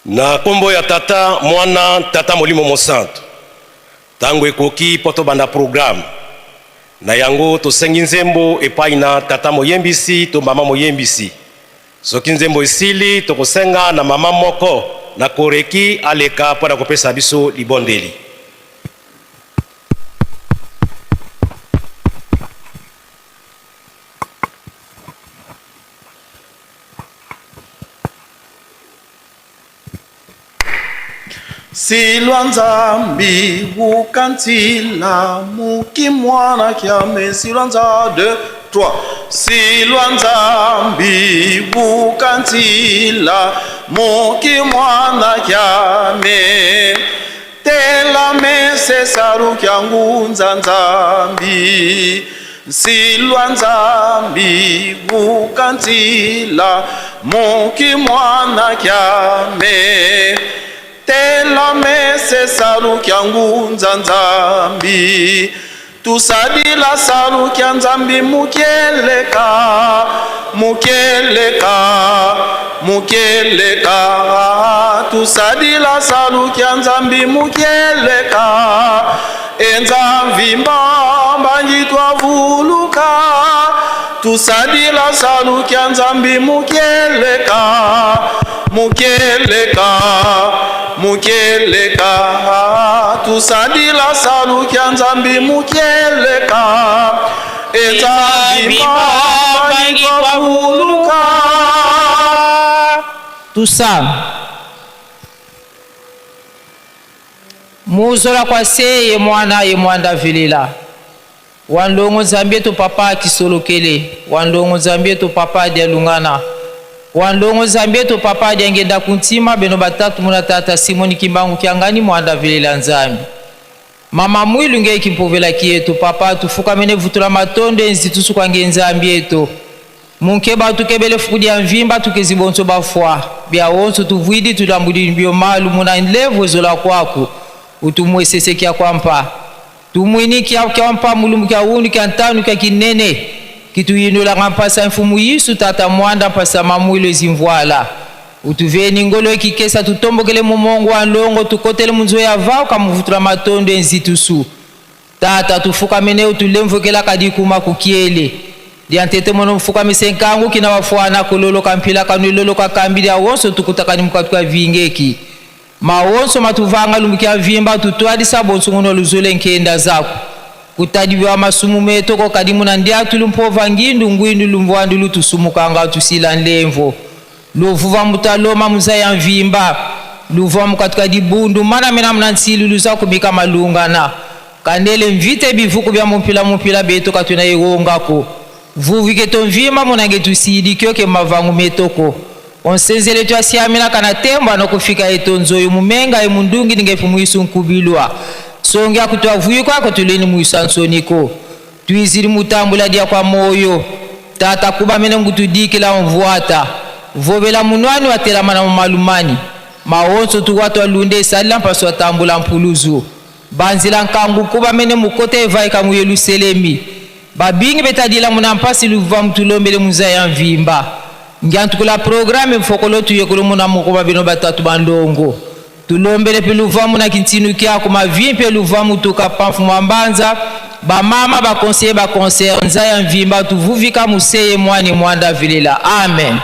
Na nkombo ya Tata, Mwana, Tata Molimo Mosantu. Ntango ekoki mpo tobanda programme. Na yango tosengi nzembo epai na tata moyembisi to mama moyembisi. Soki nzembo esili, tokosenga na mama moko na koreki aleka mpo na kopesa biso libondeli. Silwa Nzambi ukanzila muki mwana kyame silwa nza 2 3 Silwa Nzambi ukanzila muki mwana kyame Tela mese salu kya ngunza Nzambi Silwa Nzambi ukanzila muki mwana kyame Tela mese salu kya ngunza Nzambi Tusadila salu kya Nzambi mukieleka mukieleka mukieleka Tusadila salu kya Nzambi mukieleka Enza mvimba mbangi twavuluka Tusadila salu kya Nzambi mukieleka mukieleka mukieleka Tusadila salu kya Nzambi mukieleka Enza mvimba mbangi twavuluka Tout ça. Muzola kwa se ye mwana ye mwanda velela. Wandongo Nzambi etu papa akisolokele. Wandongo Nzambi etu papa dialungana. Wandongo Nzambi etu papa diangenda kuntima beno batatu muna tata Simoni Kimbangu kiangani mwanda velela Nzambi. Mama mwilu nge kimpovela kietu papa tufukamene vutula matondo enzi tusuka nge Nzambi etu. Munke batu kebele fukudi ya mvimba tukezi bonso bafwa. Bia wonso tuvwidi tulambudi bio malu muna nlevu ezola kwaku. Utumwesese kia kwampa. Tumwini kia kwampa mulumbu kia wundu kia ntanu kia kinene. Kitu yindola ngampasa mfumu Yesu tata mwanda mpasa mamwilo ezimvwala. Utuveni ngolo ekikesa tutombokele mumongo wa ndongo tukotele munzo ya vao kamuvutula matondo enzitusu. Tata tufukamene utulemvukela kadikuma kukiele. Diantete mono mfukamise nkangu kina wafwana kololo kampila kanulolo kakambi dia wonso tukutakani mukatu ka vingeki. Mawonso matuvanga lumbukia vimba tutwadisa bonso ngono luzule nkenda zako. Kutadiwa masumu metoko kadimu na ndiatu lumpova ngindu ngwindu lumvwandu lutusumukanga tusila nlemvo. Luvuva mutaloma muzaya mvimba. Luvuva mukatuka dibundu mana mena mna nsilu luza kumika malungana. Kandele mvite bivuku bya mupila mupila beto katuna yongako. Vuvike to mvimba munange tusidi kyoke mavangu metoko. Onsenzele tu asiamina kana temba no kufika etonzo yo mumenga e mundungi ninge fumuisu nkubilwa. Songe akutwa vuyuka kotuleni muisa nsoniko. Tuiziri mutambula dia kwa moyo. Tata kuba mene ngutudikila mvuata. Vobela munwani watelama na malumani. Maonso tu watu alunde salila mpaso atambula mpuluzu. Banzila nkangu kuba mene mukote evaika mu Yerusalemi. Babingi betadila muna mpasi luva mutulombele muzaya mvimba. Ngiantukula programme mfokolo tuyekolo muna mukoba bino batatu bandongo. Tulombele pe luva muna kintinu kia kuma vimpe luva mutuka pamfu mwambanza. Ba mama ba conseiller ba conseiller nzaya mvimba tuvuvika museye mwani mwanda vilela. Amen.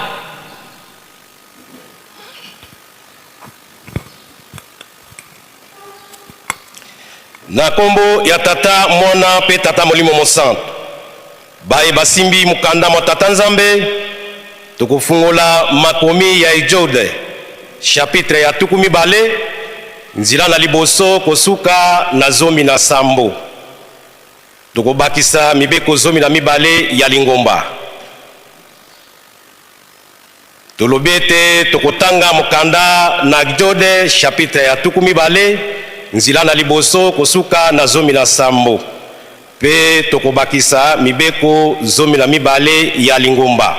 Na kombo ya tata mwana pe tata molimo mosantu. Baye basimbi mukanda mwa tata Nzambe tokofungola makomi ya Ejode chapitre ya tuku mibale nzila na liboso kosuka na 17. Tokobakisa mibeko 12 ya lingomba. Tolobi ete tokotanga mokanda na Exode chapitre ya tuku mibale nzila na liboso kosuka na 17 pe tokobakisa mibeko 12 ya lingomba.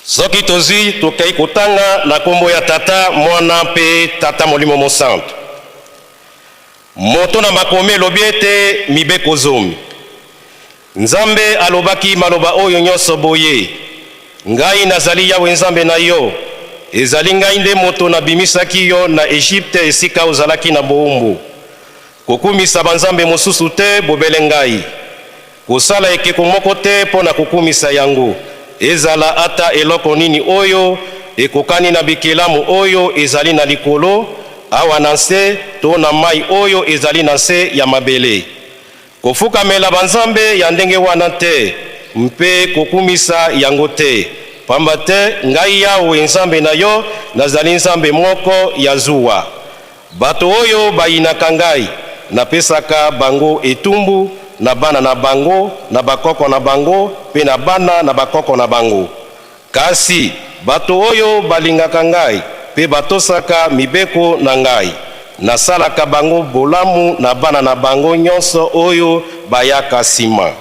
Soki tozwi tokei kotanga na kombo ya Tata, Mwana mpe Tata Molimo Mosantu. Moto na makomi elobi ete mibeko 10. Nzambe alobaki maloba oyo nyonso boye: Ngai nazali Yawe Nzambe na yo, ezali ngai nde moto nabimisaki yo na Egypte esika ozalaki na bowumbu. Kokumisa banzambe mosusu te bobele ngai. Kosala ekeko moko te mpo na kokumisa yango, ezala ata eloko nini oyo ekokani na bikelamu oyo ezali na likolo, awa na nse, to na mai oyo ezali na nse ya mabele. Kofukamela banzambe ya ndenge wana te mpe kokumisa yango te, pamba te ngai Yawe Nzambe na yo nazali Nzambe moko ya zuwa. Bato oyo bayinaka ngai, napesaka bango etumbu na bana na bango, na bakoko na bango mpe na bana na bakoko na bango. Kasi bato oyo balingaka ngai mpe batosaka mibeko na ngai, nasalaka bango bolamu na bana na bango nyonso oyo bayaka sima.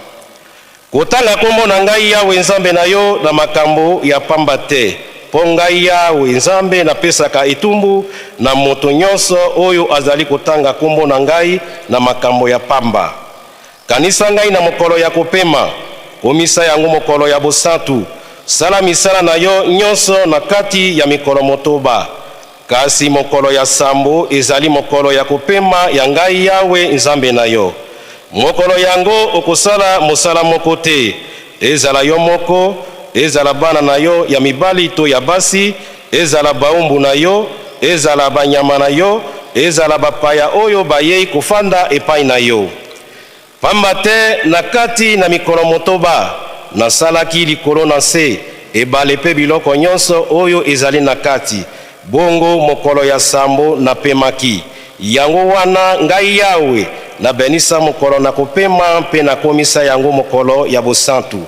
Kotanga kombo na ngai Yawe Nzambe na yo na makambo ya pamba te, mpo ngai Yawe Nzambe napesaka etumbu na moto nyonso oyo azali kotanga kombo na ngai na makambo ya pamba. Kanisa ngai na mokolo ya kopema, komisa yango mokolo ya bosantu. Sala misala na yo nyonso na kati ya mikolo motoba, kasi mokolo ya sambo ezali mokolo ya kopema ya ngai Yawe Nzambe na yo. Mokolo yango okosala mosala moko te, ezala yo moko, ezala bana na yo ya mibali to ya basi, ezala baumbu na yo, ezala banyama na yo, ezala bapaya oyo bayei kofanda epai na yo. Pamba te na kati na mikolo motoba nasalaki likolo na nse, ebale mpe biloko nyonso oyo ezali na kati, bongo mokolo ya sambo napemaki. Yango wana ngai Yawe nabenisa mokolo na kopema mpe nakomisa yango mokolo ya bosantu.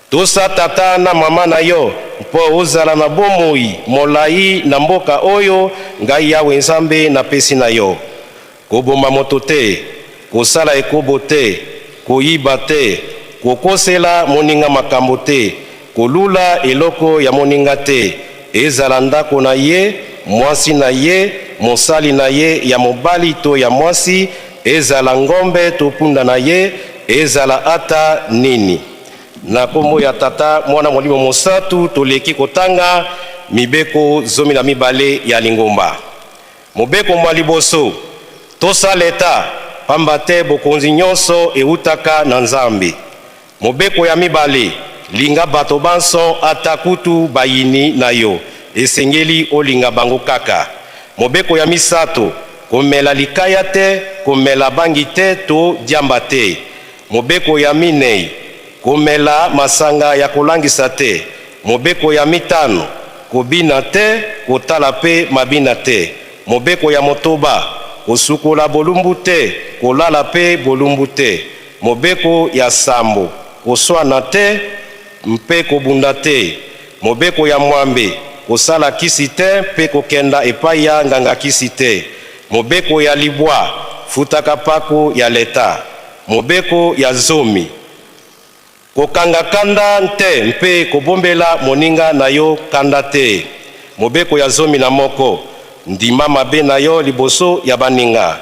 Tosa tata na mama na yo mpo ozala na bomoi molai na mboka oyo ngai Yawe Nzambe napesi na yo. Koboma moto te, kosala ekobo te, koyiba te, kokosela moninga makambo te, kolula eloko ya moninga te, ezala ndako na ye, mwasi na ye, mosali na ye ya mobali to ya mwasi, ezala ngombe to punda na ye, ezala ata nini. Na kombo ya Tata, Mwana, Molimo Mosantu, toleki kotanga mibeko 12 ya lingomba. Mobeko mwa liboso, tosa leta, pamba te bokonzi nyonso eutaka na Nzambe. Mobeko ya mibale, linga bato banso ata kutu bayini na yo, esengeli olinga bango kaka. Mobeko ya misato, komela likaya te, komela bangi te to diamba te. Mobeko ya minei, komela masanga ya kolangisa te. Mobeko ya mitano, kobina te, kotala pe mabina te. Mobeko ya motoba, kosukola bolumbu te, kolala pe bolumbu te. Mobeko ya sambo, koswana te mpe kobunda te. Mobeko ya mwambe, kosala kisi te mpe kokenda epai ya nganga kisi te. Mobeko ya libwa, futaka pako ya leta. Mobeko ya zomi, kokanga kanda te mpe kobombela moninga na yo kanda te. Mobeko ya 11, ndima mabe na yo liboso ya baninga.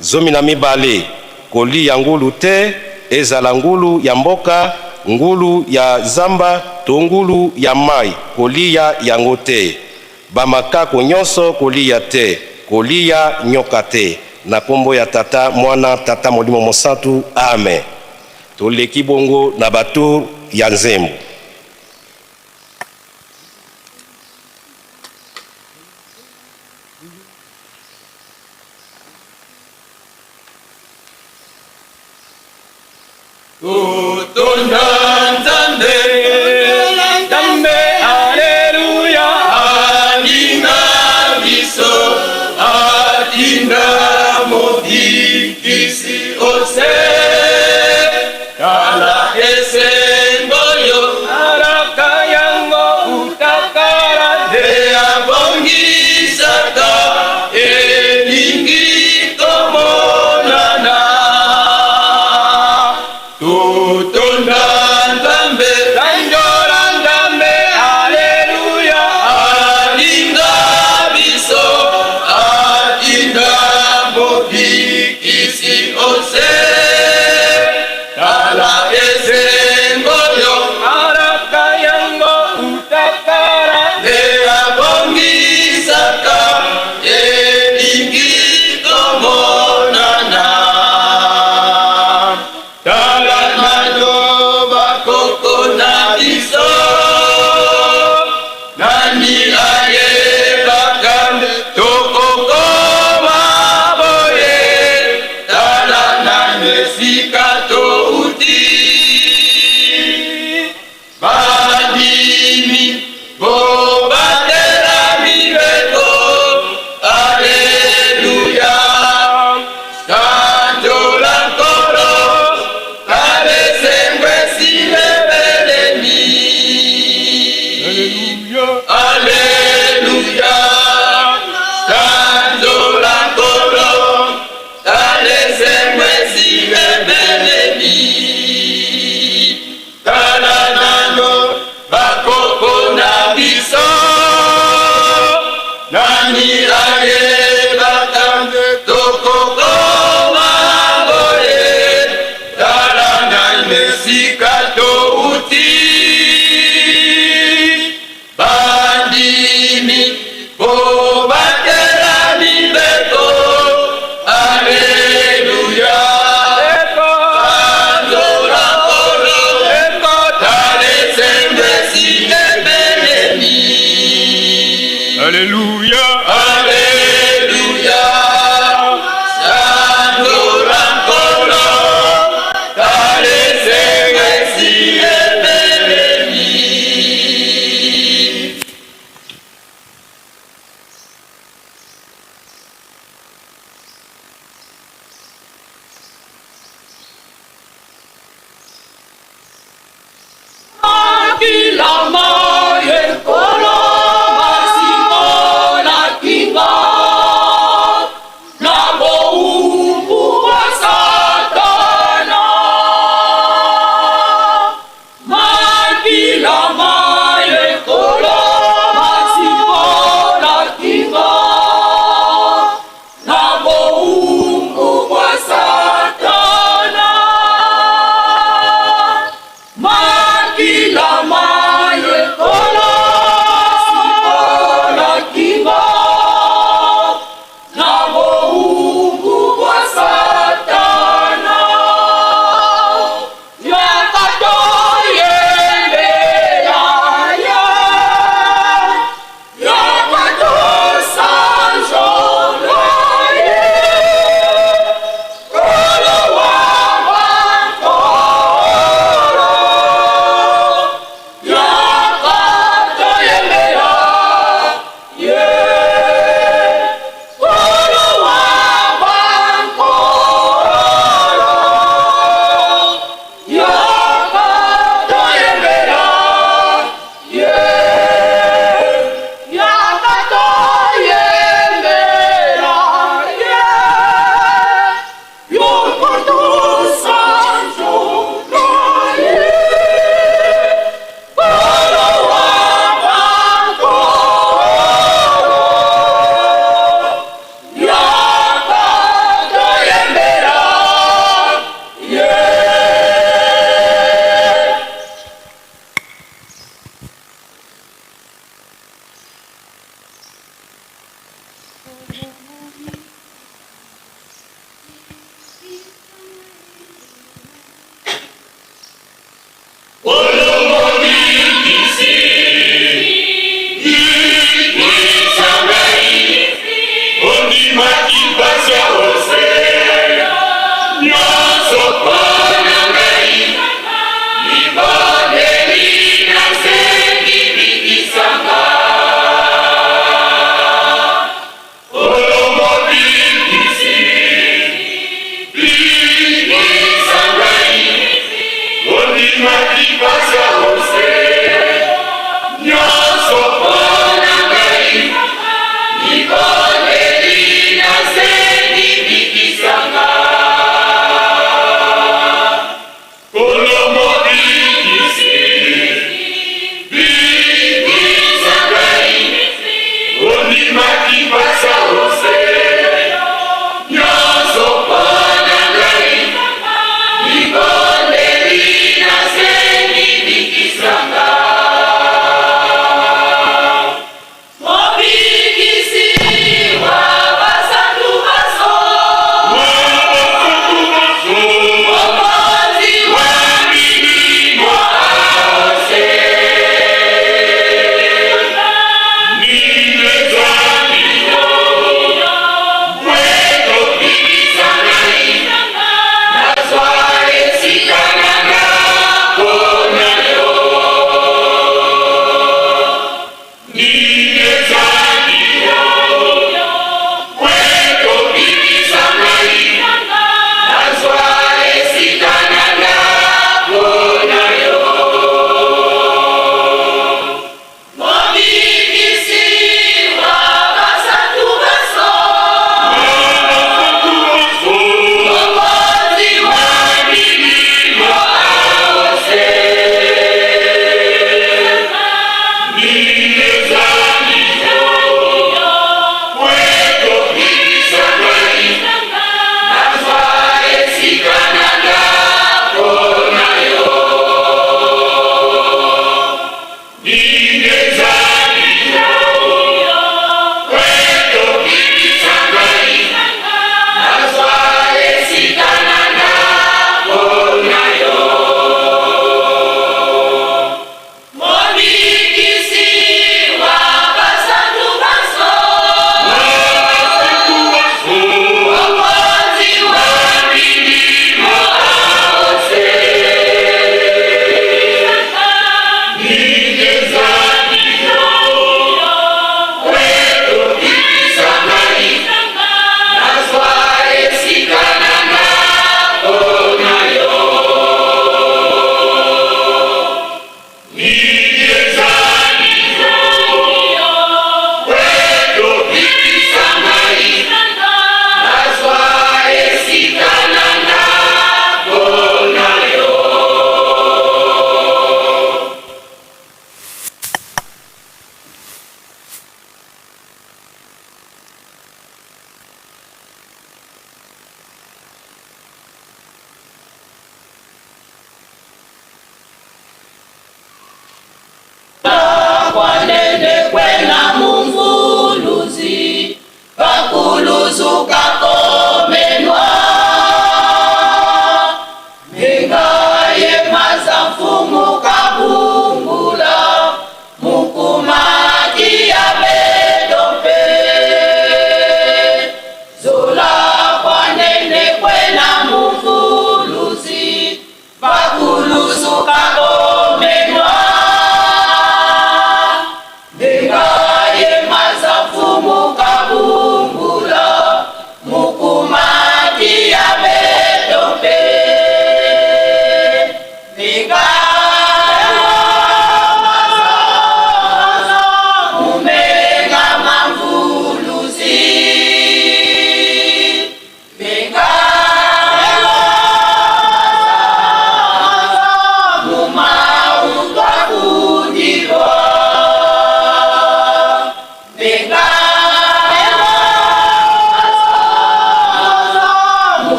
12, kolia ngulu te, ezala ngulu ya mboka, ngulu ya zamba to ngulu ya mai, kolia yango te. Bamakako nyonso kolia te, kolia nyoka te. Na kombo ya Tata, Mwana, Tata Molimo Mosantu, amen. Toleki bongo na batour ya nzembo. Totonda Nzambe, Nzambe, Alleluia, alinga biso, atinda mobikisi ose, tala esengo yo, alaka yango utakala nde abongisaka elingi tomonana. Totonda Nzambe, tanjola Nzambe, Alleluia, alinga biso, atinda mobikisi ose, tala esengo.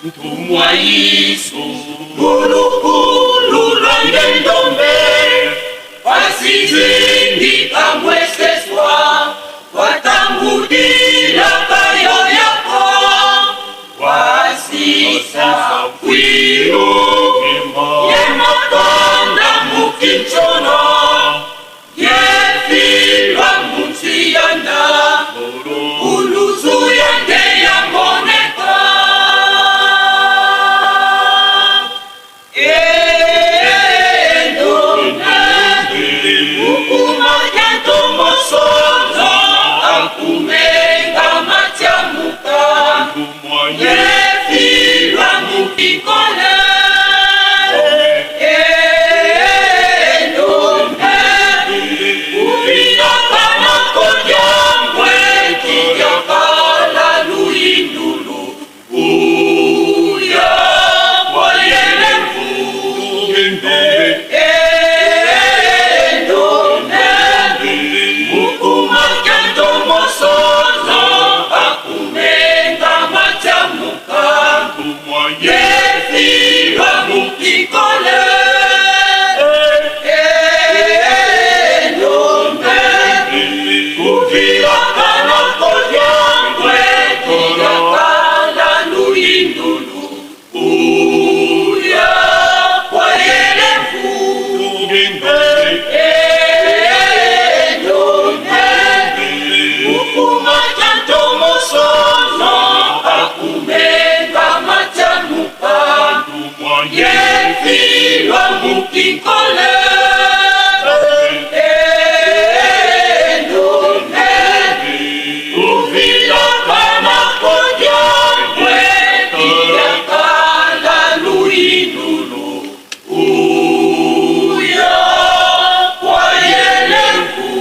Ntumwa Yesu Kulukulu lwange ndombe Wasizindi kamweseswa Watangudila kayo yako Wasisa kwilu Yemakanda mukinchono Yefilwa mutsiyanda Uluzu yande yamoneka Endone Ukumakento mosonzo Akumenga matiamuka Yefilwa mukikole Endone Uvilaka nakodyambwe Kidyakala luindulu Uya kwayelevu Endone Mukumakento mosonzo Akumenga matiamuka Yefilwa mukikole Endone Kuvilaka nakodyambwe Kidyakala luindulu Uya kwayelevu Endone Ukumakento mosonzo Akumenga matiamuka Yefilwa mukinkole Endone Uvilaka nakodyambwe Kidyakala luindulu Uya kwayelevu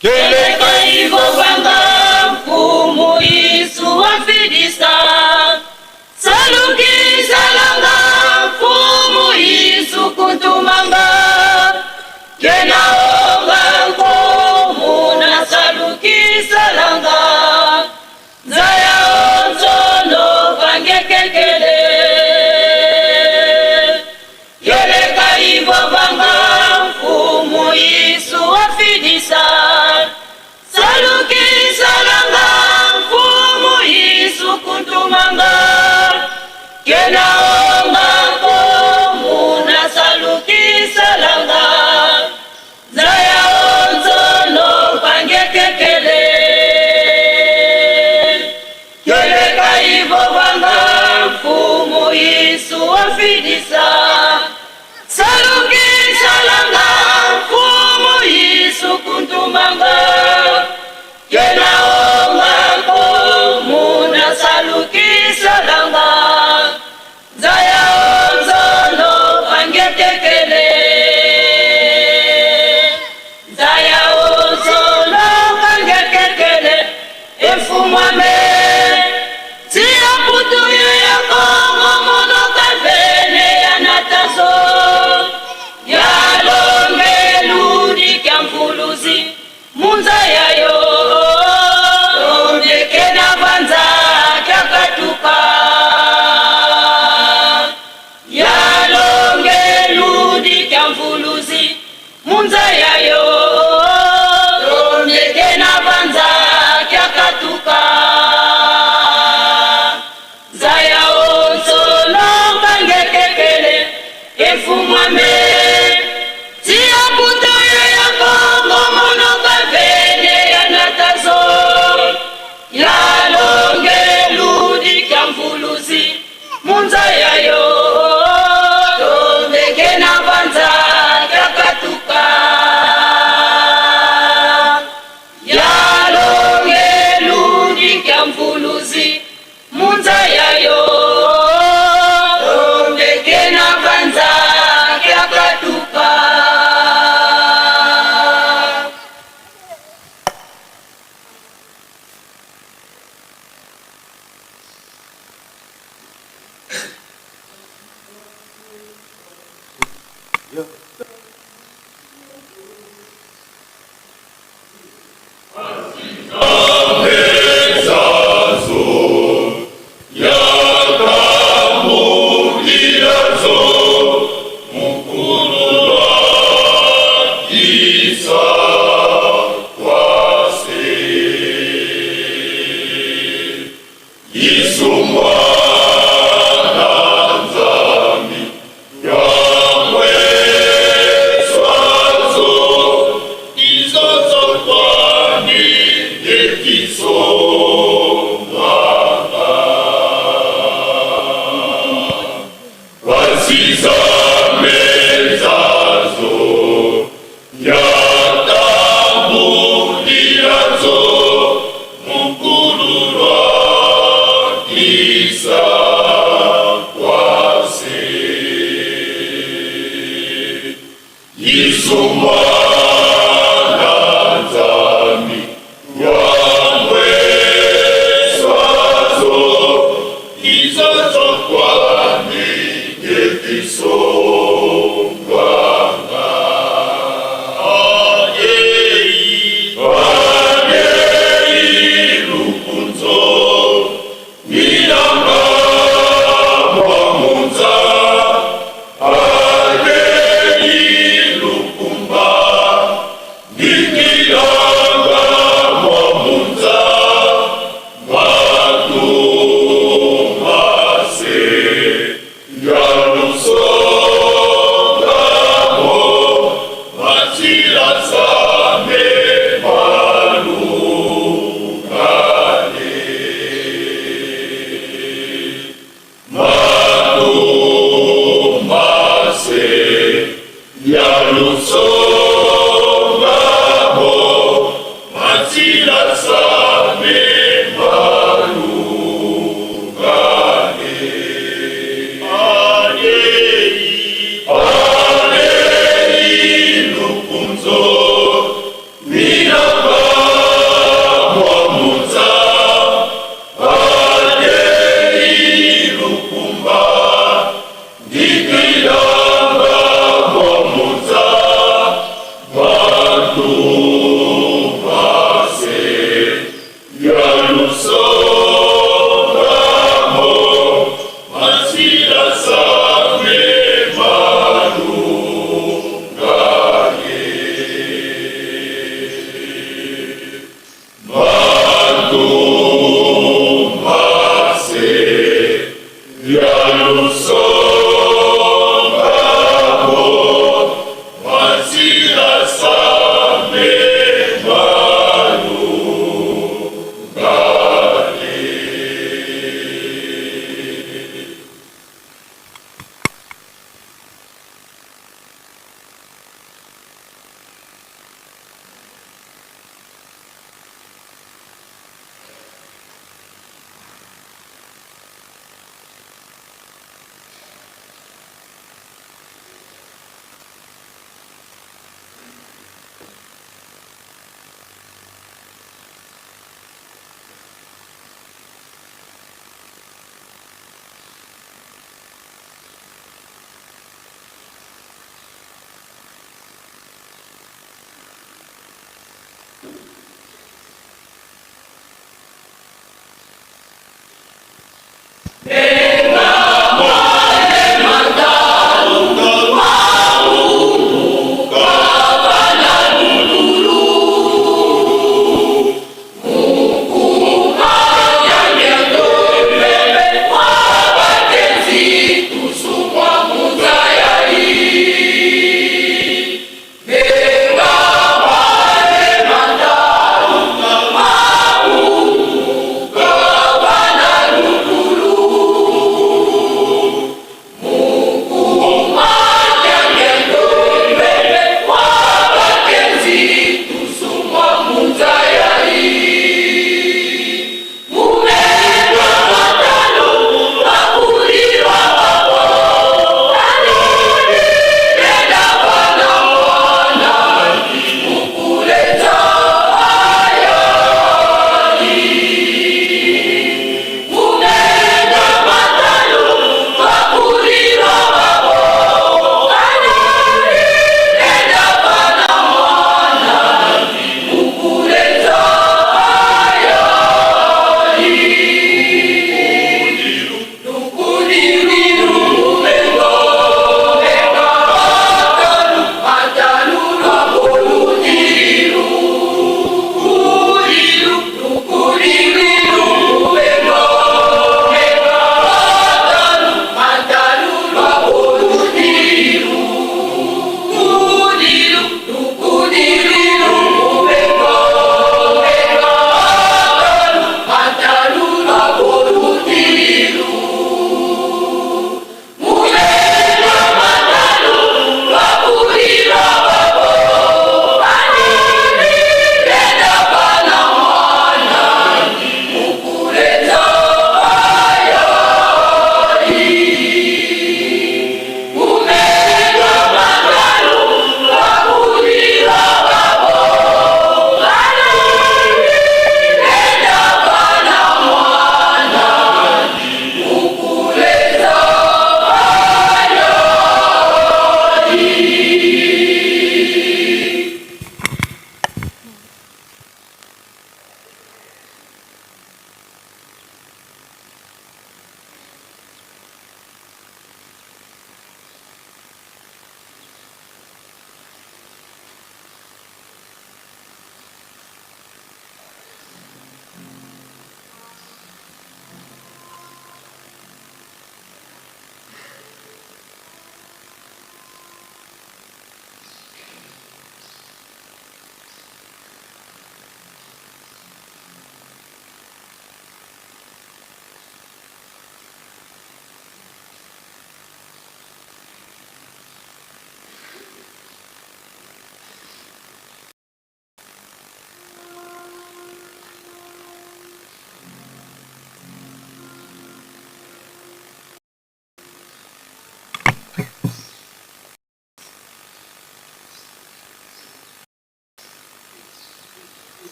Keleka mfumu Yesu wafidisa Salukizalanga mfumu Yesu kutumanga Kenaonga mfumu na salukisalanga Nzaya onzono pangekekele. Kena onga mfumu na salukisalanga Zaya onzono pangekekele Keleka ivo vanga mfumu Yesu wafidisa Salukisalanga mfumu Yesu kuntumanga Kena onga mfumu na salukisalanga Zaya onzono pangekekele Zaya onzono pangekekele Efumwame Tia putuyu ya Kongo monoka vene ya natazo Ya longe ludika mfuluzi Munza yayo Tondeke na banza kyakatuka Ya longe ludika mfuluzi Munza yayo Tondeke na banza kyakatuka Zaya onsono bangekekele Efumwame Tia putuyu ya Kongo monoka vene ya natazo Ya longe ludika mfuluzi Munza yayo Tondeke na banza kyakatuka Ya longe ludika mfuluzi Munza yayo Tondeke na banza kyakatuka.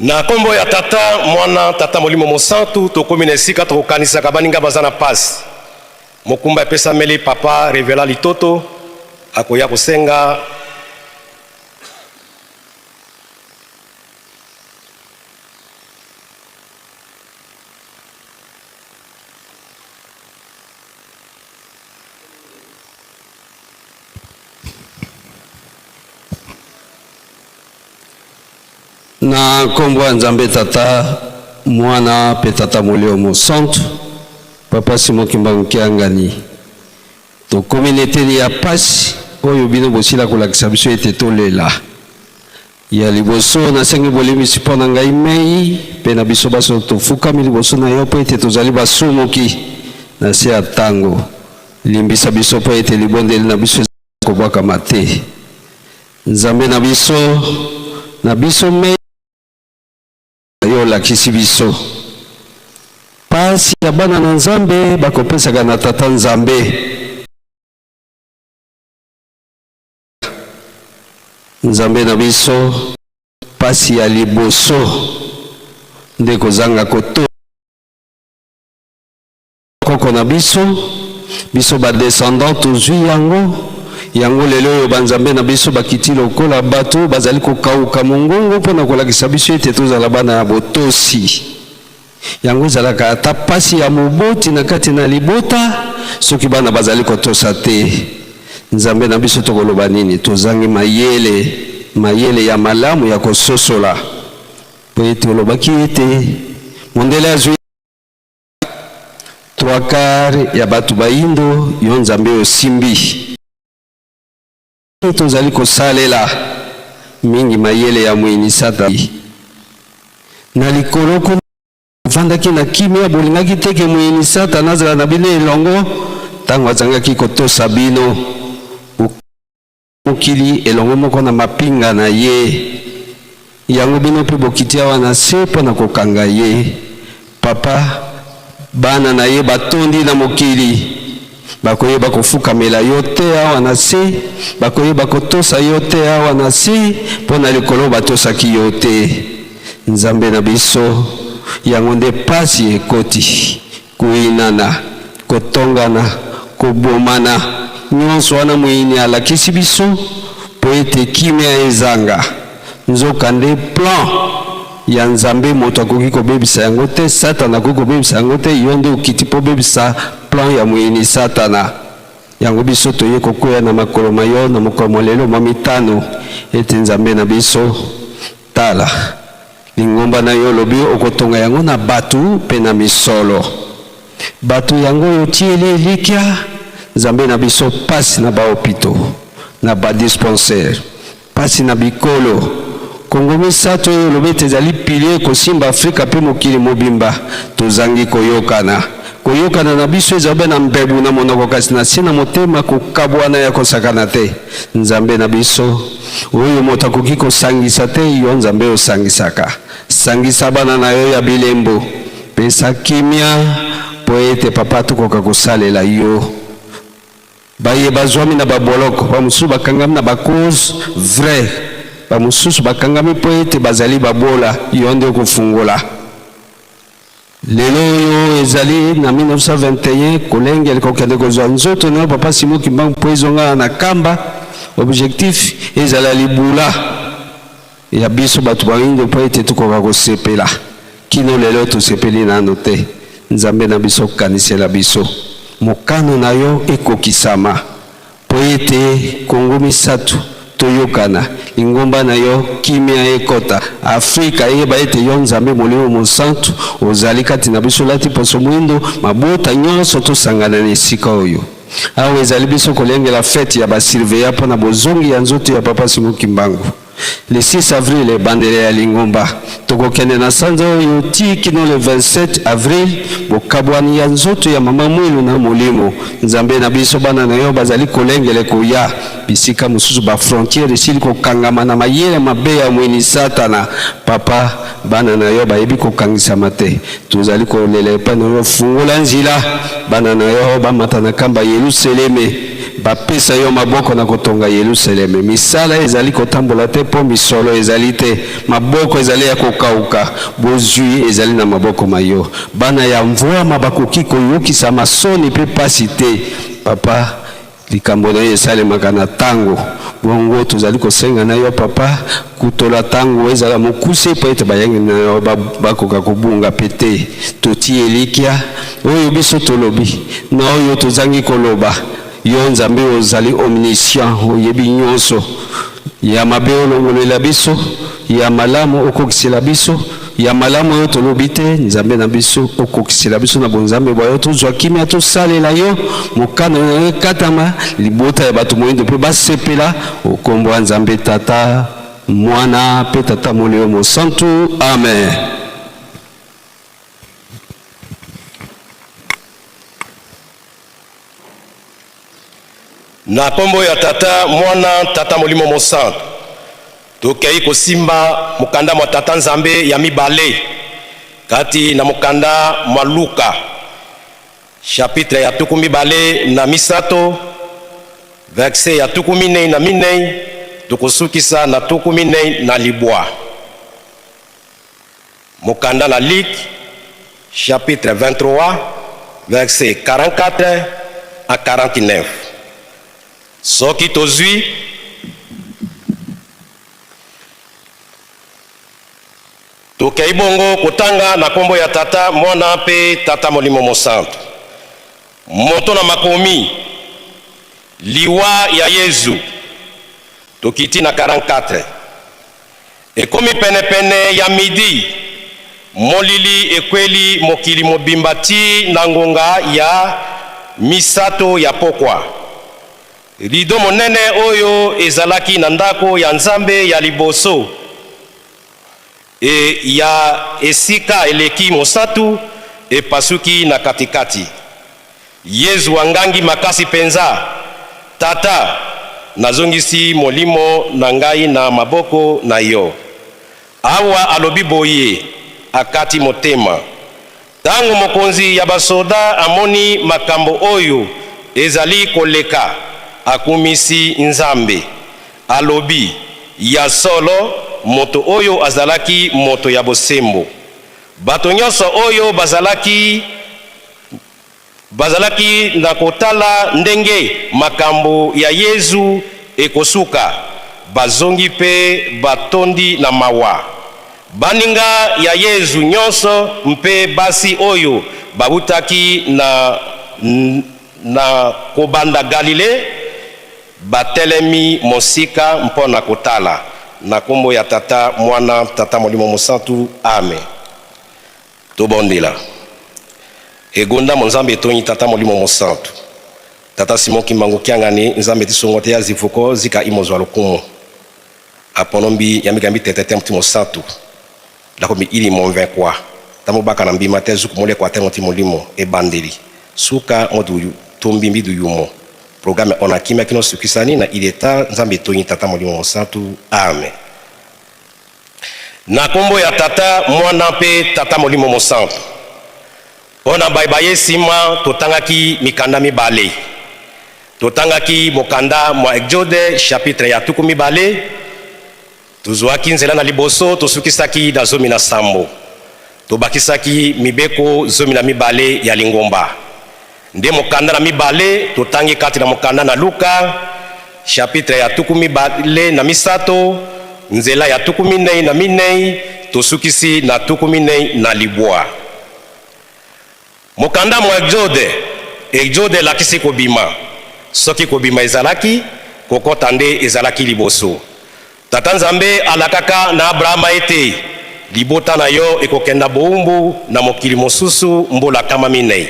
Na nkombo ya Tata, Mwana, Tata Molimo Mosantu, tokomi na esika tokokanisaka baninga baza na pasi. Mokumba epesameli Papa Revela Litoto, akoya kosenga. Na nkombo ya Nzambe Tata, Mwana mpe Tata Molimo Mosantu, Papa Simon Kimbangu Kiangani, tokomi na eteni ya pasi oyo bino bosila kolakisa biso ete tolela. Ya liboso, nasengi bolimbisi mpo na ngai mei mpe na biso baso tofukami liboso na yo mpo ete tozali basumuki na se ya tango. Limbisa biso mpo ete libondeli na biso kobwakama te. Nzambe na biso, na biso mei yo olakisi biso pasi ya bana na Nzambe bakopesaka na Tata Nzambe. Nzambe na biso, pasi ya liboso nde kozanga koto koko na biso, biso ba descendants tozwi yango. Yango lelo oyo banzambe na biso bakiti lokola bato bazali kokauka mongongo mpo na kolakisa biso ete tozala bana ya botosi. Yango ezalaka ata pasi ya moboti na kati na libota soki bana bazali kotosa te. Nzambe na biso, tokoloba nini? Tozangi mayele, mayele ya malamu ya kososola, mpo ete olobaki ete mondele azwi 3/4 ya bato bayindo, yo Nzambe osimbi. Tozali kosalela mingi mayele ya moyini Satana na likolo kuna. Bofandaki na kimia, bolingaki te ke moyini Satana azala na bino elongo ntango azangaki kotosa bino. Mokili elongo moko na mapinga na ye. Yango bino mpe bokiti awa na se mpo na kokanga ye. Papa, bana na ye batondi na mokili. Bakoyeba kofukamela yo te awa na se, bakoyeba kotosa yo te awa na se, mpo na likolo batosaki yo te. Nzambe na biso, yango nde pasi ekoti, koyinana, kotongana, kobomana, nyonso wana moyini alakisi biso mpo ete kimia ezanga. Nzokande plan ya Nzambe moto akoki kobebisa yango te, Satana akoki kobebisa yango te, yo nde okiti mpo obebisa plan ya moyini Satana. Yango biso toye kokweya na makolo ma yo na mokolo mwa lelo mwa mitano, ete Nzambe na biso, tala lingomba na yo olobi okotonga yango na bato mpe na misolo. Bato yango oyo otieli elikya, Nzambe na biso, pasi na ba hopitaux, na ba dispensaires, pasi na bikolo. Kongo misato oyo olobi ete ezali pilier ekosimba Afrika mpe mokili mobimba, tozangi koyokana. Koyokana na biso ezali be na mbebu na monoko kasi na se na motema kokabwana ya kosakana te. Nzambe na biso, oyo moto akoki kosangisa te, yo Nzambe osangisaka. Sangisa bana na yo ya bilembo, pesa kimia mpo ete papa tokoka kosalela yo. Baye bazwami na baboloko, bamosusu bakangami na ba cause vraie, bamosusu bakangami mpo ete bazali babola, yo nde okofungola. Lelo oyo ezali na 1921, kolengele kokende kozwa nzoto na yo papa Simon Kimbangu mpo ezongana na Kamba, objectif ezala libula ya biso bato bayindo mpo ete tokoka kosepela. Kino lelo tosepeli nano te. Nzambe na biso kanisela biso, mokano na yo ekokisama mpo ete Kongo misato toyokana, lingomba na yo kimia ekota, Afrika eyeba ete yo Nzambe Molimo Mosantu ozali kati na biso, olati poso mwindo, mabota nyonso tosangana na esika oyo. Awa ezali biso kolengela fete ya ba surveillants mpo na bozongi ya nzoto ya Papa Simon Kimbangu. Le 6 avril ebandeli ya lingomba. Tokokende na sanza oyo tii kino le 27 avril, bokabwani ya nzoto ya mama Mwilu na molimo. Nzambe na biso, bana na yo bazali kolengele koya. Bisika mosusu ba frontières esili kokangama na mayele mabe ya moyini Satana. Papa, bana na yo bayebi kokangisama te. Tozali kolela epai na yo, fungola nzila bana na yo bamata na kamba Yelusaleme. Bapesa yo maboko na kotonga Yelusaleme. Misala ezali kotambola te mpo misolo ezali te. Maboko ezali ya kokauka, bozwi ezali na maboko ma yo. Bana ya mvuama bakoki koyokisama soni mpe pasi te. Papa, likambo na yo esalemaka na tango. Bongo tozali kosenga na yo papa, kutola tango ezala mokuse mpo ete bayangeli na yo bakoka kobunga pe te. Totii elikya oyo biso tolobi na oyo tozangi koloba. Yo Nzambe ozali omniscient, oyebi nyonso. Ya mabe olongolela biso, ya malamu okokisela biso, ya malamu oyo tolobi te, Nzambe na biso okokisela biso na bonzambe bwa yo, tozwa kimia, tosalela yo, mokano na yo ekatama, libota ya bato moindo mpe basepela, okombo ya Nzambe Tata, Mwana mpe Tata Molimo Mosantu. Amen. Na nkombo ya Tata, Mwana, Tata Molimo Mosantu, tokei kosimba mokanda mwa Tata Nzambe ya mibale kati na mokanda mwa Luka, chapitre ya 23, verset ya 44, tokosukisa na 49. Mokanda na Luc, chapitre 23, verset 44 à 49. Soki tozwi tokei bongo kotanga na nkombo ya Tata, Mwana mpe Tata Molimo Mosantu. Moto na makomi liwa ya Yezu, tokiti na 44. Ekomi penepene ya midi, molili ekweli mokili mobimba tii na ngonga ya misato ya pokwa. Rido monene oyo ezalaki na ndako ya Nzambe ya liboso e ya esika eleki mosantu epasuki na katikati. Yezu angangi makasi penza, Tata, nazongisi molimo na ngai na maboko na yo. Awa alobi boye, akati motema. Tango mokonzi ya basoda amoni makambo oyo ezali koleka, akumisi Nzambe. Alobi, Ya solo, moto oyo azalaki moto ya bosembo. Bato nyonso oyo bazalaki bazalaki na kotala ndenge makambo ya Yezu ekosuka, bazongi mpe batondi na mawa. Baninga ya Yezu nyonso mpe basi oyo bawutaki na na kobanda Galile batelemi mosika mpo na kotala. Na kombo ya Tata, Mwana, Tata Molimo Mosantu. Amen. Tobondela. Egonda mo Nzambe etonyi Tata Molimo Mosantu. Tata Simon Kimbangu Kiangani, Nzambe tisongo te ya zivuko zika imozwa lokumu. Apono mbi ya migambi tete te muti mosantu. Lakomi ili monvin kwa. Tamo baka na mbima te zuku mole kwa te muti molimo ebandeli. Suka modu tombi mbidu yumo. Programme ona kimia kino sukisani na ileta Nzambe etonyi Tata Molimo Mosantu. Amen. Na kombo ya Tata, Mwana mpe Tata Molimo Mosantu. Mpo na baye baye nsima totangaki mikanda mibale. Totangaki mokanda mwa Exode chapitre ya 20, tozwaki nzela na liboso, tosukisaki na 17. Tobakisaki mibeko 12 ya lingomba. Nde mokanda na mibale totangi kati na mokanda na Luka chapitre ya 23, nzela ya 44, tosukisi na 49. Mokanda mwa Exode, Exode elakisi kobima. Soki kobima ezalaki, kokota nde ezalaki liboso. Tata Nzambe alakaka na Abrahama ete libota na yo ekokenda bowumbu na mokili mosusu mbula 40.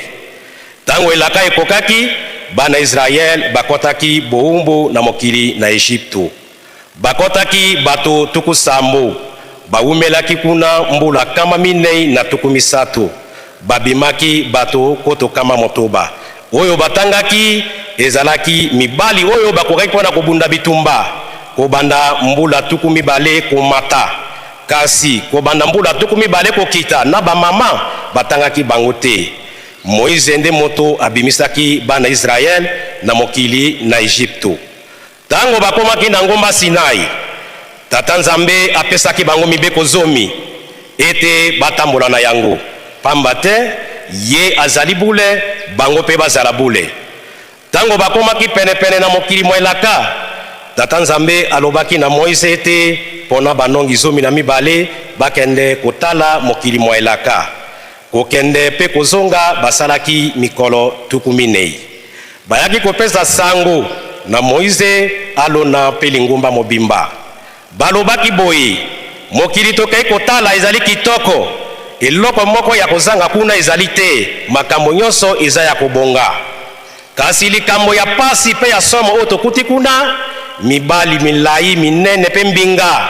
Tango elaka ekokaki, bana Israel bakotaki bowumbu na mokili na Egypto. Bakotaki bato 70, bawumelaki kuna mbula 430. Babimaki bato koto 60. Oyo batangaki ezalaki mibali oyo bakokaki mpona kobunda bitumba kobanda mbula 20 komata, kasi kobanda mbula 20 kokita na bamama batangaki bango te. Moïse nde moto abimisaki bana Israel na mokili na Ejipito. Ntango bakomaki na ngomba Sinai, Tata Nzambe apesaki bango mibeko zomi ete batambola na yango, pamba te ye azali bule, bango mpe bazala bule. Ntango bakomaki penepene na mokili mwa elaka, Tata Nzambe alobaki na Moize ete pona banongi 12 bakende kotala mokili mwa elaka. Kokende mpe kozonga basalaki mikolo 40. Bayaki kopesa sango na Moize, Alona mpe lingomba mobimba. Balobaki boye: Mokili tokei kotala ezali kitoko, eloko moko ya kozanga kuna ezali te, makambo nyonso eza ya kobonga. Kasi likambo ya pasi mpe ya somo oyo tokuti kuna, mibali milai minene mpe mbinga,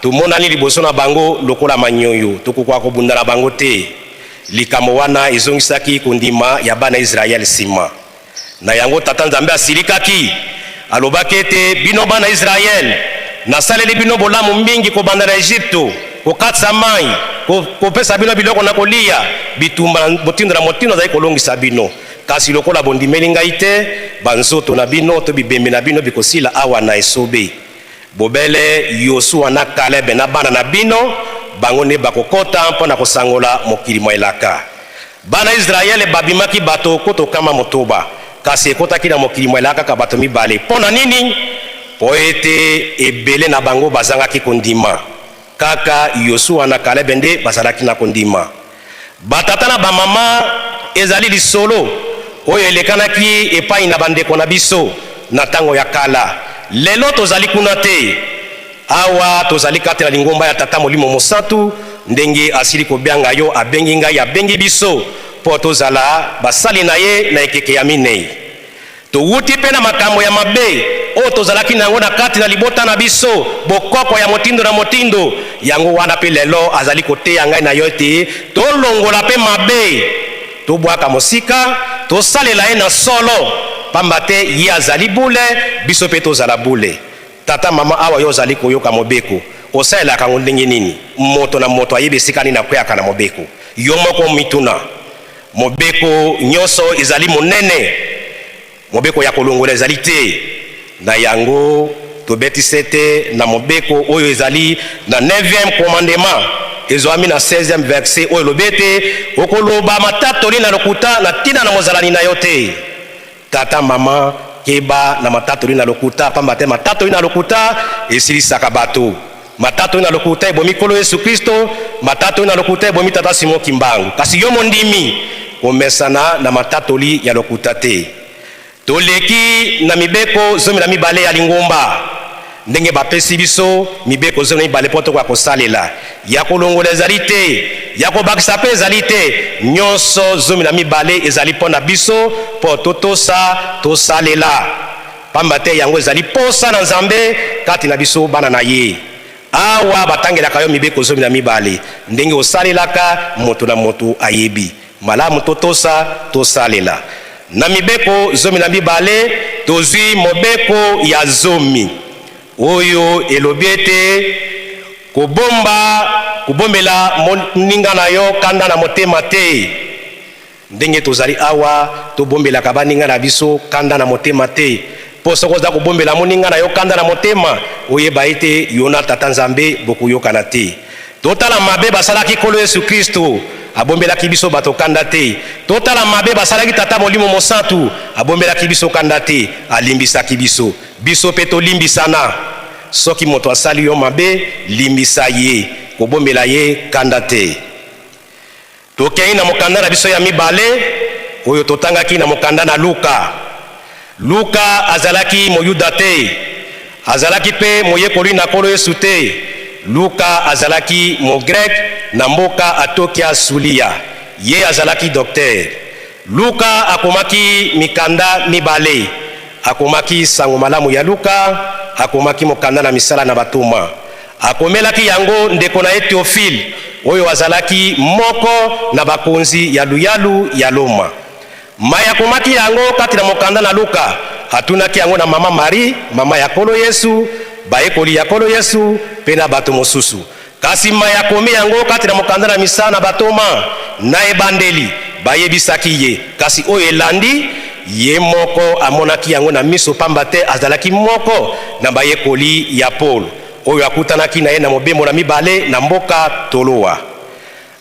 tomonani liboso na bango lokola manyoyo, tokokoka kobunda na bango te. Likambo wana ezongisaki kondima ya bana Israele nsima. Na yango Tata Nzambe asilikaki, alobaki ete: Bino bana Israele, nasaleli bino bolamu mingi kobanda na Ejipito, kokatisa mai, kopesa bino biloko na kolia, bitumba motindo na motindo azali kolongisa bino. Kasi lokola bondimeli ngai te, banzoto na bino to bibembe na bino bikosila awa na esobe. Bobele Yosua na Kalebe na bana na bino, bango nde bakokota mpo na kosangola mokili mwa elaka. Bana Israele babimaki bato koto 6, kasi ekotaki na mokili mwa elaka kaka bato 2. Mpo na nini? Mpo ete ebele na bango bazangaki kondima. Kaka Yosua na Kalebe nde bazalaki na kondima. Batata na bamama, ezali lisolo oyo elekanaki epai na bandeko na biso na ntango ya kala. Lelo tozali kuna te. Awa tozali kati na lingomba ya Tata Molimo Mosantu, ndenge asili kobianga yo, abengi ngai, abengi biso mpo tozala basali na ye na ekeke ya 4. Towuti mpe na makambo ya mabe oyo tozalaki na yango na kati na libota na biso, bokoko ya motindo na motindo. Yango wana mpe lelo azali koteya ngai na yo ete tolongola mpe mabe, tobwaka mosika, tosalela ye na solo, pamba te ye azali bule, biso mpe tozala bule. Tata, mama, awa yo ozali koyoka mobeko, osalelaka yango ndenge nini? Moto na moto ayebi esika nini akweyaka na mobeko. Yo moko mituna. Mobeko nyonso ezali monene, mobeko ya kolongola ezali te. Na yango tobeti sete na mobeko oyo ezali na 9e commandement, ezwami na 16e verset, oyo elobi ete okoloba matatoli na lokuta na ntina na mozalani na yo te. Tata, mama, keba na matatoli na lokuta, pamba te matatoli na lokuta esilisaka bato. Matatoli na lokuta ebomi Nkolo Yesu Kristo, matatoli na lokuta ebomi Tata Simon Kimbangu. Kasi yo mondimi, komesana na matatoli ya lokuta te. Toleki na mibeko 12 ya lingomba, ndenge bapesi biso mibeko 12 mpo tokoka kosalela. Ya kolongola ezali te, ya kobakisa mpe ezali te. Nyonso 12 ezali mpo na biso, mpo totosa, tosalela, pamba te yango ezali posa na Nzambe kati na biso bana na ye. Awa batangelaka yo mibeko 12, ndenge osalelaka, moto na moto ayebi malamu. Totosa, tosalela. Na mibeko 12, tozwi mobeko ya 10 oyo elobi ete kobomba, kobombela moninga na yo kanda na motema te. Ndenge tozali awa, tobombelaka baninga na biso kanda na motema te, mpo soki oza kobombela moninga na yo kanda na motema, oyeba ete yo na Tata Nzambe bokoyokana te. Totala mabe basalaki Nkolo Yesu Kristo, abombelaki biso bato kanda te. Totala mabe basalaki Tata Molimo Mosantu, abombelaki biso kanda te, alimbisaki biso. Biso mpe tolimbisana. Soki moto asali yo mabe, limbisa ye, kobombela ye kanda te. Tokei na mokanda na biso ya mibale oyo totangaki na mokanda na Luka. Luka azalaki Moyuda te, azalaki mpe moyekoli na Nkolo Yesu te. Luka azalaki Mogreke na mboka Atokia Sulia. Ye azalaki docteur. Luka akomaki mikanda 2. Akomaki Sango Malamu ya Luka, akomaki mokanda na Misala na Batoma. Akomelaki yango ndeko na ye Theophile, oyo azalaki moko na bakonzi ya luyalu ya Loma. Mai akomaki yango kati na mokanda na Luka, atunaki yango na mama Marie, mama ya Nkolo Yesu, bayekoli ya Nkolo Yesu mpe na bato mosusu. Kasi mai akomi yango kati na mokanda na Misala na Batoma, na ebandeli bayebisaki ye, kasi oyo elandi Ye moko amonaki yango na miso, pamba te azalaki moko na bayekoli ya Polo oyo akutanaki na ye na mobembo na mibale na mboka Toloa.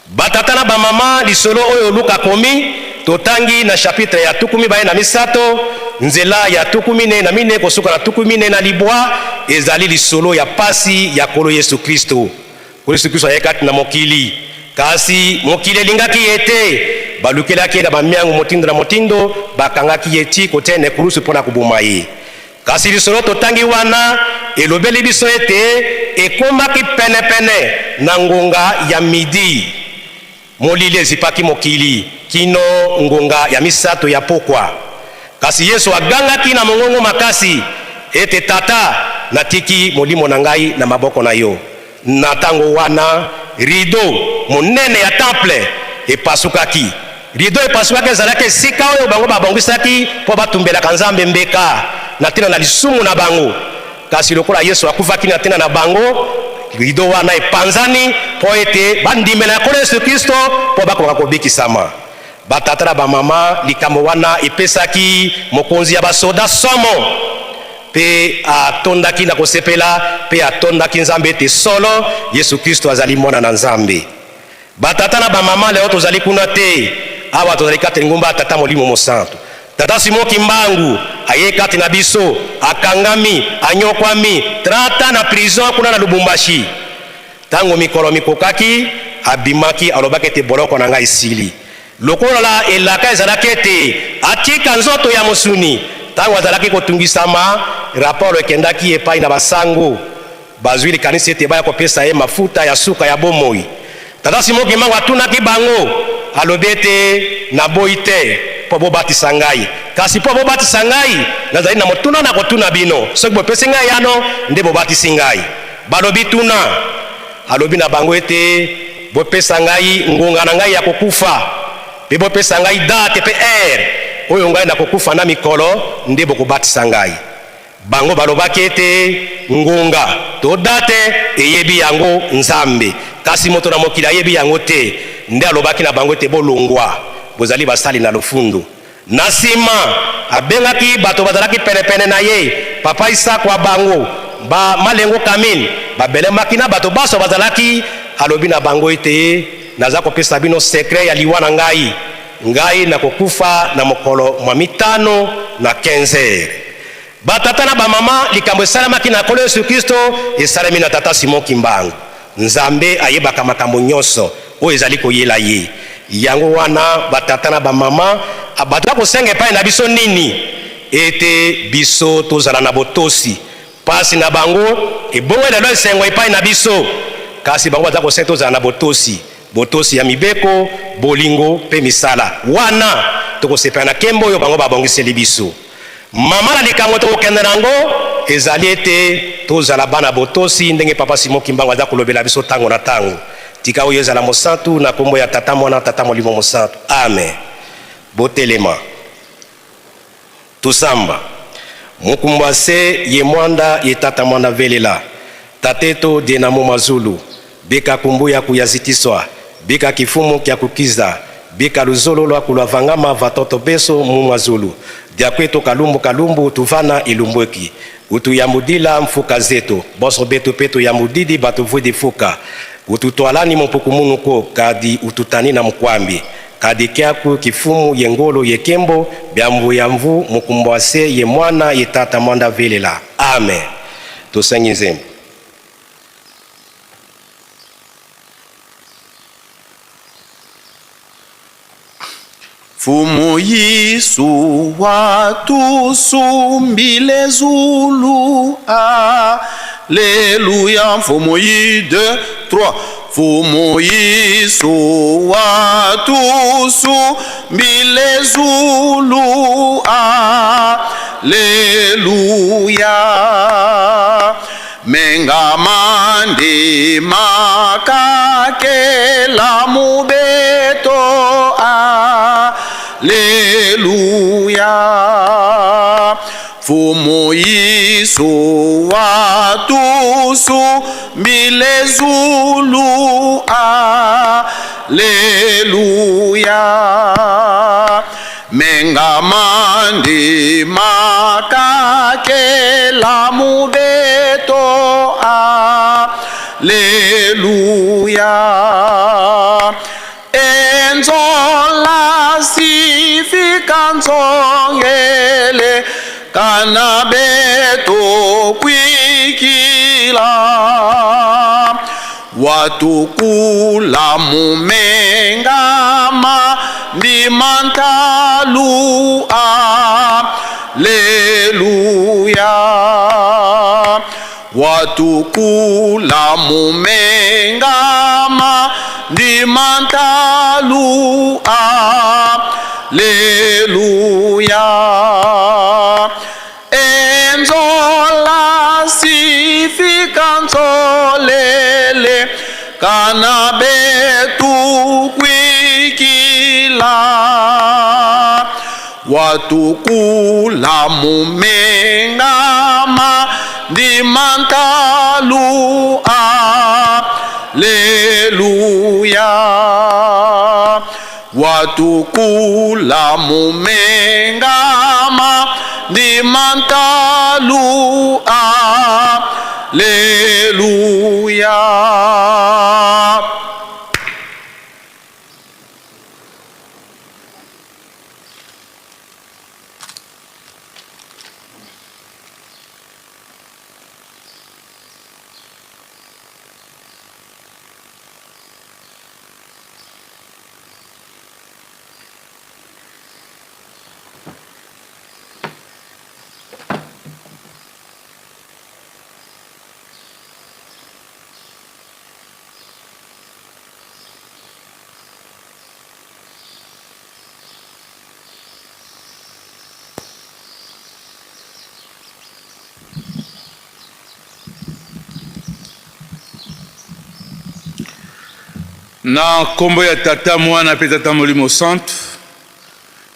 Batata na bamama, lisolo oyo Luka akomi, totangi na chapitre ya 23, nzela ya 44 kosuka na 49, ezali lisolo ya pasi ya Nkolo Yesu Kristo. Nkolo Yesu Kristo ayaki kati na mokili, kasi mokili elingaki ye te. Balukelaki ye na bamiango motindo na motindo, bakangaki ye ti kotia ye na ekulusu mpo na koboma ye. Kasi lisolo totangi wana elobeli biso ete ekomaki penepene na ngonga ya midi. Molili ezipaki mokili kino ngonga ya misato ya pokwa. Kasi Yesu agangaki na mongongo makasi ete, Tata, natiki molimo na ngai na maboko na yo. Na ntango wana, rido monene ya temple epasukaki. Rido epasukaki ezalaki esika oyo bango babongisaki mpo batumbelaka Nzambe mbeka na ntina na lisumu na bango. Kasi lokola Yesu akufaki na ntina na bango, rido wana epanzani mpo ete bandimela ya Nkolo Yesu Kristo mpo bakoka kobikisama. Batata na bamama, likambo wana epesaki mokonzi ya basoda somo, mpe atondaki na kosepela mpe atondaki Nzambe ete solo Yesu Kristo azali Mwana na Nzambe. Batata na bamama, lelo tozali kuna te. Awa tozali kati na lingomba ya Tata Molimo Mosantu. Tata Simon Kimbangu aye kati na biso, akangami, anyokwami 30 ans na prison kuna na Lubumbashi. Tango mikolo mikokaki, abimaki, alobaki ete boloko na ngai esili. Lokola elaka ezalaki ete atika nzoto ya mosuni, tango azalaki kotungisama, raporo ekendaki epai na basango. Bazwi likanisi ete baya kopesa ye mafuta ya suka ya bomoi. Tata Simon Kimbangu atunaki bango, alobi ete, Naboyi te mpo bobatisa ngai, kasi mpo bobatisa ngai, nazali na motuna na kotuna bino. Soki bopesi ngai eyano, nde bobatisi ngai. Balobi, Tuna. Alobi na bango ete, Bopesa ngai ngonga na ngai ya kokufa, mpe bopesa ngai date mpe heure oyo ngai nakokufa na mikolo nde bokobatisa ngai. Bango balobaki ete, Ngonga to date eyebi yango Nzambe, kasi moto na mokili ayebi yango te. Nde alobaki na bango ete, Bolongwa, bozali basali na lofundu. Na nsima, abengaki bato bazalaki penepene na ye, Papa Isako wa bango, ba Malengo Camille, babelemaki na bato banso bazalaki. Alobi na bango ete, Naza kopesa bino secret ya liwa na ngai. Ngai nakokufa na mokolo mwa mitano na 15 heures. Ba tata na ba mama, likambo esalemaki na Nkolo Yesu Kristo esalemi na Tata Simon Kimbangu. Nzambe ayebaka makambo nyonso oyo ezali koyela ye. Yango wana ba tata na ba mama, bato bakosenga epai na biso nini? Ete biso tozala na botosi. Pasi na bango ebongo lelo esengo epai na biso, kasi bango baza kosenga tozala na botosi. Botosi ya mibeko, bolingo mpe misala. Wana tokosepela na nkembo oyo bango babongiseli biso. Mama na likambo tokokende na yango ezali ete tozala bana botosi ndenge Papa Simon Kimbangu aza kolobela biso tango na tango. Tika oyo ezala mosantu na kombo ya Tata Mwana Tata Molimo Mosantu. Amen. Botelema. Tusamba. Mukumbwa se ye mwanda ye tata mwana velela. Tateto diena mu mazulu. Bika kumbuya kuyazitiswa. Bika kifumu kya kukiza. Bika luzolo lwa kulwa vangama vatoto beso mu mwazulu. Diakwetu kalumbu kalumbu tuvana ilumbweki. Utuyambudila mfuka zetu. Bonso betu pe tuyambudidi batuvwidi fuka. Ututwalani mumpukumunu ko kadi ututani na mukwambi. Kadi kyaku kifumu ye ngolo ye kembo bya mvuya mvu mukumbwase ye mwana ye tata mwanda velela. Amen. Tosengi nzembo. Mfumu Yesu watusumbile zulu, aleluya. Mfumu yi 2 3 Mfumu Yesu watusumbile zulu, aleluya. Mengamandi makakela mubeto, aleluya. Mfumu Yesu watusumbile zulu, aleluya. Mengamandi makakela mubeto. Alleluia. Enzola sifika nzongele kana beto kwikila watukula mumengama ndimantalu. Alleluia. Watukula mumengama ndimantalu. Alleluia. Enzola sifika nzolele kana betu kwikila watukula mumengama ndimantalu. Alleluia. Watukula mumengama ndimantalu. Alleluia. Na nkombo ya Tata, Mwana mpe Tata Molimo Santu,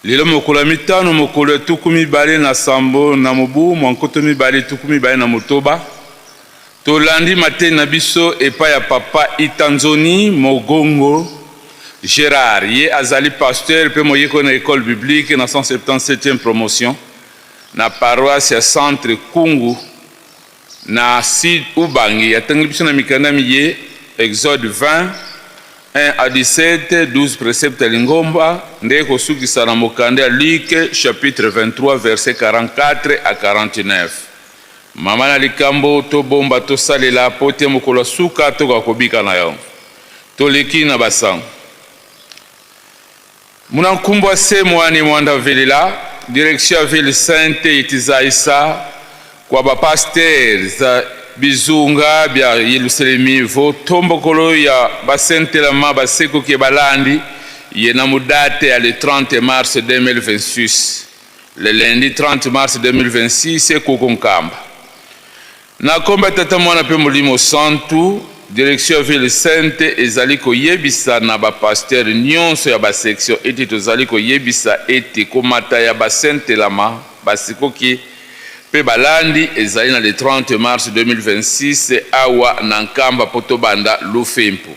lelo mokolo ya mitano, mokolo ya 27 na mobu mwa 2026, tolandi mateni na biso epai ya Papa Itanzoni Mogongo Gérard. Ye azali pasteur mpe moyekoli na école biblique na 177e promotion na paroisse ya Centre Kungu na Sud Ubangi. Atangi biso na mikanda miye: Exode 20 1 à 17, 12 préceptes ya lingomba, nde kosukisa na mokanda ya Luc chapitre 23 verset 44 à 49. Mama na likambo: tobomba, tosalela po te mokolo ya suka tokoka kobika na yo. Toleki na basango. Muna nkumbwa se mwani mwanda velela direction ya ville sainte itizaisa kwa bapaster za bizunga bya Yelusalemi vo tombokolo ya basentelama basekoki balandi ye na mudate ya le 30 mars 2026, le lundi 30 mars 2026, ekoko Nkamba. Na kombo ya Tata, Mwana mpe Molimo Santu, direction ya ville sainte ezali koyebisa na bapaster nyonso ya basection ete tozali koyebisa ete komata ya basentelama basikoki mpe balandi ezali na le 30 mars 2026 awa na Nkamba mpo tobanda lufempu.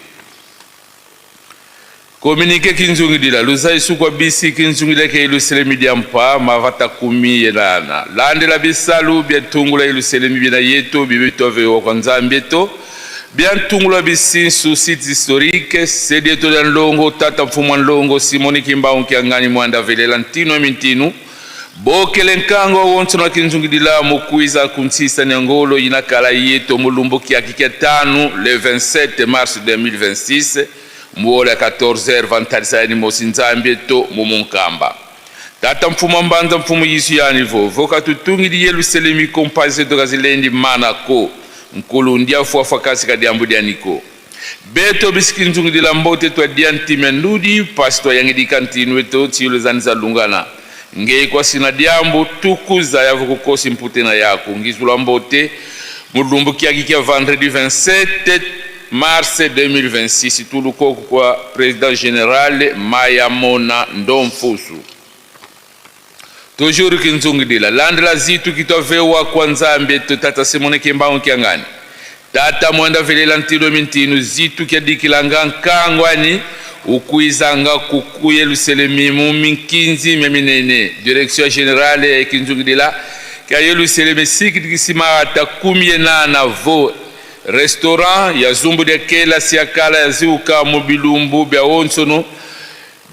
Communiqué kinzungidila luza isukwa bisi kinzungidila Yelusalemi dia mpa mavata kumi yenana landela bisalu bia tungula Yelusalemi bina yeto bibeto avewa kwa Nzambi eto bia ntungula bisinsu site historique sedieto dia nlongo tata mfumu nlongo Simoni Kimbangu Kiangani Mwanda velela ntino mintinu bokele nkango wonso na kinzungidila mokwiza kunsisa nyangolo yinakala yeto mulumbu kiaki tanu le 27 mars 2026 muola ya 14h vantalisa mosi Nzambi to mumunkamba. Tata mfumu mbanza mfumu yisu yani vo voka tutungidi Yelusalemi kompase to kazilendi manako nkulu ndia fuafa kasi kadiambu dianiko beto bisiki nzungidila mbote twa diantime ndudi pasi twa yangidi kantinu eto tiyolo zani lungana ngei kwa sina diambu tukuza yavu kukosi mpute na yako ngizula mbote mulumbu kiaki kia vendredi 27 mars 2026 tuluko kwa président général Mayamona Ndomfusu. Toujours kinzungidila landela zitu kitovewa kwa Nzambi to tata Simone Kimbangu Kiangani tata mwenda velela ntilo mintinu zitu kiadikilanga nkangwani Ukwizanga ku Yelusalemi mu minkinzi mya minene. Direction generale ya Ekinzungidila kya Yelusalemi sikidikisima kumi yenana vo restaurant ya zumbu dia kela siakala ya ziuka mu bilumbu bya onsono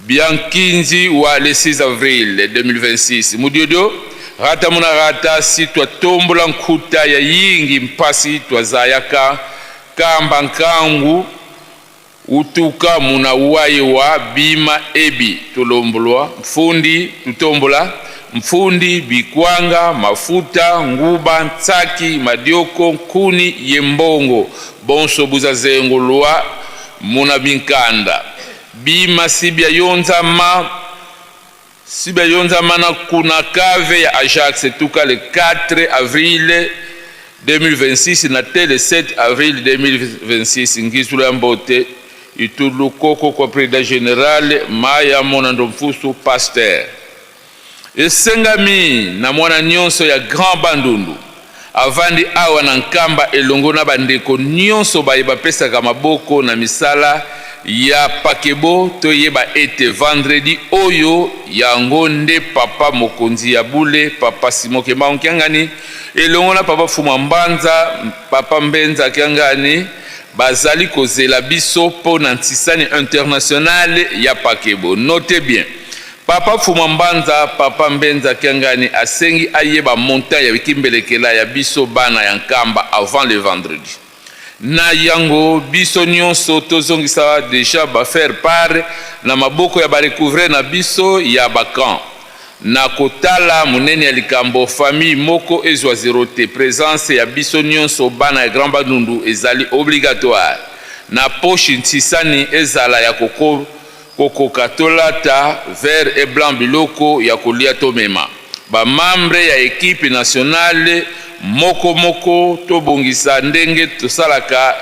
bya nkinzi wa le 6 avril 2026. Mudiodio rata muna rata si twatombola nkuta ya yingi mpasi twazayaka kamba nkangu utuka muna wayi wa bima ebi tulombolwa mfundi tutombola mfundi bikwanga mafuta nguba ntsaki madioko nkuni yembongo bonso buzazengo lwa muna binkanda bima sibya yonzama sibya yonzama na kuna kave ya Ajax tuka le 4 avril 2026 na te le 7 avril 2026. Ngizulu ya mbote itulu koko kwa président général Maya Monando Mfusu pasteur. Esengami na mwana nyonso ya Grand Bandundu avandi awa na Nkamba elongo na bandeko nyonso baye bapesaka maboko na misala ya pakebo, toyeba ete vendredi oyo yango nde papa mokonzi ya bule papa Simon Kimbangu Kiangani elongo na papa Fuma Mbanza papa Mbenza Kiangani bazali kozela biso mpo na ntisani internationale ya pakebo. Note bien, papa Fuma Mbanza papa Mbenza Kiangani asengi ayeba montant ya kimbelekela ya biso bana ya Nkamba avant le vendredi. Na yango biso nyonso tozongisa deja ba faire part na maboko ya ba recouvrer na biso ya bakan. Na kotala monene ya likambo famille moko ezwa zero te, présence ya biso nyonso bana ya Grand Bandundu ezali obligatoire. Na poche ntisani ezala ya kokoka tolata vert et blanc biloko ya kolia tomema. Ba membre ya équipe nationale moko moko tobongisa ndenge tosalaka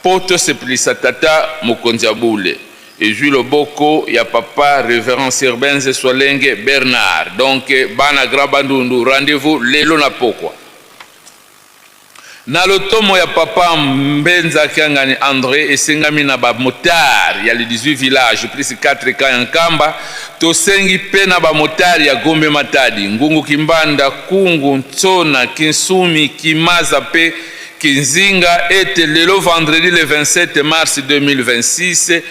po tosepelisa tata mokonzi ya bule. Ezwi loboko ya papa révérend Serbenze Swalenge Bernard. Donc bana Grand Bandundu, rendez-vous lelo na pokwa. Na lotomo ya papa Mbenza Kiangani André esengami na ba motard ya le 18 village plus 4 camps ya Nkamba, tosengi pe na ba motard ya Gombe Matadi, Ngungu Kimbanda, Kungu, Ntsona, Kinsumi, Kimaza pe Kinzinga ete lelo vendredi le 27 mars 2026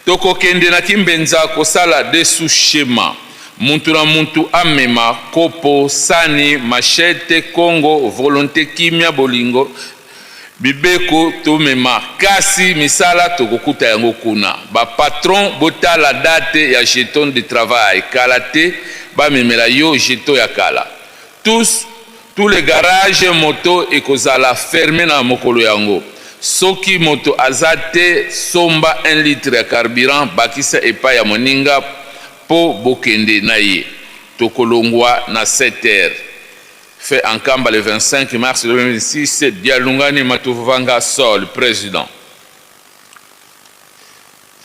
tokokende na Kimbenza kosala dessous schéma. Muntu na muntu amema kopo, sani, machete, kongo, volonté, kimia, bolingo, bibeko tomema kasi misala tokokuta yango kuna. Ba patron botala date ya jeton de travail kala te bamemela yo jeton ya kala. Tous les garages moto ekozala fermé na mokolo yango. Soki moto aza te somba 1 litre ya carburant bakisa epai ya moninga po bokende na ye. Tokolongwa na 7 heures. Fait en Nkamba le 25 mars 2026, Dialungani Matuvanga Sol, président.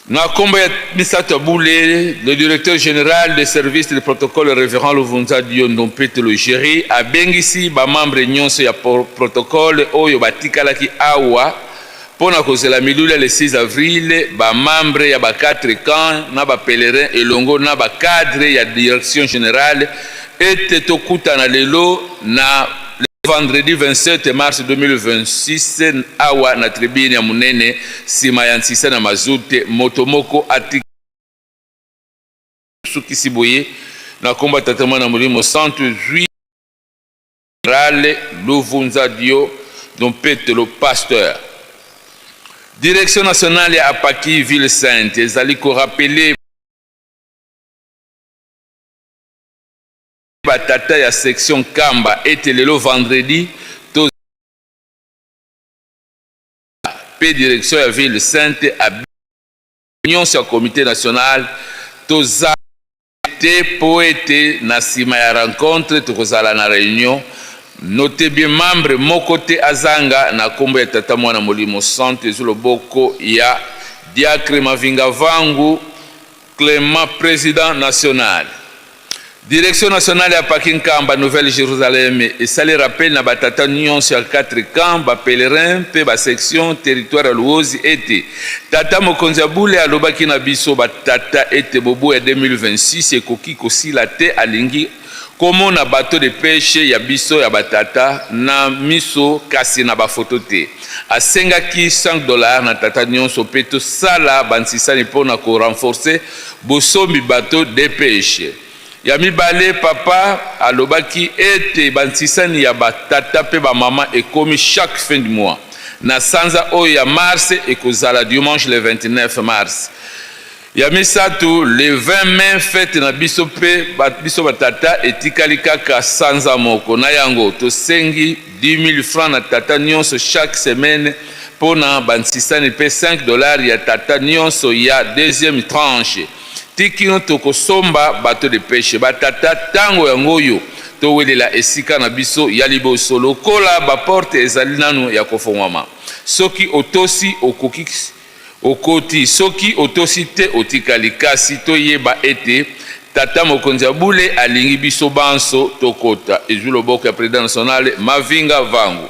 Na kombo ya misato ya bule, le directeur général des services de protocole révérend Luvunza Diondo Mpetelo Géry abengisi ba membre nyonso ya protocole oyo batikalaki awa mpona kozela milulu ya le 6 avril, ba membre ya ba 4 camps na ba pèlerin elongo na ba cadre ya direction générale ete tokutana lelo na vendredi 27 mars 2026 awa na tribune ya monene nsima ya nsisa na mazute. Moto moko atikisukisi boye na komba tata mwana molimo santu zwi général Luvunza Dio Dompetelo pasteur. Direction nationale ya Apaki ville sainte ezali korappeler batata ya section Kamba ete lelo vendredi to pe direction ya ville sainte a nyonso ya comité national toza te po ete na nsima ya rencontre tokozala na réunion. Note bien, membre moko te azanga na kombo ya tata mwana molimo santu ezwi loboko ya diacre Mavinga Vangu Clément président national. Direction nationale ya Paki Nkamba Nouvelle Jérusalem esali rappel na batata nyonso ya 4 camps, ba pèlerins mpe ba section territoire ya Luozi ete tata mokonzi ya bule alobaki na biso batata ete mobu ya 2026 ekoki kosila te, alingi komona bateau de pêche ya biso ya batata na miso kasi na bafoto te. Asengaki 5 $ na tata nyonso mpe tosala bansisani mpona korenforcer bosombi bateau de pêche. Ya mibale, papa alobaki ete bansisani ya batata mpe bamama ekomi chaque fin du mois. Na sanza oyo ya mars ekozala dimanche le 29 mars. Ya misato, le 20 mai, fête na biso mpe biso batata etikali kaka sanza moko. Na yango tosengi 10 000 francs na tata nyonso chaque semaine mpo na bansisani mpe 5 $ ya tata nyonso ya deuxième tranche tikino tokosomba bateau de pêche. Batata, ntango yango oyo towelela esika na biso ya liboso lokola baporte ezali nanu ya kofongwama. Soki otosi, okoki okoti, soki otosi te, otikali. Kasi toyeba ete tata mokonzi ya bule alingi biso banso tokota. Ezwi loboko ya président national Mavinga Vangu.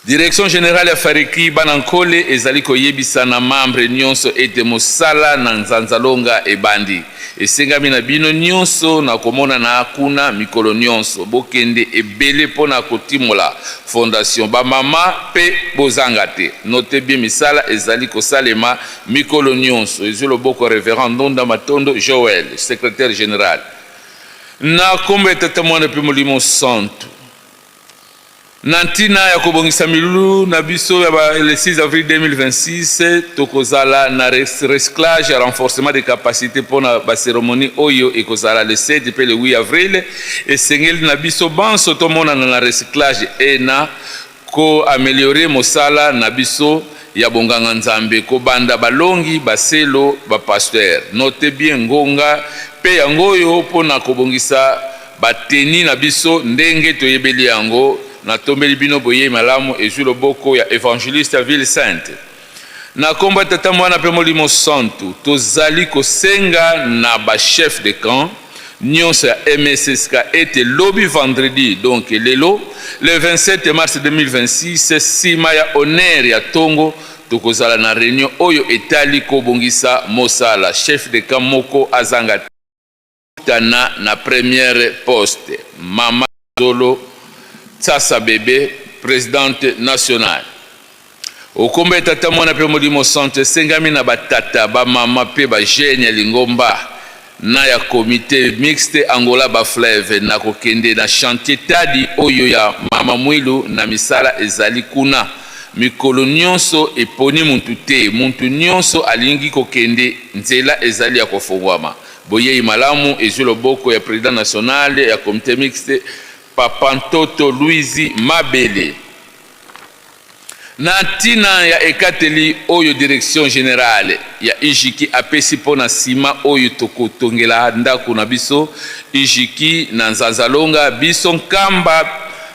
Direction générale ya Fariki bana Nkole ezali koyebisa na membre nyonso ete mosala na Nzanzalonga ebandi. Esengami na bino nyonso na komonana kuna mikolo nyonso. Bokende ebele mpona kotimola fondation. Bamama mpe bozanga te. Note bien, misala ezali kosalema mikolo nyonso. Ezwi loboko révérend Ndonda Matondo Joel, secrétaire général. Na nkombo ya Tata, Mwana mpe Molimo Santu. Na ntina ya kobongisa milulu na biso ya ba le 6 avril 2026, tokozala na recyclage ya renforcement de capacité mpona bacérémonie oyo ekozala le 7 mpe le 8 avril. Esengeli na biso banso tomonana na recyclage e na koaméliorer mosala na biso ya bonganga Nzambe, kobanda balongi, baselo, bapasteur. Note bien, ngonga mpe yango oyo mpona kobongisa bateni na biso ndenge toyebeli yango. Natombeli bino boyei malamu. Ezwi loboko ya évangéliste ya Ville Sainte. Na nkombo ya Tata, Mwana mpe Molimo Santu, tozali kosenga na bachef de camp nyonso ya MSSK ete lobi vendredi, donc lelo le 27 mars 2026, nsima ya honneur ya ntongo, tokozala na réunion oyo etali kobongisa mosala. Chef de camp moko azanga tana na première poste. Mama Zolo Tsasa Bebe, présidente nationale. Okomba ya Tata, Mwana mpe Molimo Santo, esengami na batata, bamama mpe bajeunes ya lingomba na ya comité mixte Angola Bafleuve na kokende na chantier Tadi oyo ya mama Mwilu. Na misala ezali kuna mikolo nyonso, eponi muntu te. Muntu nyonso alingi kokende, nzela ezali ya kofungwama. Boyei malamu. Ezwi loboko ya président national ya comité mixte, Papa Ntoto Louisi Mabele. Na ntina ya ekateli oyo direction générale ya Ijiki apesi mpo na nsima oyo tokotongela ndako na biso Ijiki na Nzanzalonga, biso Nkamba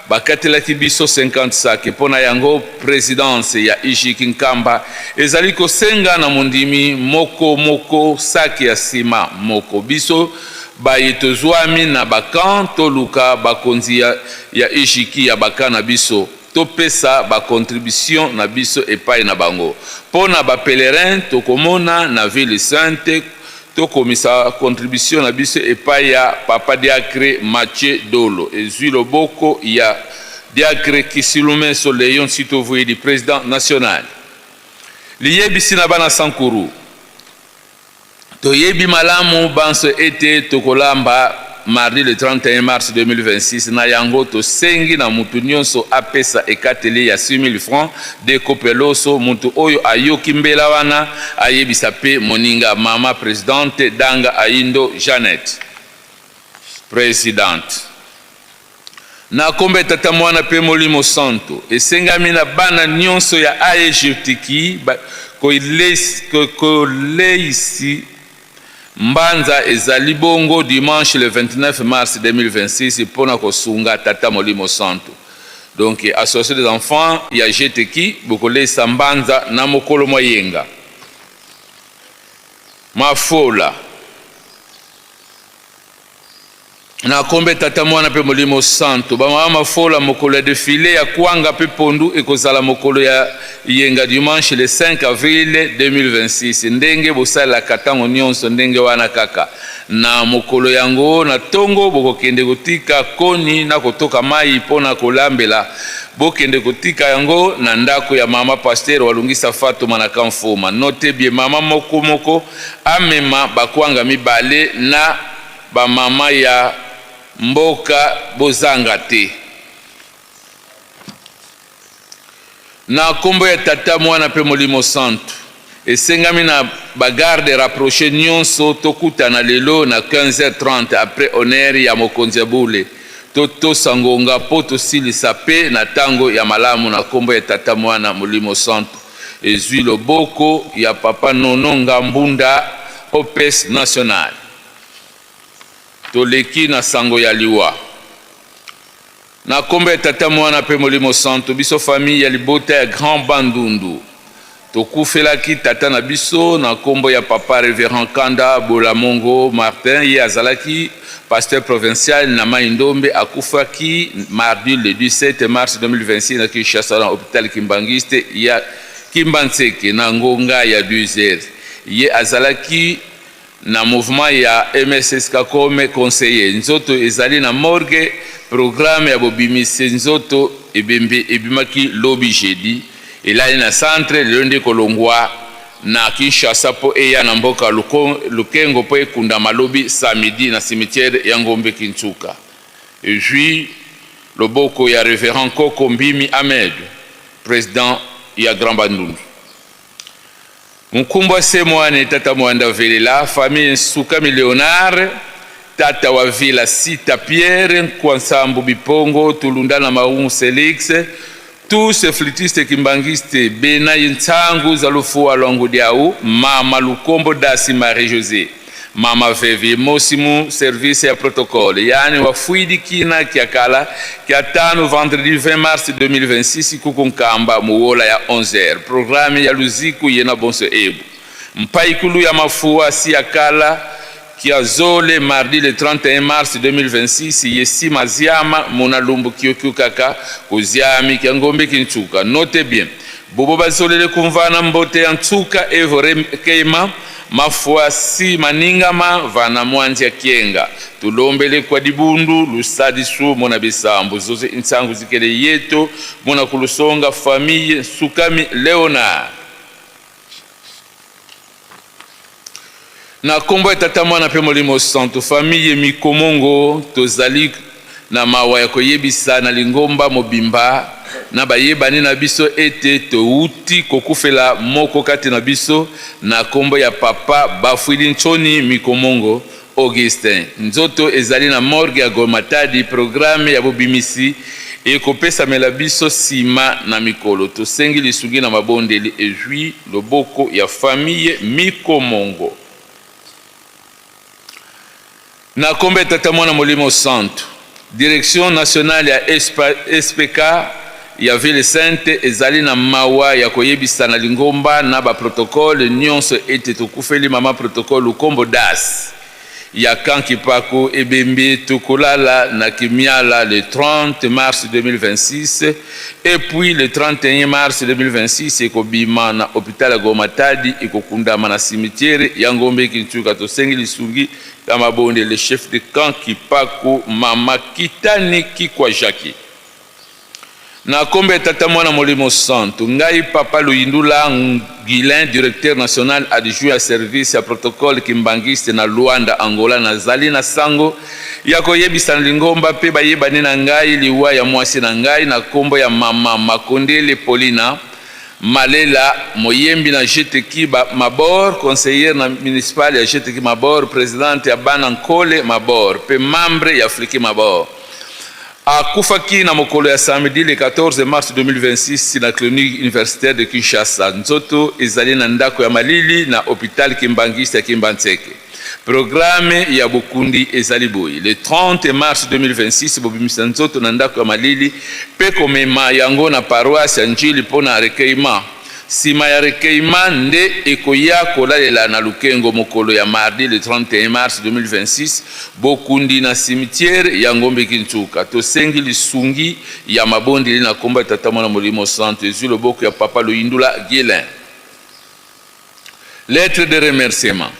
bakatelaki biso 50 sac. Mpo na yango, présidence ya Ijiki Nkamba ezali kosenga na mondimi moko moko saki ya nsima moko. Biso baye tozwami na bacamp, toluka bakonzi ya Ijiki ya bacamp na biso, topesa bacontribution na biso epai na bango. Mpo na bapèlerin, tokomona na Ville Sainte, tokomisa contribution na biso epai ya papa diacre Mathieu Dolo. Ezwi loboko ya diacre Kisilumeso Leon Sitovuidi, président national. Liyebisi na bana Sankuru: toyebi malamu banso ete tokolamba mardi le 31 mars 2026. Na yango tosengi na mutu nyonso apesa ekateli ya 6000 francs de kopeloso. Mutu oyo ayoki mbela wana ayebisa mpe moninga. Mama présidente Danga Aindo Janet, présidente. Na nkombo ya Tata, Mwana mpe Molimo Santo, esengami na bana nyonso ya Aegyptiki koleisi mbanza. Ezali bongo dimanche le 29 mars 2026 mpona kosunga tata Molimo Santo. Donc association des enfants ya Gtki, bokoleisa mbanza na mokolo mwa yenga. Mafola. Na kombo ya Tata, Mwana mpe Molimo Santo. Bamama mafola, mokolo ya defile ya kwanga mpe pondu ekozala mokolo ya yenga, dimanche le 5 avril 2026, ndenge bosalelaka ntango nyonso. Ndenge wana kaka na mokolo yango na ntongo, bokokende kotika koni na kotoka mai mpo na kolambela. Bokende kotika yango na ndako ya mama pasteur Walungisa Fatuma na Kamfuma. Note bien, mama moko moko amema bakwanga mibale. Na bamama ya mboka, bozanga te. Na nkombo ya Tata, Mwana mpe Molimo Santu. Esengami na bagarde rapproché nyonso tokutana lelo na 15h30 après honneur ya mokonzi ya bule. Totosa ngonga mpo tosilisa mpe na ntango ya malamu. Na nkombo ya Tata, Mwana, Molimo Santu. Ezwi loboko ya papa Nono Ngambunda, OPS national. Toleki na sango ya liwa. Na nkombo ya Tata, Mwana mpe Molimo Santo. Biso famille ya libota ya Grand Bandundu, tokufelaki tata na biso na nkombo ya papa révérend Kanda Bolamongo Martin. Ye azalaki pasteur provincial na Mai Ndombe. Akufaki mardi le 17 mars 2026 na Kinshasa, na hôpital kimbangiste ya Kimbanseke, na ngonga ya 2 heures. Ye azalaki na mouvement ya MSSK comme conseiller. Nzoto ezali na morgue. Programme ya bobimisi nzoto, ebembe ebimaki lobi jeudi, elali na centre. Lelo nde kolongwa na Kinshasa mpo eya na mboka Lukengo mpo ekundama lobi samedi na cimetière ya Ngombe Kintsuka. Ezwi loboko ya révérend Koko Mbimi Ahmed, président ya Grand Bandundu. Nkumbwa se mwane tata Mwanda Velela, famille Nsukami Léonard, tata wa Vila Sita Pierre Nkwansambu Bipongo Tulunda na Maungu Selix, tous ces flûtistes kimbanguistes bena Ntsangu Zalufua Lwangu Diau, mama Lukombo Dasi Marie José, mama Vevi Mosimu, service ya protocole, yani wafuidi kina kiakala kia tano, vendredi 20 mars 2026, kuku Nkamba muwola ya 11h. Programme ya luziku yena bonso ebu mpaikulu ya mafua si ya kala kia zole, mardi le 31 mars 2026, yesi maziama mona lumbu kiokiu kaka koziami kia ngombe kintsuka. Note bien, bobo bazolele kumvana mbote ya ntsuka evore keima mafua si maningama vana mwanzi ya kienga tulombele kwa dibundu lusadisu mona bisambu zoze intsangu zikele yeto mona kulusonga, famille Sukami Leonard. Na nkombo ya Tata, Mwana mpe Molimo Santo. Famille Mikomongo, tozali na mawa ya koyebisa na lingomba mobimba na bayebani na biso ete touti kokufela moko kati na biso na nkombo ya papa Bafwili Ntshoni Mikomongo Augustin. Nzoto ezali na morgue ya Gomatadi. Programme ya bobimisi ekopesamela biso nsima na mikolo. Tosengi lisungi na mabondeli. Ezwi loboko ya famille Mikomongo. Na nkombo ya Tata, Mwana, Molimo Santo. Direction nationale ya SPK ya Ville Sainte ezali na mawa ya koyebisa na lingomba na baprotocole nyonso ete tokufeli mama protocole Lukombo Das ya Kankipaku. Ebembe tokolala na Kimiala le 30 mars 2026 et puis le 31 mars 2026 ekobima na hôpital ya Gomatadi, ekokundama na cimetière ya Ngombe Kintsuka. Tosengi lisungi ya mabonde. Le chef de camp Kipaku, mama Kitani Kikwa Jackie. Na nkombo ya Tata, Mwana, Molimo Santo. Ngai papa Luyindula Guilin, directeur national adjoint ya service ya protocole kimbangiste na Luanda, Angola, nazali na sango ya koyebisa na lingomba mpe bayebani na ngai liwa ya mwasi na ngai na nkombo ya mama Makondele Polina Malela, moyembi na GTK Mabor, conseillère na municipal ya GTK Mabor, présidente ya bana Nkole Mabor mpe membre ya Fliki Mabor. Akufaki na mokolo ya samedi le 14 mars 2026 na clinique universitaire de Kinshasa. Nzoto ezali na ndako ya malili na hôpital kimbangiste ya Kimbanseke. Programme ya bokundi ezali boye: le 30 mars 2026, bobimisa nzoto na ndako ya malili mpe komema yango na paroisse ya Njili mpo na recueillement. Sima ya recueillement nde ekoya kolalela na Lukengo mokolo ya mardi le 31 mars 2026, bokundi na cimetière ya Ngombe Kinsuka. Tosengi lisungi ya mabondeli na kombo ya Tata Mwana Molimo Santu. Ezwi loboko ya Papa Luyindula Guilain. Lettre de remerciement.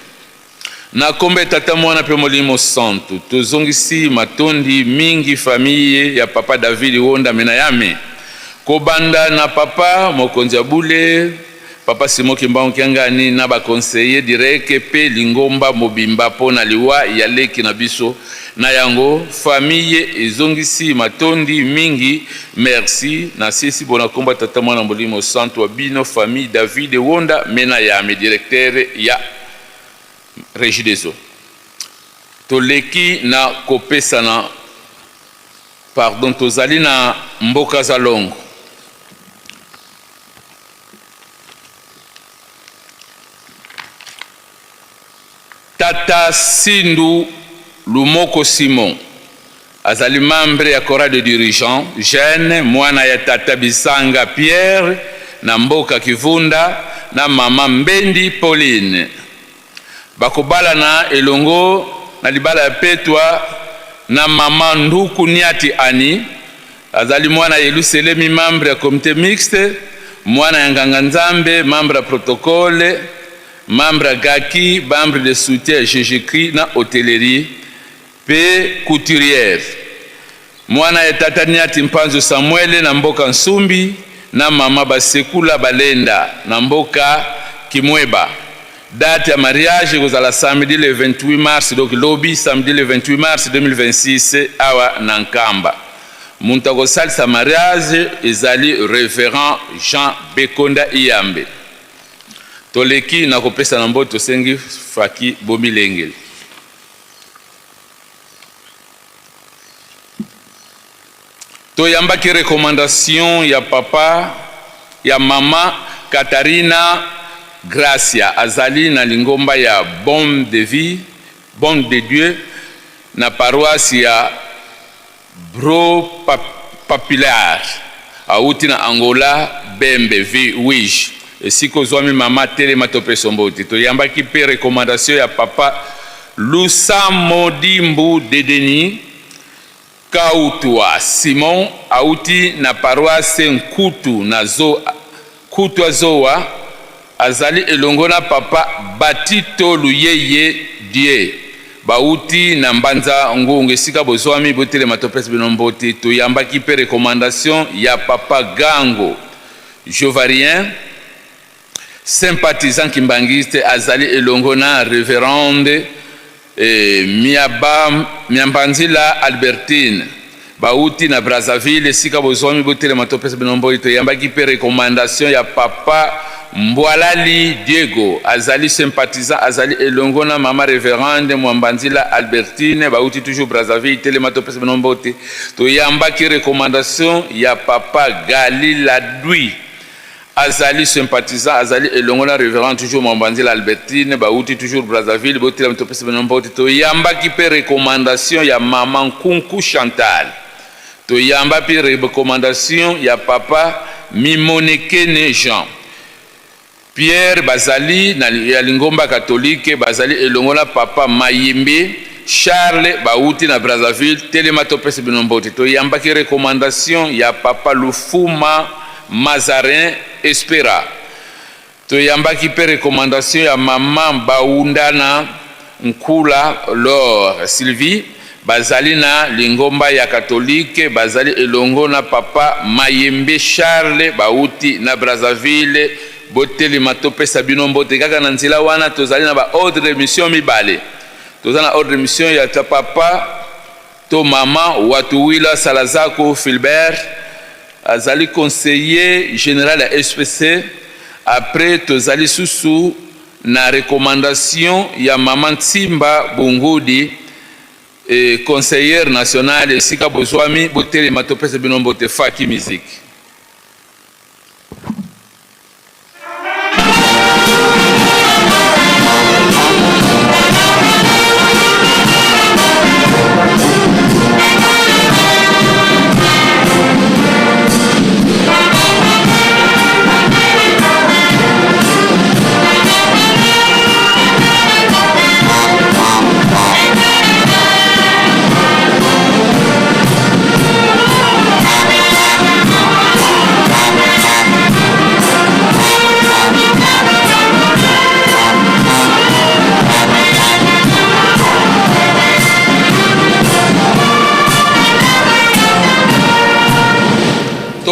Na kombo ya Tata Mwana pe Molimo Santu, tozongisi matondi mingi famille ya Papa David Wonda Menayame, kobanda na Papa Mokonzi ya Bule, Papa Simon Kimbangu Kiangani na ba conseillers directs pe lingomba mobimba po na liwa ya leki na biso. Na yango, famille ezongisi matondi mingi. Merci. Nasisi pona kombo ya Tata Mwana Molimo Santu wa bino famille David Wonda Menayame, directeur ya Regideso. Toleki na kopesana pardon, tozali na mboka Zalongo. Tata Sindu Lumoko Simon azali membre ya chorale de dirigeants jeune, mwana ya tata Bisanga Pierre na mboka Kivunda na mama Mbendi Pauline. Bakobalana elongo na libala ya petwa na mama Nduku Niati Annie, azali mwana ya Yeluselemi, membre ya comite mixte, mwana ya nganga Nzambe, membre ya protocole, membre ya Gaki, membre de soutien ya Jesus-Christ na hotellerie pe couturière. Mwana ya tata Niati Mpanzu Samuele na mboka Nsumbi na mama Basekula Balenda na mboka Kimweba. Date ya mariage ekozala samedi le 28 mars, donc lobi samedi le 28 mars 2026 awa na Nkamba. Moto akosalisa mariage ezali Reverend Jean Bekonda Iyambe. Toleki na kopesa na mbote, tosengi faki bomilengeli. Toyambaki recommandation ya papa ya mama Catarina Gracia, azali na lingomba ya Bonne de Vie, Bonne de Dieu na paroisse ya Bro Papilar, awuti na Angola, Bembe Uige, esika ozwami mama telema topeso mbote. Toyambaki pe recommandation ya papa Lusamo Dimbu Dedeni Kautwa Simon, awuti na paroisse Nkutu na zo Kutwa Zowa, azali elongo na papa Batito Luyeye Dieu, bawuti na Mbanza Ngungu, esika bozwami botelema topesi bino mbote. Toyambaki pe recommandation ya papa Gango Jovarien, sympathisant kimbanguiste, azali elongo na reverende Miaba, Miambanzila Albertine, bawuti na Brazzaville, esika bozwami botelema topesa bino mbote. Toyambaki pe recommandation ya papa Mbwalali Diego, azali sympathisant, azali elongo na mama reverende Mwambanzila Albertine, bawuti toujours Brazzaville, telema topesa bino mbote. Toyambaki recommandation ya papa Gali Ladui, azali sympathisant, azali elongo na reverend toujours Mwambanzila Albertine, bawuti toujours Brazzaville, botelema topesa bino mbote. Toyambaki pe recommandation ya mama Nkunku Chantal. Toyamba pe recommandation ya papa Mimonekene Jean Pierre, bazali na ya lingomba catholique, bazali elongo na papa Mayembe Charles, bawuti na Brazzaville, telema topesa bino mbote. Toyambaki recommandation ya papa Lufuma Mazarin Espera. Toyambaki pe recommandation ya mama Baundana Nkula Laure Sylvie, bazali na lingomba ya catholique, bazali elongo na papa Mayembe Charles, bawuti na Brazzaville, botelema topesa bino mbote. Kaka na nzela wana tozali na ba ordre de mission mibale. Toza na ordre de mission ya papa to mama Watuwila Salazako Philbert, azali conseiller general ya SPC. Après tozali susu na recommandation ya mama Nsimba Bungudi, conseillère nationale, esika bozwami botelema topesa bino mbote. Faki musique.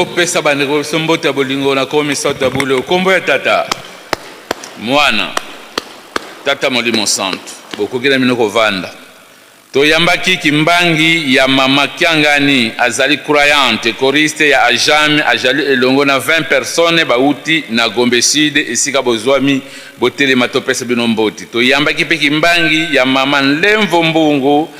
Topesa bandeko biso mbote ya bolingo na komi misato ya bule. Kombo ya Tata, Mwana, Tata Molimo Santu. Bokoki na bino kovanda. Toyambaki kimbangi ya mama Kiangani, azali croyante, choriste ya Ajame, azali elongo na 20 personnes bauti na Gombe Sud, esika bozwami botelema topesa bino mbote. Toyambaki mpe kimbangi ya mama Nlemvo Mbungu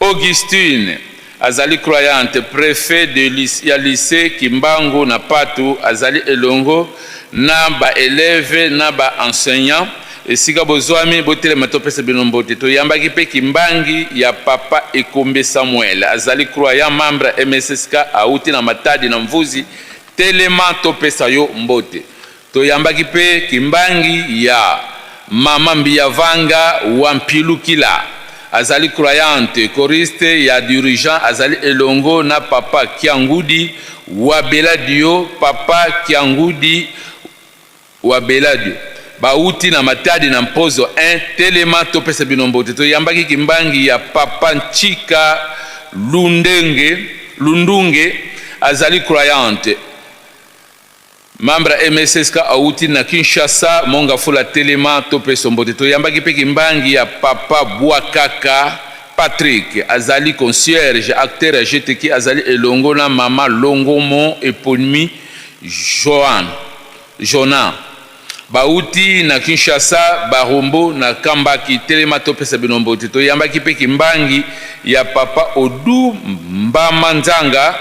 Augustine, azali croyante, prefet de ya lycee Kimbangu na Patu, azali elongo na ba elèves na ba enseignants, esika bozwami botelema topesa bino mbote. Toyambaki mpe kimbangi ya papa Ekombe Samuel, azali croyant, membre ya MSSK, auti na Matadi na Mvuzi, telema topesa yo mbote. Toyambaki mpe kimbangi ya mama Mbiyavanga wa Mpilukila, azali croyante, choriste ya dirigeant, azali elongo na papa Kiangudi wa Beladio, papa Kiangudi wa Beladio bauti na Matadi na Mpozo 1, telema topesa bino mbote. Toyambaki kimbangi ya papa Nchika Lundenge Lundunge, azali croyante, membre ya MSSK, auti na Kinshasa Mongafula, telema topesa mbote. Toyambaki mpe kimbangi ya papa Bwakaka Patrick, azali concierge, acteur ya GTK, azali elongo na mama Longomo Eponmi Joan Jona, bauti na Kinshasa Barumbu na Kambaki, telema topesa bino mbote. Toyambaki mpe kimbangi ya papa Odu Mbama Nzanga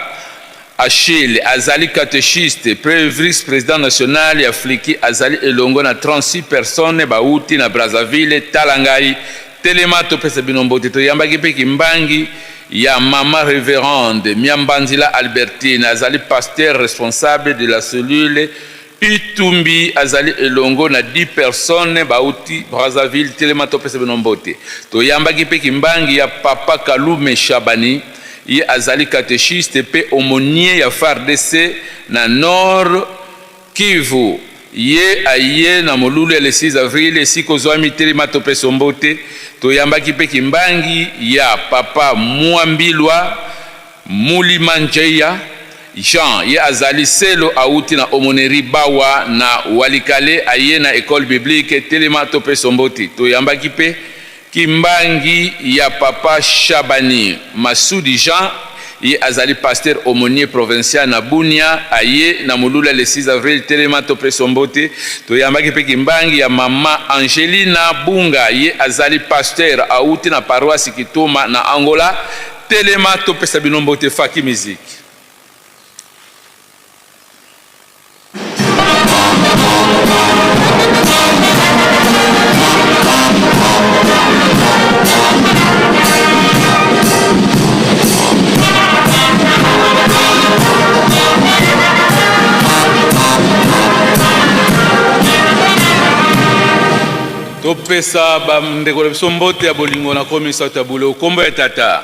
Achille, azali catéchiste, vice président national ya Fliki, azali elongo na 36 personnes bauti na Brazzaville. Tala ngai, telema topesa bino mbote. Toyambaki mpe kimbangi ya mama révérende Miambanzila Albertine, azali pasteur responsable de la cellule Itumbi, azali elongo na 10 personnes bauti Brazzaville, telema topesa bino mbote. Toyambaki mpe kimbangi ya papa Kalume Shabani, ye azali catéchiste mpe aumônier ya FARDC na Nord Kivu, ye aye na molulu ya le 6 avril, esika ozwami, telema topesa mbote. Toyambaki mpe kimbangi ya papa Mwambilwa Mulima Njeya Jean, ye azali selo, auti na aumônerie Bawa na Walikale, aye na école biblique, telema topesa mbote. Toyambaki mpe kimbangi ya papa Shabani Masudi Jean, ye azali pasteur aumônier provincial na Bunia, aye na molulu le 6 avril, telema topesa mbote. Toyambaki mpe kimbangi ya mama Angelina Bunga, ye azali pasteur, auti na paroisse Kitoma na Angola, telema topesa bino mbote. Faki musique. Topesa bandeko na biso mbote ya bolingo na komi misato ya bule. Kombo ya Tata,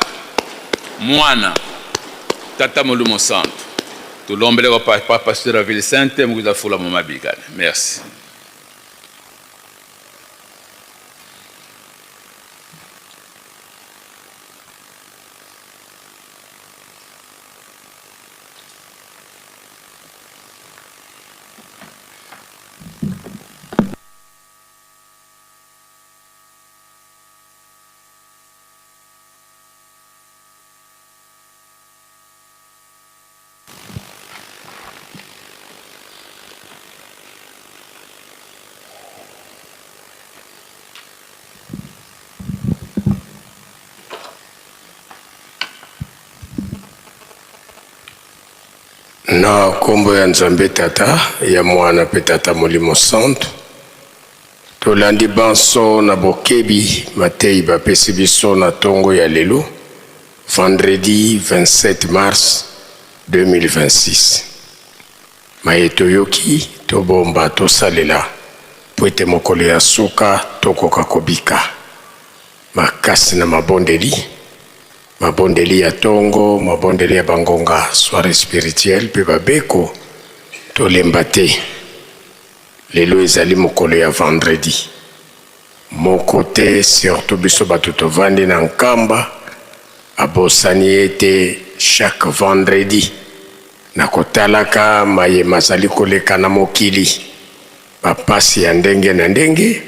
Mwana, Tata Molimo Santu. Tulombele kwa papa pasteur ya Ville Sainte mukuza fula mama bikane. Merci. Na nkombo ya Nzambe Tata, ya Mwana mpe Tata Molimo Santu, tolandi banso na bokebi matei bapesi biso na ntongo ya lelo, vendredi 27 mars 2026. Maye toyoki, tobomba, tosalela po ete mokolo ya suka tokoka kobika makasi na mabondeli, mabondeli ya ntongo, mabondeli ya bangonga, soirée spirituelle mpe babeko, tolemba te. Lelo ezali mokolo ya vendredi moko te, surtout biso bato tovandi na Nkamba abosani ete chaque vendredi Na kotalaka maye mazali koleka na mokili, bapasi ya ndenge na ndenge,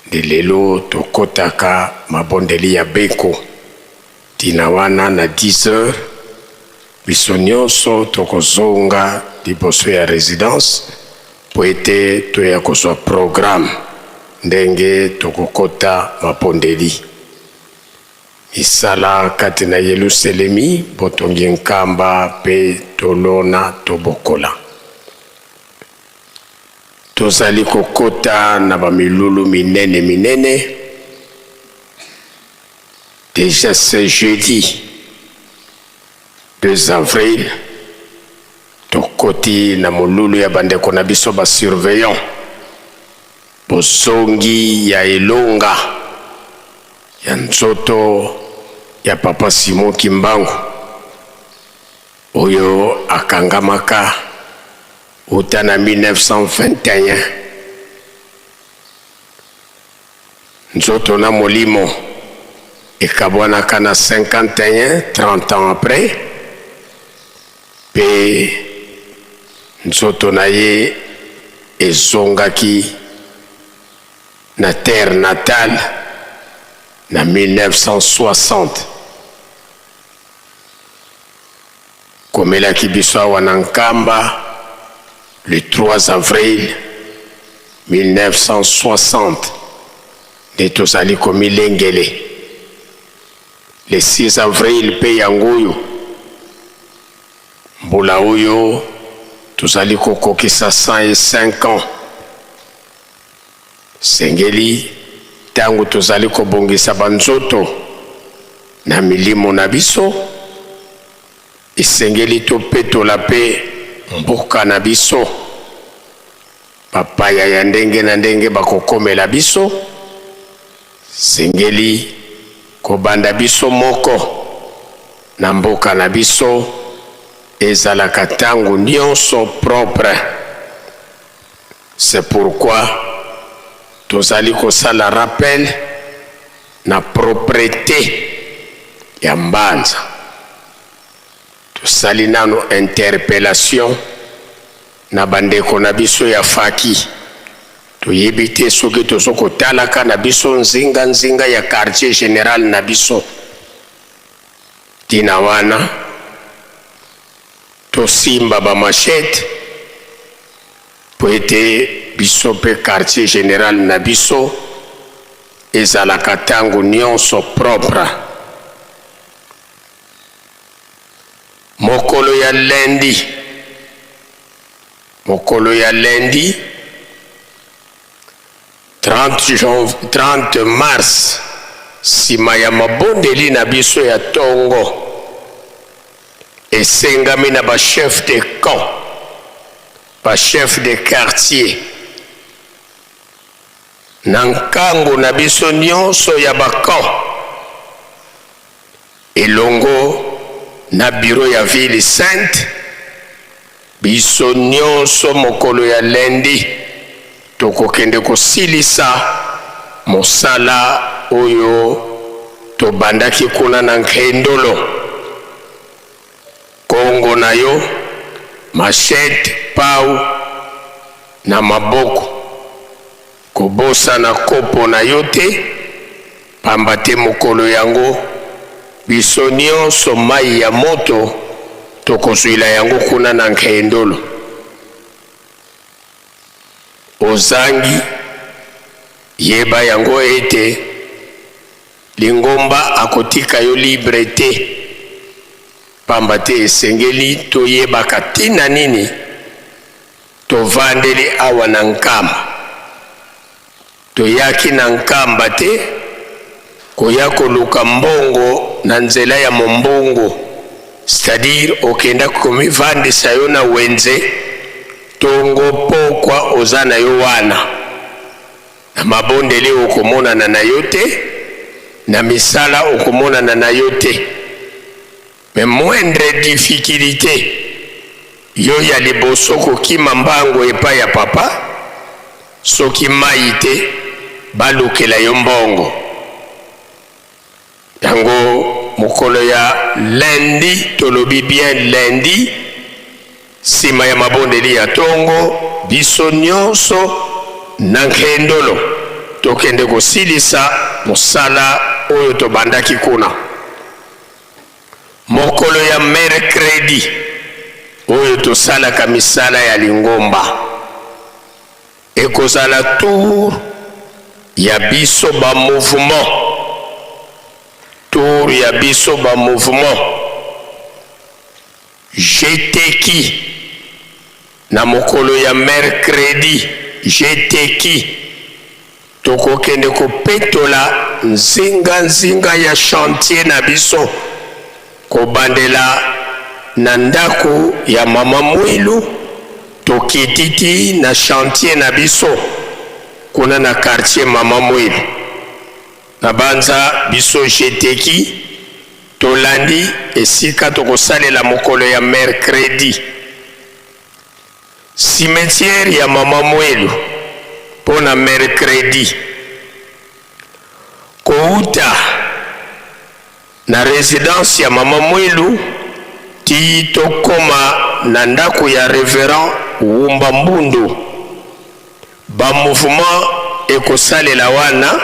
nde lelo tokotaka mabondeli ya beko. Tina wana na 10 heures biso nyonso tokozonga liboso ya residence mpo ete toya kozwa programme ndenge tokokota mapondeli. Misala kati na Yeluselemi, botongi nkamba mpe tolona tobokola. Tozali kokota na bamilulu minene minene. Dejà ce jeudi 2 avril tokoti na molulu ya bandeko na biso ba surveillant bozongi ya elonga ya nzoto ya papa Simon Kimbangu oyo akangamaka uta na 1921. Nzoto na molimo ekabwanaka na 51, 30 ans après, mpe nzoto na ye ezongaki na terre natale na 1960. Komelaki biso awa na Nkamba le 3 avril 1960 nde tozali komilengele le 6 avril mpe yango oyo mbula oyo tozali kokokisa 105 ans. Sengeli ntango tozali kobongisa banzoto na milimo na biso, esengeli topetola mpe mboka na biso. Bapaya ya ndenge na ndenge bakokomela biso, sengeli kobanda biso moko na mboka na biso ezalaka ntango nyonso propre. C'est pourquoi tozali kosala rappel na proprete ya Mbanza. Tosali nano interpellation na bandeko na biso ya faki. Toyebi te soki tozo kotalaka na biso nzinga nzinga ya quartier general na biso. Tina wana tosimba ba machette mpo ete biso mpe quartier general na biso ezalaka ntango nyonso propre. Mokolo ya lundi, mokolo ya lundi 30 janv 30 mars, nsima ya mabondeli na biso ya tongo, esengami na ba chef de camp, ba chef de quartier na nkango na biso nyonso ya ba camp elongo na bureau ya ville sainte, biso nyonso mokolo ya lundi tokokende kosilisa mosala oyo tobandaki kuna na Nkendolo. Kongo na yo, machette, pau na maboko. Kobosana kopo na yo te, pamba te mokolo yango biso nyonso mai ya moto tokozwila yango kuna na Nkendolo. Ozangi, yeba yango ete lingomba akotika yo libre te, pamba te esengeli toyebaka tina nini tovandeli awa na Nkamba. Toyaki na Nkamba te koya koluka mbongo na nzela ya mombongo, c'est-à-dire okenda komivandisa yo na wenze tongo pokwa oza na yo wana na mabondeli okomonana na yo te, na misala okomonana na yo te, mais moindre difficulté yo ya liboso kokima mbango epai ya papa, soki mai te balukela yo mbongo. Yango mokolo ya lundi, tolobi bien lundi. Nsima ya mabondeli ya ntongo, biso nyonso na Nkendolo tokende kosilisa mosala oyo tobandaki kuna. Mokolo ya mercredi oyo tosalaka misala ya lingomba, ekozala tour ya biso ba mouvement, tour ya biso ba mouvement. Gtki na mokolo ya mercredi Gtki tokokende kopetola nzinganzinga ya chantier na biso kobandela na ndako ya mama Mwilu tokiti ti na chantier na biso kuna na quartier mama Mwilu. Na banza biso Gtki Tolandi esika tokosalela mokolo ya mercredi. Cimetière ya Mama Mwelu mpo na mercredi. Kowuta na residence ya Mama Mwelu tii tokoma na ndako ya Reverend Wumba Mbundu. Ba mouvements ekosalela wana.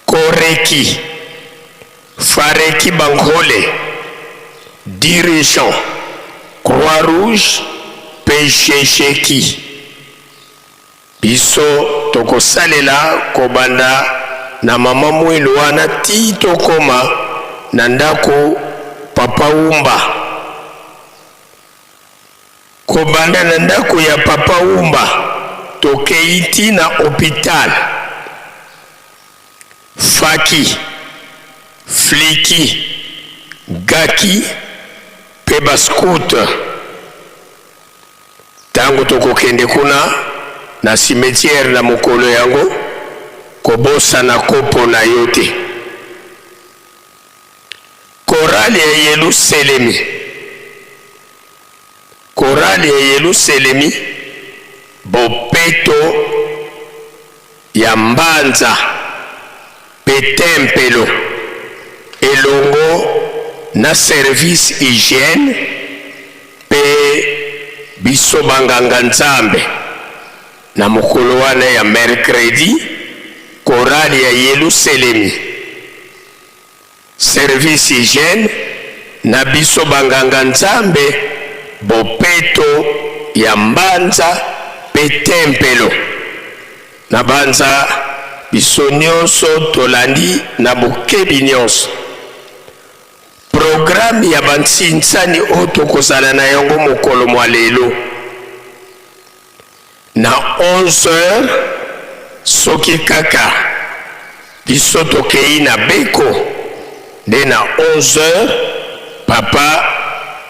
Koreki, Fareki Bankole, dirigeant Croix Rouge mpe Jejeki. Biso tokosalela kobanda na mama Mwilu wana tii tokoma na ndako Papa Wumba. Kobanda na ndako ya Papa Wumba tokeyi ti na hopital Faki, Fliki, Gaki pe ba scout. Tango tokokende kuna na cimetière na mokolo yango, kobosana kopo na yo te. Chorale ya Yeluselemi. Chorale ya Yeluselemi, bopeto ya mbanza mpe tempelo, elongo na service hygiène mpe biso banganga Nzambe. Na mokolo wana ya mercredi, chorale ya Yeluselemi, Service hygiène na biso ba nganga nzambe bopeto ya mbanza pe tempelo na banza biso nionso tolandi na bokebi nionso programme ya ba nsinsani oyo tokozala na yango mokolo mwa lelo Na 11 heures soki kaka biso tokeyi na beko nde na 11 heures papa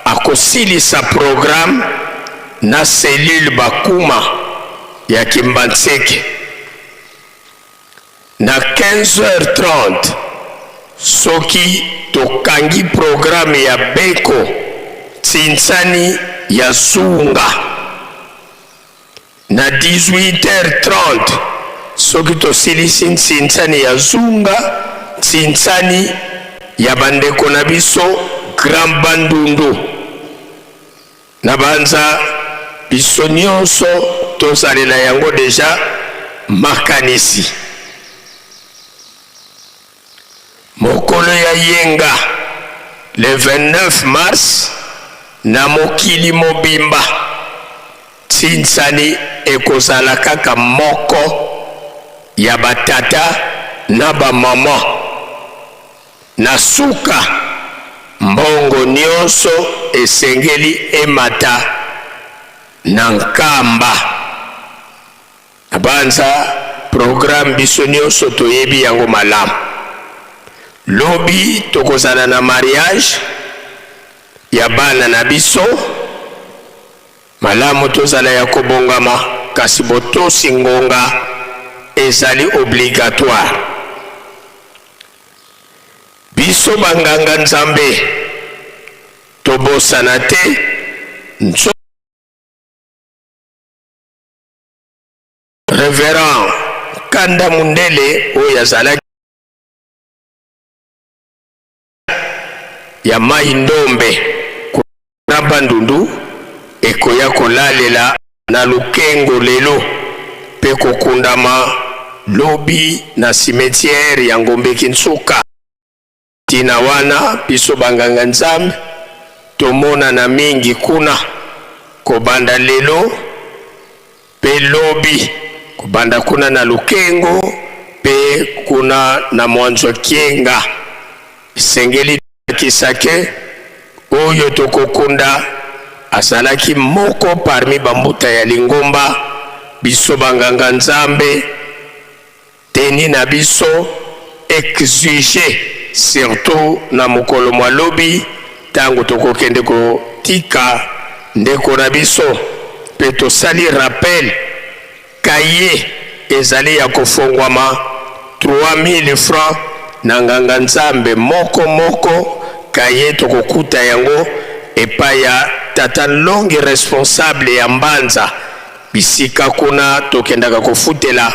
akosilisa programme na cellule Bakuma ya Kimbanseke. Na 15h30 soki tokangi programme ya beko tsinsani ya sunga. Na 18h30 soki tosilisi nsinsani ya zunga nsinsani ya bandeko na biso Grand Bandundu. Nabanza biso nionso tozalela yango dejà makanisi. Mokolo ya yenga le 29 mars na mokili mobimba nsinsani ekozala kaka moko ya ba tata na ba maman. Na suka, mbongo nionso esengeli emata na Nkamba. Nabanza programme biso nionso toyebi yango malamu. Lobi tokozala na mariage ya bana na biso. Malamu tozala ya kobongama, kasi botosi ngonga ezali obligatoire. Biso ba nganga Nzambe tobosana te nzo. Reverend Kanda Mundele oyo azalaki ya Mayi Ndombe kuna Bandundu. Ekoya kolalela na Lukengo lelo mpe kokundama lobi na cimetière ya Ngombe Kinsuka. Tina wana biso banganga Nzambe tomonana mingi kuna kobanda lelo mpe lobi, kobanda kuna na Lukengo mpe kuna na Mwanzwa Kienga. Esengeli tolakisa ke oyo tokokunda azalaki moko parmi bambuta ya lingomba. Biso banganga Nzambe, teni na biso exige surtout na mokolo mwa lobi tango tokokende kotika ndeko na biso, mpe tosali rappel cahier ezali ya kofongwama 3000 francs na nganga Nzambe moko moko. Cahier tokokuta yango epai ya tata Nlongi responsable ya Mbanza, bisika kuna tokendaka kofutela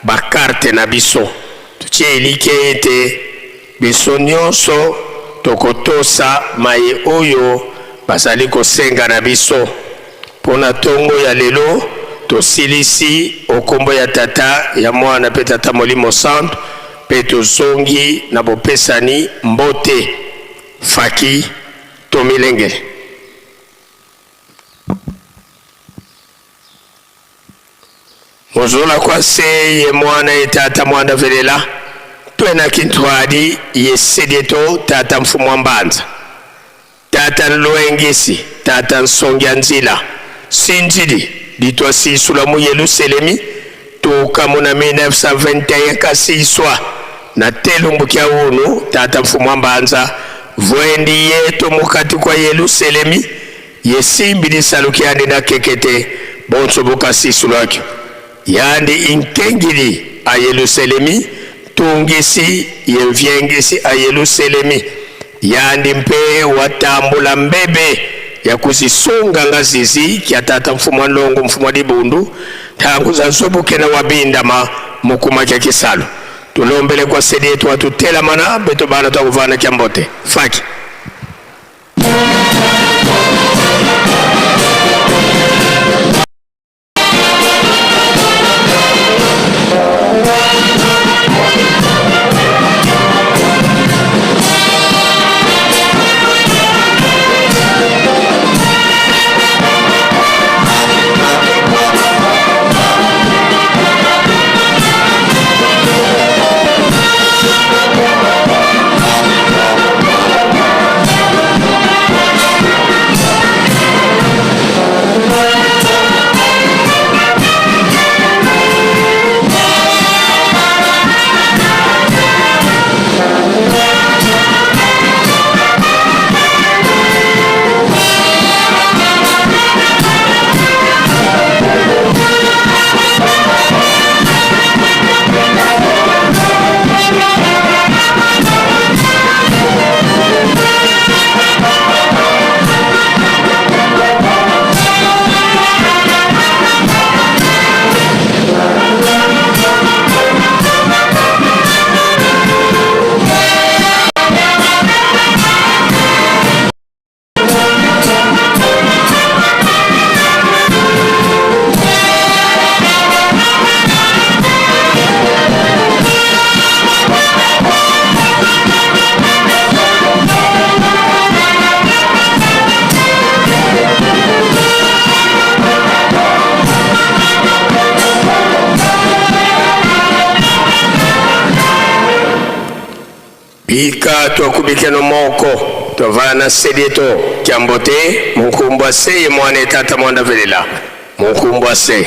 ba carte na biso. Totie elikya ete biso nyonso tokotosa maye oyo bazali kosenga na biso. Mpo na tongo ya lelo, tosilisi o kombo ya Tata, ya Mwana mpe Tata Molimo Santu, mpe tozongi na bopesani mbote. Faki tomilengele. Mozola kwa se ye mwana ye tata mwanda velela twena kintwadi ye sedeto tata mfumu wa mbanza tata nlwengisi tata nsongi ya nzila sinzili litwa sisula mu Yeluselemi tuka mu na 1921 kasiswa na telumbu kya unu tata mfumu wa mbanza vwendi yeto mukati kwa Yeluselemi Yesimbi lisalu yandi na kekete bonso bokasisulwaki yandi inkengili a Yelusalemi tungisi yemvyengisi a Yelusalemi yandi mpe watambula mbebe ya kuzisunga nga zizi kya tata mfumu wa ndongo mfumu wa dibundu ntangu za nsobukena wa bindama mukuma kya kisalu tulombele kwa sedi yetu watutelamana beto bana twakuvana kya mbote faki. Bika twakubikeno moko twavala na sedieto kyambo te munkumbwa se ye mwana etata mwanda velela munkumbwa se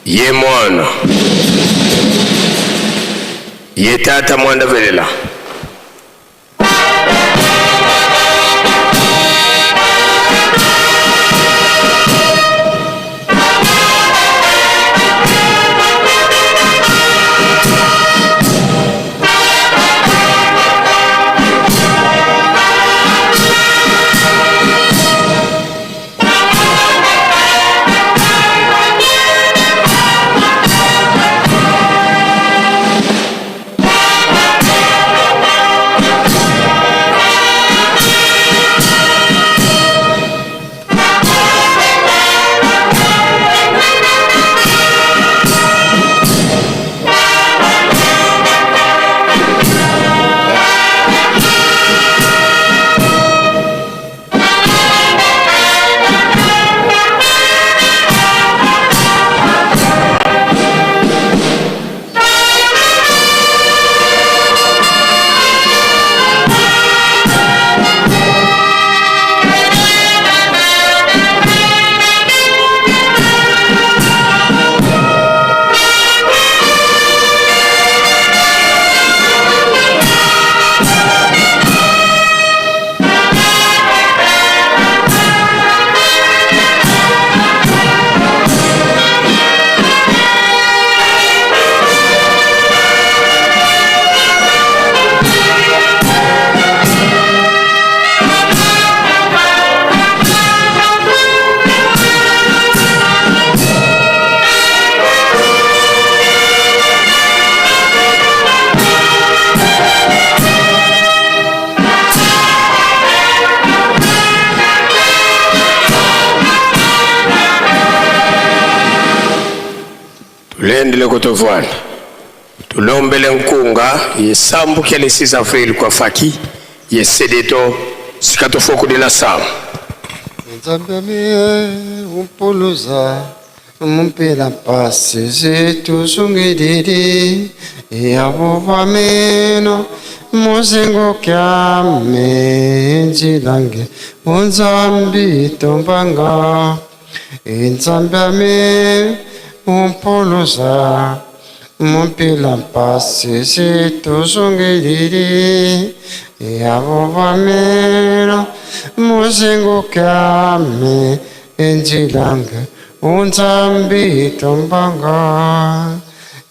ye mwana ye tata mwanda velela. Tulendele kutovwana tulombele nkunga yesambukia le 6 avril kwa faki yesedeto sika tofokudila samu. Nzambe mie umpuluza mumpila mpasi zituzungilili yabo meno muzingo kyame njilange unzambi tombanga. Nzambe mie umpuluza mumpila mpasi zituzungilili yabo meno muzingo kyame njilange unzambi tombanga.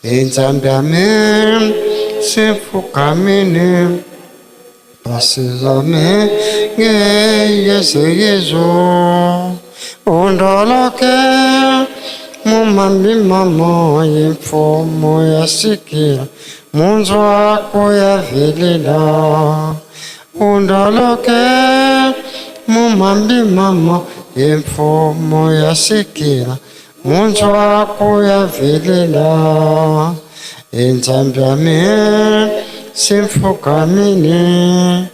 Nzambe ame sefukamene pasizame ngeyeseyezo undoloke mumambi mamo imfumo yasikila munzu wako yavilila. Undoloke mumambi mamo imfumo yasikila munzu wako yavilila. Nzambe ame simfukamine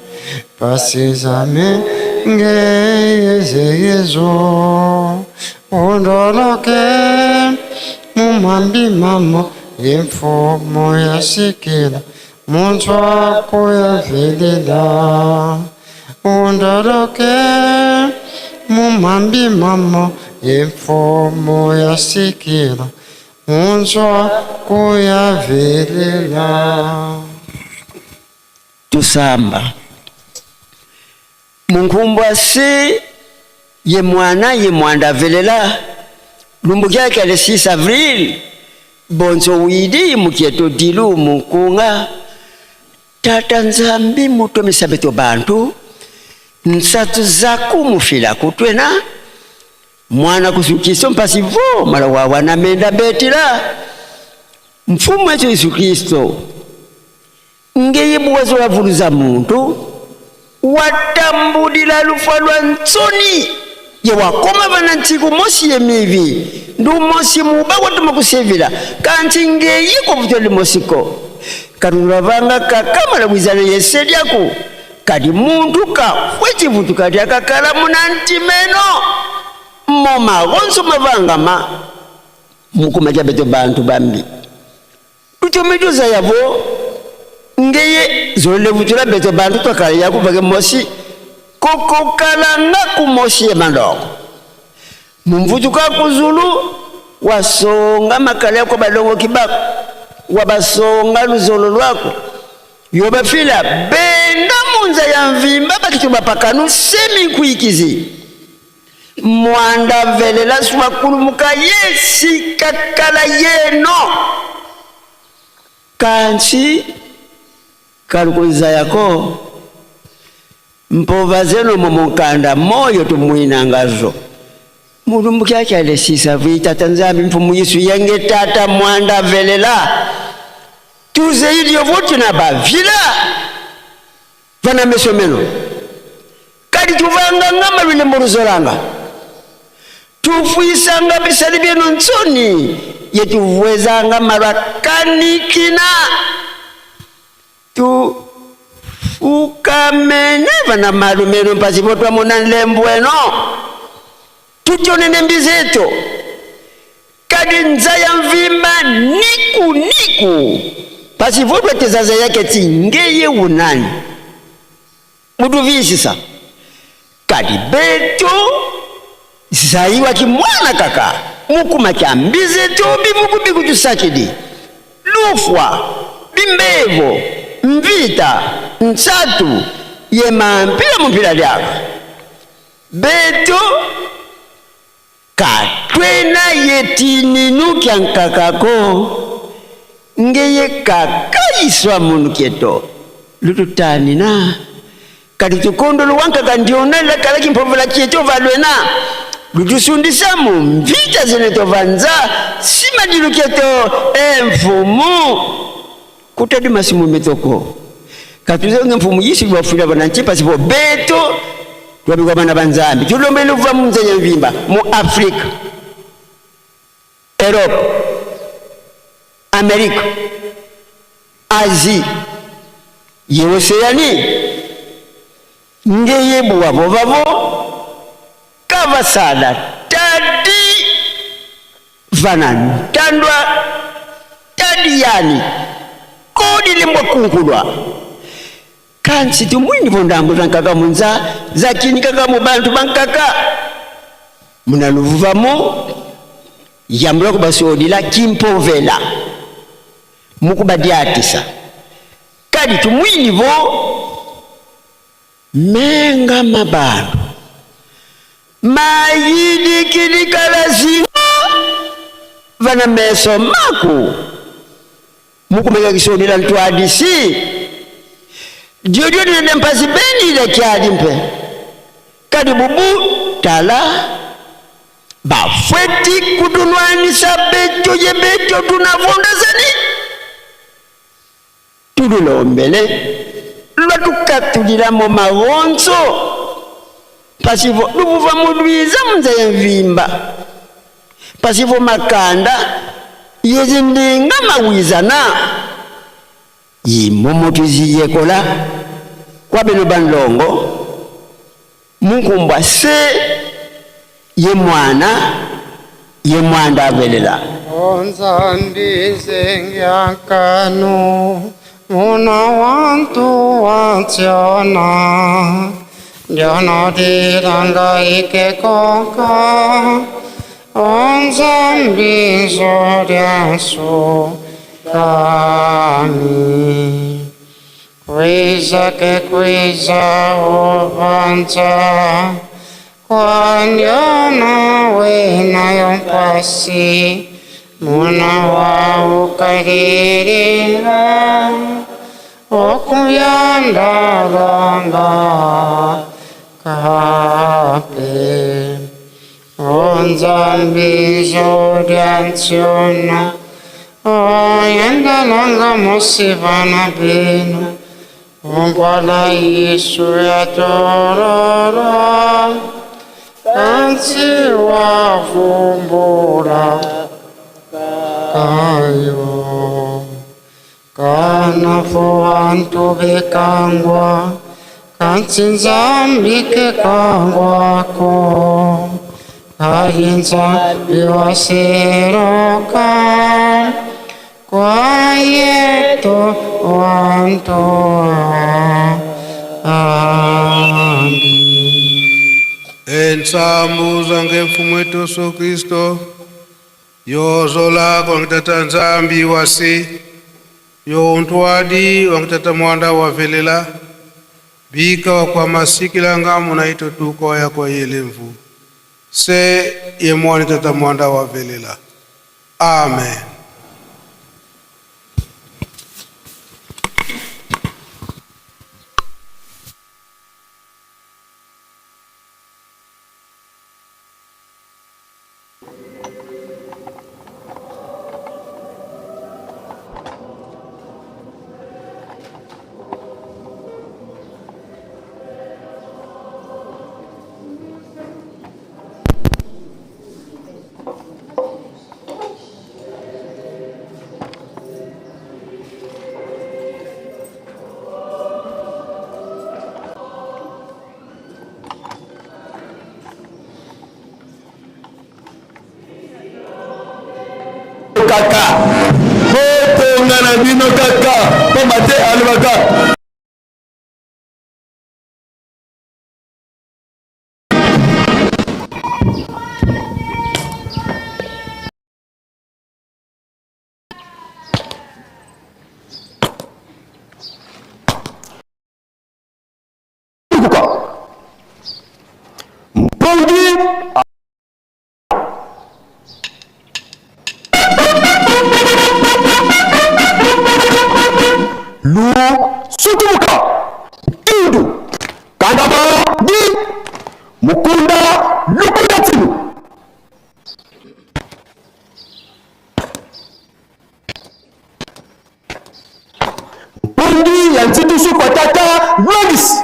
pasizame ngeyezeyezo undoloke mumambi mamo imfumo yasikila munzu wako yavilila. Undoloke mumambi mamo imfumo yasikila munzu wako yavilila. Tusamba munkumbwa se ye mwana ye mwanda velela lumbu kyake le 6 avril bonzo widi mukieto dilu mukunga tata Nzambi mutomisa beto bantu nsatu zaku mufila kutwena mwana kusukiso mpasi vo mala wawa na menda betila mfumo wetu Yesu Kristo ngeye buwazo wavuluza muntu watambulila lufa lwa ntsoni ye wakoma vana ntsiku mosi ye mivi ndu mosi muba watuma kusevila kanti ngeye kovutoli mosiko katula vanga kakamala bwizana yeselyaku kati muntu kafwe chivutu kati akakala muna ntimeno moma gonso mavangama mukuma chabeto bantu bambi tuchometuza yavo ngeye zolevutula beto bantu twakala yakuvake mosi kokokalanga kumosi ye mandoko mumvutuka kuzulu wasonga makala yako balongo kibako wabasonga luzolo lwako yobafila benda munza ya mvimba bakituba pakanu semi nkuikizi mwanda velela swakulumuka yesi kakala yeno kansi kalukuza yako mpova zeno mumukanda moyo tumwinangazo mulumbu kyake sisa vita tanzambi mfumu Yesu yenge tata mwanda velela tuze ilio vote na bavila vana mesomeno kadi tuvanga ngama lwile muluzolanga tufuisanga bisali byenu ntsoni yetuvuwezanga malwa kanikina tu ukamene vana malumeno mpasi votwamona nlembweno tutionene mbizeto kadi nza ya mvimba niku niku pasi votwatezaza yake ti ngeye unani mutuvisisa kadi beto zaiwa kimwana kaka mukuma kya mbizeto bivuku bikutusakidi lufwa bimbevo mvita ntsatu yemampila mumpila lyaka beto katwena yetininu kya nkakako ngeye kakaiswa munu kyeto lututanina kati tukondolo wankaka ndiona lakala kimpovela kyeto valwena lutusundisa mvita zene tovanza simadilu kyeto emfumu kutadi masimu mitoko katuzenga mfumu Yesu wafula bananchi pasipo beto twabikwa bana banzambi tulombele uva munzenya mvimba mu Afrika, Europe, Amerique, Asie ye Oceanie nge yebu wavo vavo kavasala tadi vana ntandwa tadi yani kodi limbwa kunkulwa kansi tumwini vondambo za nkaka munza zakini kaka mu bantu bankaka munaluvuvamo yambula kubasodila kimpovela mukubadiatisa kadi tumwini vo menga mabantu mayidikilikala zinga vana meso maku mukumeka kisodila ntwadisi diodio dinene mpasi benile kyadi mpe kadi bubu tala bafweti kutunwanisa beto ye beto tunavondazani tudulombele lwatukatulilamo mawonso pasivo luvuva mulwiza munza yemvimba pasivo makanda yezindinga mawizana yimomo tuziyekola kwabeno banlongo munkumbwa se ye mwana ye mwanda avelela Onzambi zengyakanu muna wantu wantiona Diono diranga ike koka Onzambi zoriasu kami Kwiza ke kwiza ubanza Kwanyona wena yompasi Muna wa ukaririra Okuyandalanga kape Onzambi zodiantiona Oyendalanga musivana binu Umbala Yesu ya tororo Kansi wavumbula kayo Kanafu antu bekangwa Kansi nzambike kangwako Kahinza biwaseroka Kwayeto wantoa ambi Ensambu zange mfumu wetu Yesu Kristo yozola kwangitata nzambi wasi yountwadi wangitata mwanda wavelela bika wakwamasikila ngamu na ito tuko ya kwa yelemvu se yemwani tata mwanda wavelela. Amen. Kaka botonga na bino kaka pamba te alobaka mpongi lu sukumuka indu kandaba di mukunda lukunda timu mpongi ya nzitusu kwa tata lwangisi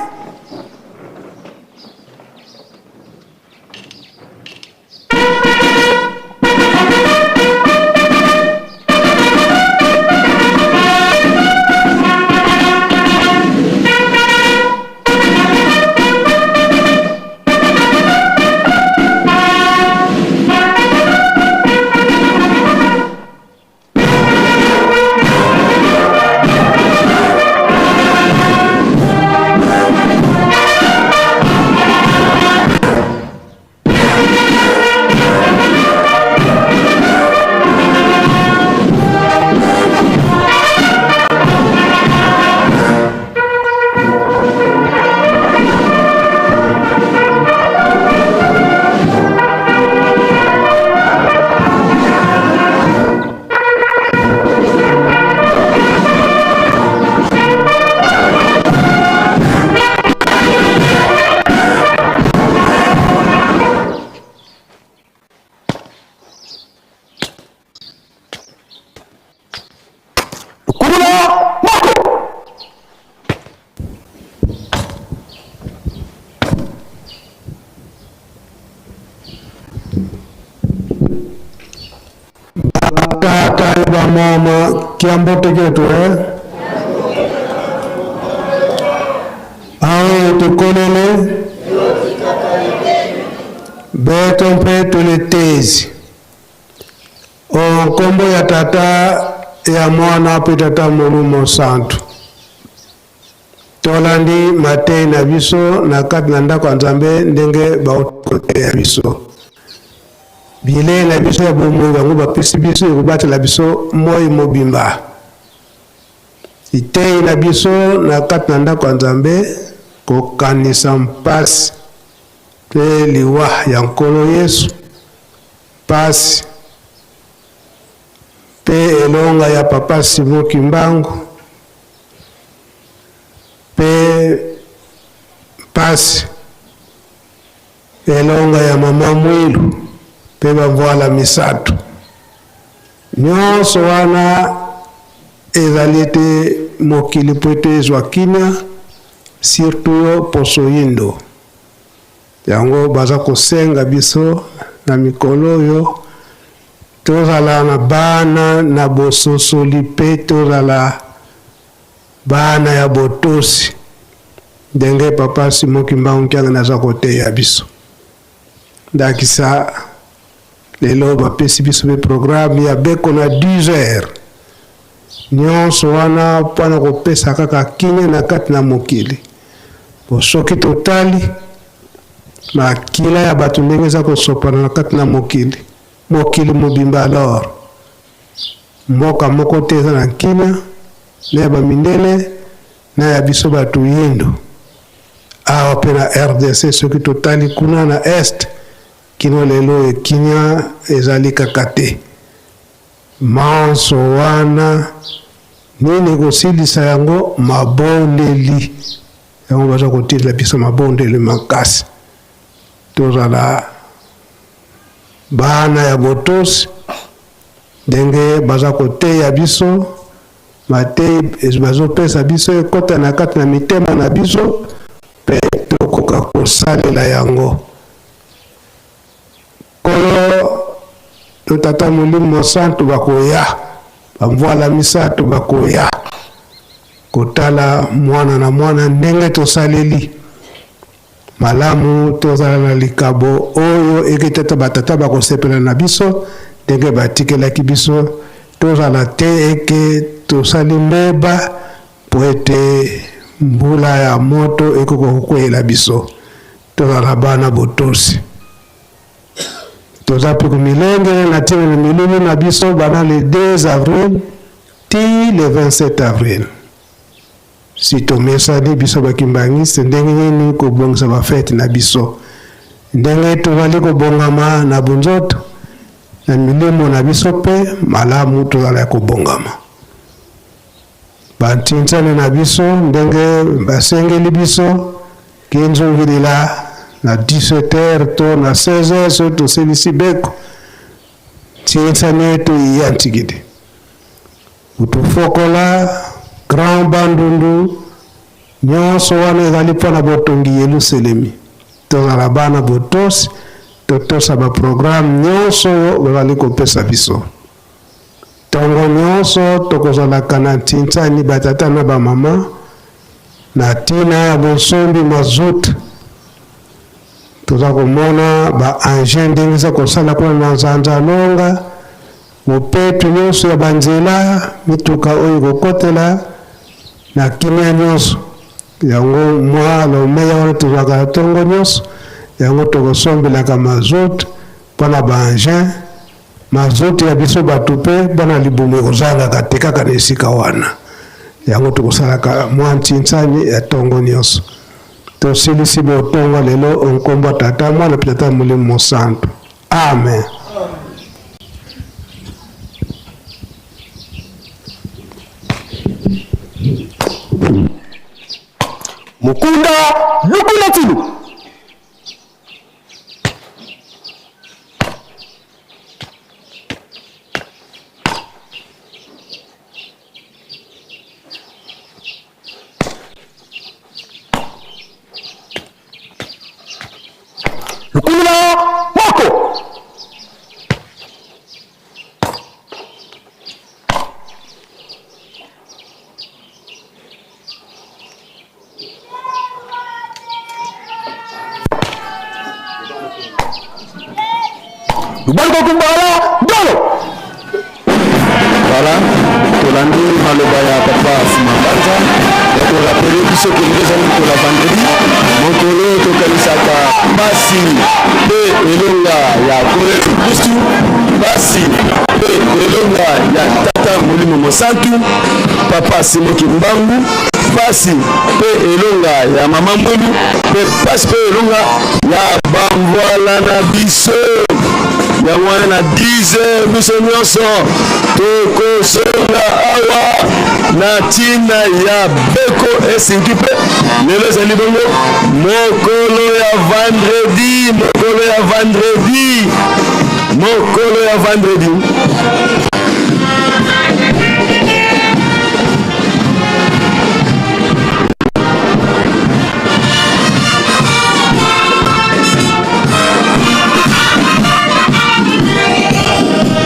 Bamama kiambote ketu eh? Awe tukolele beto mpe tuletezi o nkombo ya Tata, ya Mwana mpe Tata Molimo Santu. Tolandi matei na biso na kati na ndako ya Nzambe ndenge baokoteya biso. Bilei na biso ya bomoi bango bapesi biso ekobatela biso moi mobimba. Litei na biso na kati na ndako ya Nzambe kokanisa mpasi mpe liwa ya Nkolo Yesu, mpasi mpe elonga ya Papa Simon Kimbangu mpe mpasi elonga ya Mama Mwilu mpe bamvwala misato. Nyonso wana ezali ete mokili mpo ete ezwa kimia, surtout poso yindo. Yango baza kosenga biso na mikolo oyo tozala na bana na bososoli mpe tozala bana ya botosi ndenge Papa Simon Kimbangu Kiangani aza koteya biso. Ndakisa lelo bapesi biso mpe programme ya beko na 10 heures. Nyonso wana mpona kopesa kaka kimia na kati na mokili. Bo soki totali makila ya bato ndenge eza kosopana na kati na mokili, mokili mobimba, alors mboka moko te eza na kimia, na ya bamindele na ya biso bato yindo. Awa mpe na RDC soki totali kuna na est kino lelo kimia ezali kaka te. Manso wana nini ekosilisa yango? Mabondeli. Yango baza kotindela biso mabondeli makasi, tozala bana ya botosi ndenge baza koteya biso mateyi bazopesa biso ekota na kati na mitema na biso mpe tokoka kosalela yango. Nkolo to Tata Molimo Mosantu bakoya, bamvwala misato bakoya kotala mwana na mwana ndenge tosaleli malamu, tozala na likabo oyo eke tata batata bakosepela na biso ndenge batikelaki biso, tozala te eke tosali mbeba mpo ete mbula ya moto ekoka kokweyela biso. Tozala bana botosi. Toza mpe komilengele na ntina na milulu na biso banda le 2 avril ti le 27 avril. Si tomesani biso bakimbangiste ndenge nini kobongisa bafete na biso, ndenge tozali kobongama na bonzoto na milimo na biso mpe malamu tozala ya kobongama. Bantinsani na biso ndenge basengeli biso kinzungilila na 17h to na 16h soki tosilisi beko ntinsani etu iya ntikidi kutufokola Grand Bandundu nyonso wana ezali mpo na botongi Yelusalemi. Tozala bana botosi, totosa baprograme nyonso oyo bazali kopesa biso. Tongo nyonso tokozalaka na ntinsani batata na bamama na ntina ya bosombi mazout. Toza komona ba engin ndenge eza kosala kuna na Nzanzalonga, mopetu nyonso ya banzela, mituka oyo ekokotela na kimia nyonso. Yango mwa lomeya wana tozwaka na tongo nyonso, yango tokosombelaka mazout mpo na ba engin. Mazout ya biso bato mpe bana libumu ekozangaka te kaka na esika wana. Yango tokosalaka mwa ntinsani ya tongo nyonso. Tosilisi botongo lelo o nkombo ya Tata, Mwana mpe Tata Molimo Mosantu. Amen. Mukunda lukula tulu. Lukula moko. Lubaluka kumbala ndolo. Voilà, tolandi maloba ya papa Fuma Mbanza ya korapele biso kende ezali mokolo ya vendredi, mokolo oyo tokanisaka mpasi mpe elonga ya Nkolo Yesu Kristu, mpasi mpe elonga ya Tata Molimo Mosantu, Papa Simon Kimbangu, mpasi mpe elonga ya Mama Mbulu mpe mpasi mpe elonga ya bamvwala na biso. Yango wana na 10 heures biso nyonso tokozonga awa na ntina ya beko esinki mpe lelo ezali bongo mokolo ya vendredi, mokolo ya vendredi, mokolo ya vendredi.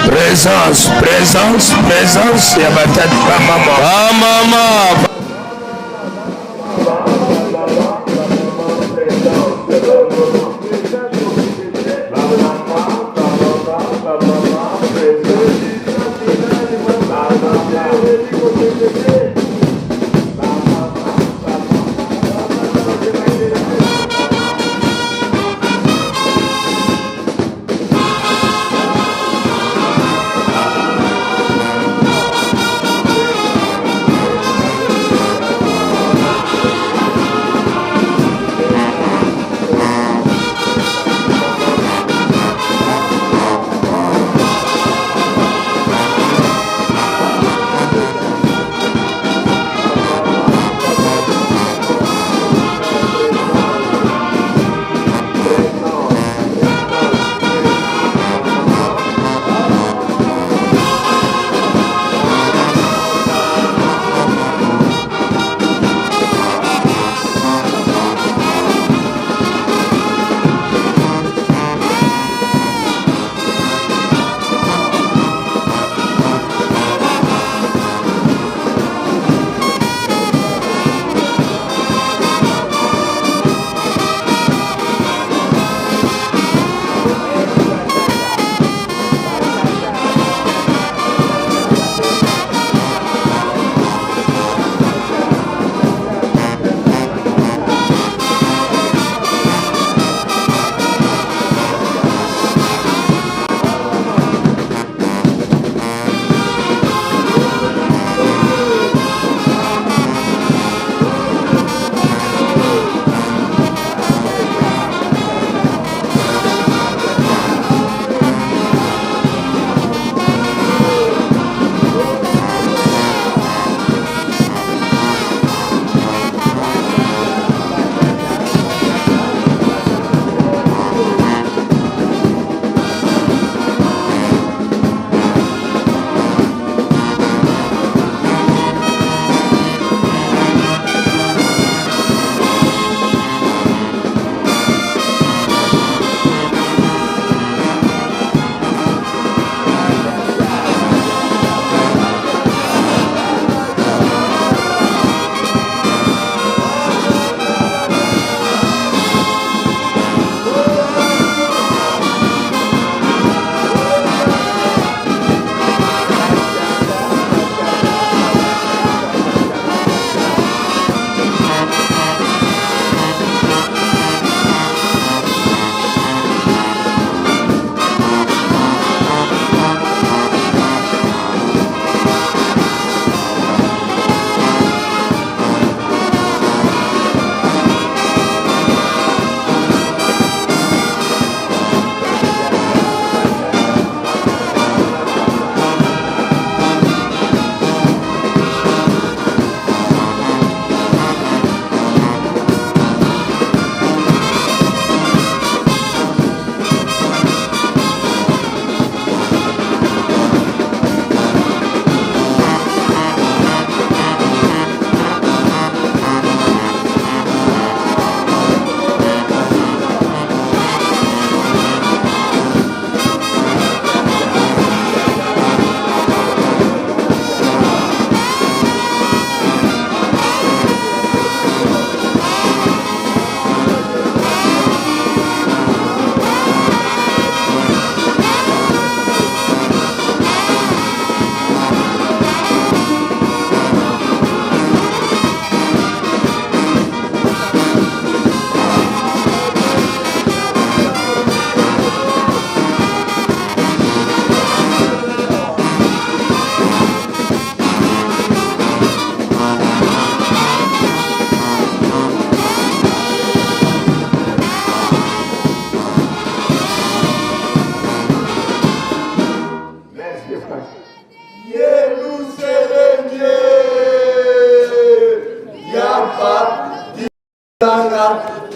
Présence, présence, présence ya batata bamama. Bamama.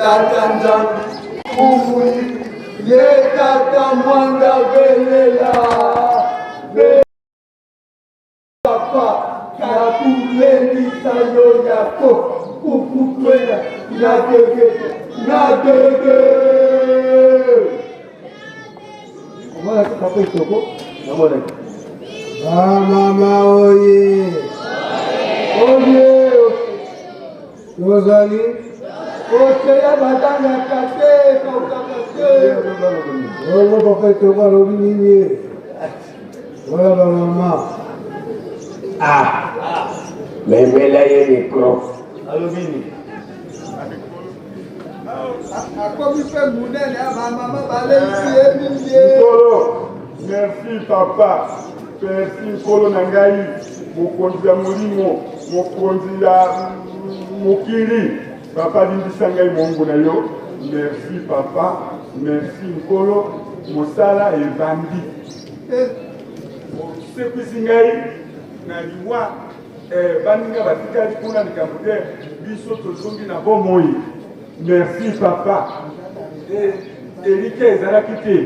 Tata Nzambi Kumuli Ye Tata Mwanda Velela Be Papa Nakulendisa yo yako Kukukwela Na dege Na dege Omonaki papa Etoko? Namonaki. Ba mama oye. Oye. Tozali. Oteya batangaka te, kaukaka te. Bongo papa Etoko alobi nini? Oyo ba mama. Ah. Memela ye micro. Alobi nini? Akomi mpe monene, bamama balelisi ye mingi. Nkolo, merci papa, merci nkolo na ngai, mokonzi ya molimo, mokonzi ya mokili. Papa, limbisa ngai mongo na yo. Merci papa, merci nkolo, mosala ebandi. Osekwisi ngai na liwa. Eh, baninga batikali kuna likambo te, biso tozongi na bomoi. Merci papa. Eh, elikya ezalaki te.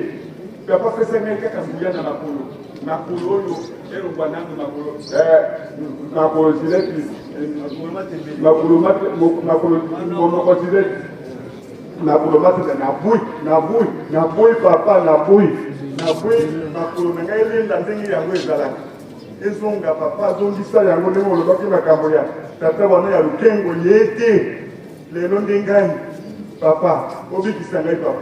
Papa pesa ngai kaka nguya na makolo, makolo oyo elongwa nanu makolo, eh, makolo zileti, makolo makolo monoko zileti, makolo matete na bui na bui na bui papa na bui na bui makolo na ngai elenda ndenge yango ezalaka. Ezonga papa azongisa yango ndenge olobaki makambo ya tata wana ya lukengo ye te lelo nde ngai papa obikisa ngai papa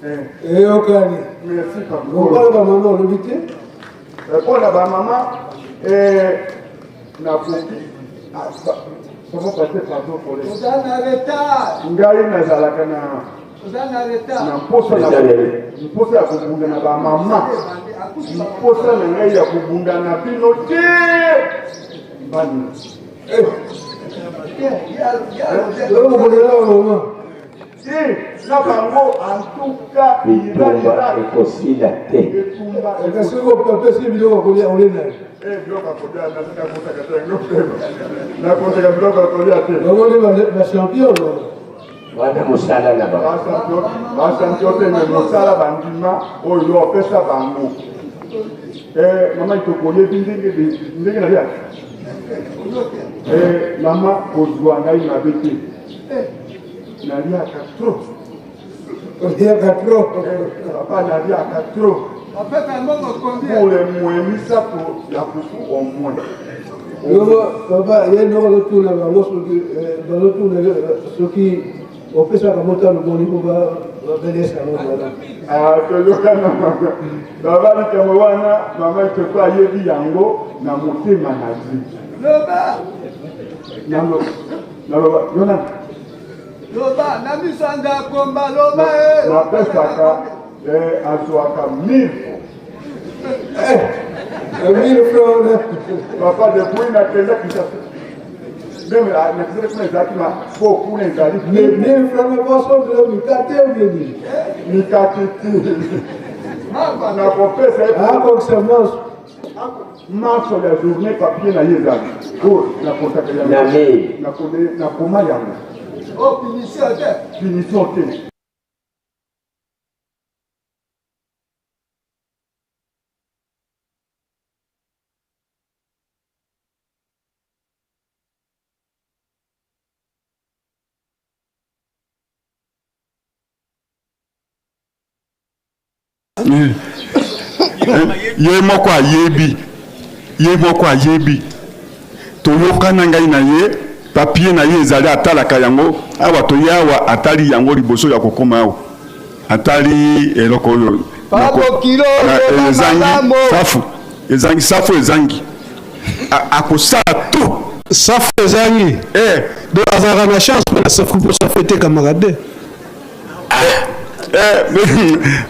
eh. Eyokani. Merci papa. Lokola ba mama olobi te. Eh, mpo na ba mama eh, nakoki ah, papa pate pardon collègue. Oza na retard. Ngai nazalaka na na mposa na mposa ya kobunda na bamama mposa na ngai ya kobunda na bino te bani te na bango antuka bitumba ekosila te apesi biloko kolia olie na ye biloko ya kolia nakotaka te yango nakotaka biloko ya kolia te bango nde bachampion Wana mosala na bango. Ba champion te mais mosala bandima oyo yo opesa bango. Eh, mama Itoko oyebi ndenge ndenge naliaka? Eh, mama kozwa ngai mabe te. Naliaka trop. Oliaka trop. Eh, papa naliaka trop. Apesa mbongo combien? Pour le moins misato ya fufu au moins. Yoko papa ye noko azotuna bango soki eh, bazotuna eh, soki opesaka motalo boni mpo babelesa yango wana. Ah, toyokana baba likambo wana mama Itoko ayebi yango na motema na ye. Loba. Naloba yona. Loba na miso ya ndakomba loba eh. Napesaka eh, azwaka 1000 1000 francs. Papa depuis nakenda Kinshasa meme nakendaki kuna ezalaki na po kuna ezali 1000 francs basombela mikate obeni mikate te nakopesa ye akokisa manso manso ya journée papier na ye ezali oyo nakotaka yango nakoma yango punition te punition te. Ye moko ayebi, ye moko ayebi. Toyokana ngai na ye, papier na ye ezali atalaka yango awa toye awa atali yango liboso ya kokoma awa atali eloko oyo ezangi safu ezangi safu ezangi akosala tout safu ezangi eh. Donc azalaka na chance mpo na safu mpo safu etekamaka te. Eh,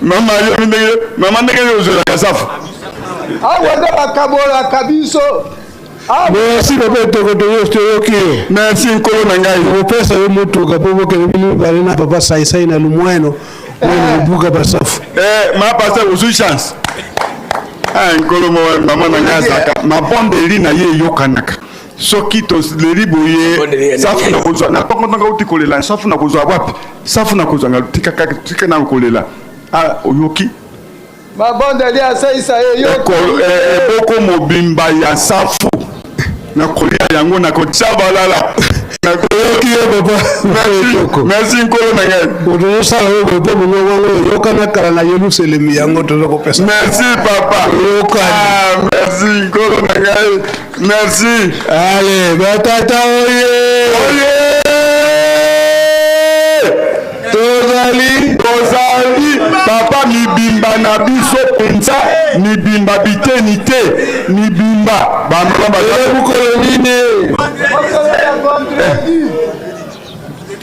mama yo ndenge mama ndenge yo ozwelaka safu awa nde bakabolaka biso. Merci papa Etoko, toyoki yo. Merci nkolo na ngai. Opesa yo motuka mpo bokende bino mibale na papa Saisai na Lumweno oyo kobuka basafu. Eh, ma pasteur ozwi chance. Ah, nkolo mama na ngai azalaka mabondeli na ye eyokanaka. Soki toleli boye, safu na kozwa na ntongo ntongo auti kolela, safu na kozwa wapi? Safu na kozwa nga tika kaka tika na kolela. Ah, oyoki? Mabondeli asalisa ye yo. Eboko mobimba ya safu nakolia yango nakotia balala. Oyoki ye papa? Merci, merci nkolo na ngai. Tozosala oyo boye mpo mongongo yango eyokana kala na Yelusalemi, yango toza kopesa. Merci papa. Eyokani. Ah, merci nkolo na ngai. Merci. Ale batata oye. Oye! Tozali tozali papa mibimba na biso mpenza, mibimba biteni te, mibimba bamama baza. Mokolo nini?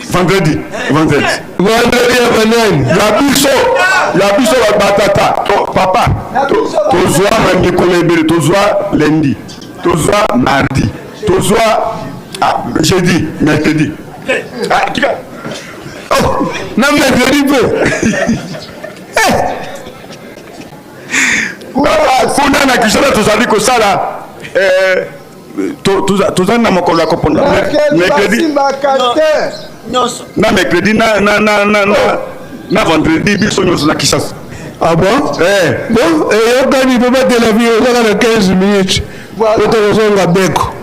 Vendredi, vendredi. Vendredi ya banani? Ya biso, ya biso batata. Papa, tozwa na mikolo ebele, tozwa lundi, tozwa mardi, tozwa jeudi, mercredi. Ah, tika. Oh, na mercredi mpe. Kuna na Kinshasa tozali kosala tozali na mokolo ya koponda mercredi na mercredi na na na na na na vendredi, biso nyonso na Kinshasa. Ah bon? Eh. Bon, eyokani mpe batela bi ozaka na 15 minutes po tokozonga beko.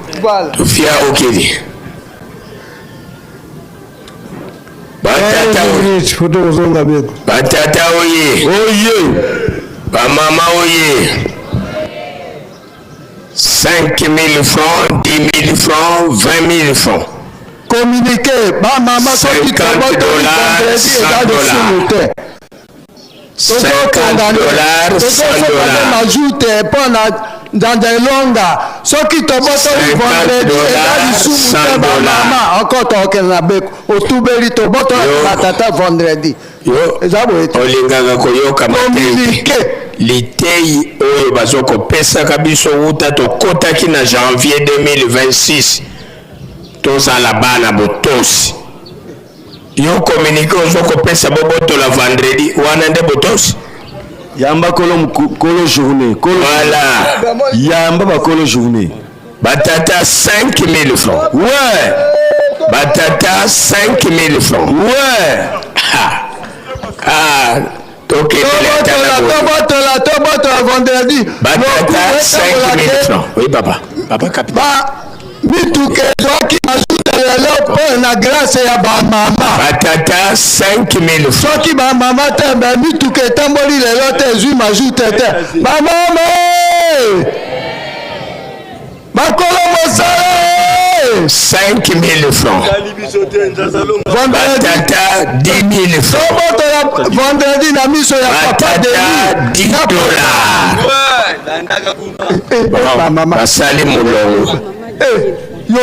Tofia okeli. Batata minutes po tokozonga beko. Batata oye. Oye. Bamama oye. 5 000 francs, 10 000 francs, 20 000 francs. Communiqué, bamama, soki 50 dollars, 100 dollars. Te. 50 dollars, 100 dollars. Mazout mpo na nzanza elonga, soki tobotoli vendredi eza lisumu te. Bamama oko tokokende na beko otubeli tobotola batata vendredi. Yo eza boye te. Olingaka koyoka matei te. Litei oyo bazokopesaka biso wuta tokotaki na janvier 2026, tozala bana botosi. Yo communiqué ozokopesa, bobotola vendredi, wana nde botosi? Yamba kolo, kolo journée, kolo. Voilà. Yamba bakolo journée. Batata, 5000 francs. Ouais. Batata, 5000 francs. Ouais. Ah, ah, tokendele ata na boye. Tobotola, tobotola vendredi. Batata, 5000 francs. Oui papa, papa capitaine. Mituka ezwaki mazuta lelo mpo na grâce ya bamama. Batata, 5000 francs. Soki bamama te, bamituka etamboli lelo te, ezwi mazuta te. Bamama, bakolo mosala. 5000 francs. Batata, 10 000 francs. Tobotola vendredi na miso ya papa. Batata, 10 dollars. Basali molongo.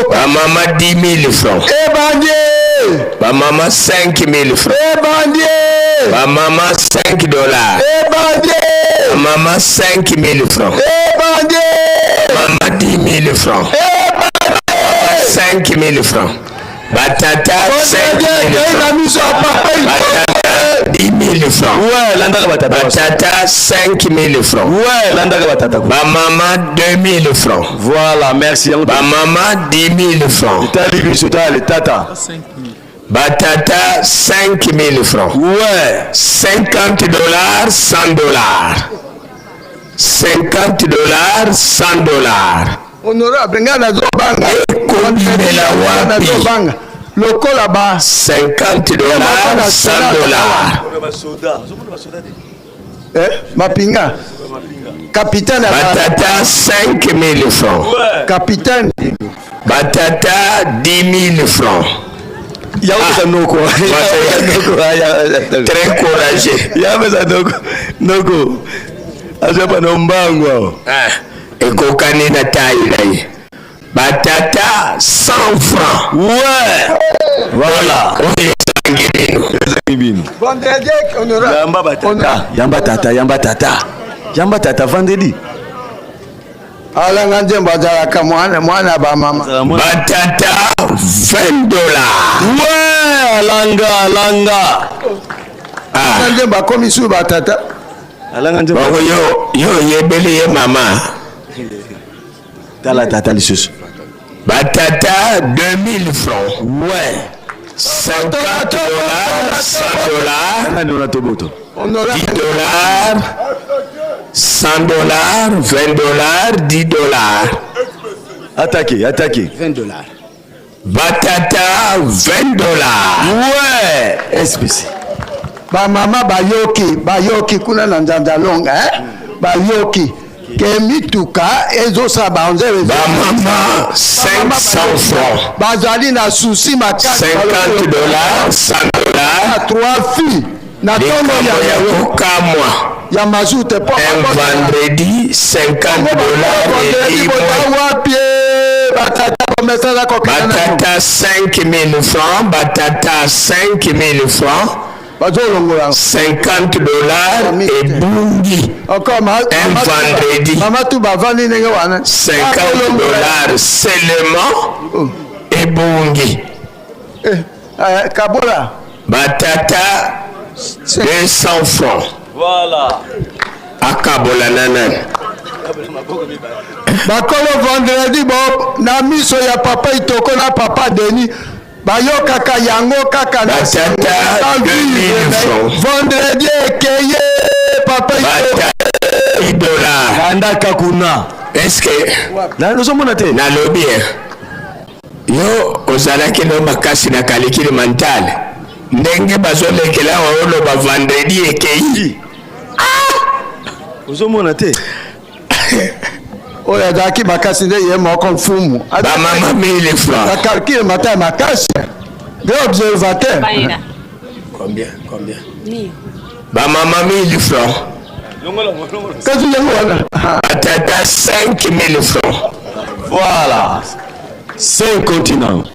Bamama, 10 000 francs. Ebandi. Bamama, 5 000 francs. Ebandi. Bamama, 5 dollars. Ebandi. Bamama, 5 000 francs. Ebandi. Mama, 10 000 francs. 5 000 francs. Batata, 5 000 francs. Batata, 10 000 francs. Ouais, landaka batata. Batata, 5 000 francs. Ouais, landaka batata. Bamama, 2 000 francs. Voilà, merci. Bamama, 10 000 francs. Etali biso, tale tata. Batata, 5 000 francs. Ouais. 50 dollars, 100 dollars. 50 dollars, 100 dollars. Honorable, ngai nazobanga. Ekobimela wapi? Nazobanga lokola ba 50 dollars, 100 dollars. Eh, mapinga capitaine. Batata, 5 000 francs. Capitaine. Batata, 10 000 francs. Yaopesa noko. Très courageux. Yapesa noko, noko azwapa na mbangu awa. Ah, ekokani na tai na ye. Batata, 100 francs. Ouais, voilà. Oyo esangi bino. Ezangi bino. Vendredi, honorable. Yamba batata, yamba tata, yamba tata, yamba tata vendredi. Alanga nzembo azalaka mwana mwana bamama. Batata, 20 dollars. Ouais, alanga, alanga. Alanga nzembo akomi su batata. Alanga nzembo. Bongo yo, yo oyebeli ye mama. Tala tata lisusu. Batata 2000 francs. Ouais. 50 dollars, 100 dollars. 10 dollars, 100 dollars, 20 dollars, 10 dollars. Attaquez, attaquez. 20 dollars. Batata 20 dollars. Ouais, SPC. Bamama bayoki, bayoki kuna na Nzanzalonga, eh? Bayoki ke mituka ezosala banzele. Bamama 500 francs. Bazali na susi makasi. 50 dollars, 100 dollars. Trois filles na ntongo Likambo ya kokamwa. Ya mazute mpo Un vendredi 50 dollars vendredi boza wapi? Batata bamesala kokenda. Batata 5000 francs, batata 5000 francs. Bazolongola 50 dollars ebungi. Un vendredi. Mama tu bavandi ndenge wana. 50 dollars seulement ebungi. Kabola. Batata 200 francs. Voilà. Akabola na nani? Bakolo vendredi bo na miso ya papa Itoko na papa Denis bayokaka yango kaka na Batata 2000 francs. Vendredi ekeye papa Itoko dollars. Landaka kuna. Est-ce que ozomona te? Nalobi eh, yo ozalaki no makasi na kalikili mentale ndenge bazolekela awa, oloba vendredi ekei. Ozomona te? Oyo azalaki makasi nde ye moko mfumu. Bamama 1000 francs. Bacalcule mata ya makasi nde observateur. Combien, combien? Bamama 1000 francs. Kasi yango wana. Batata 5000 francs. Voilà. Cinq continents.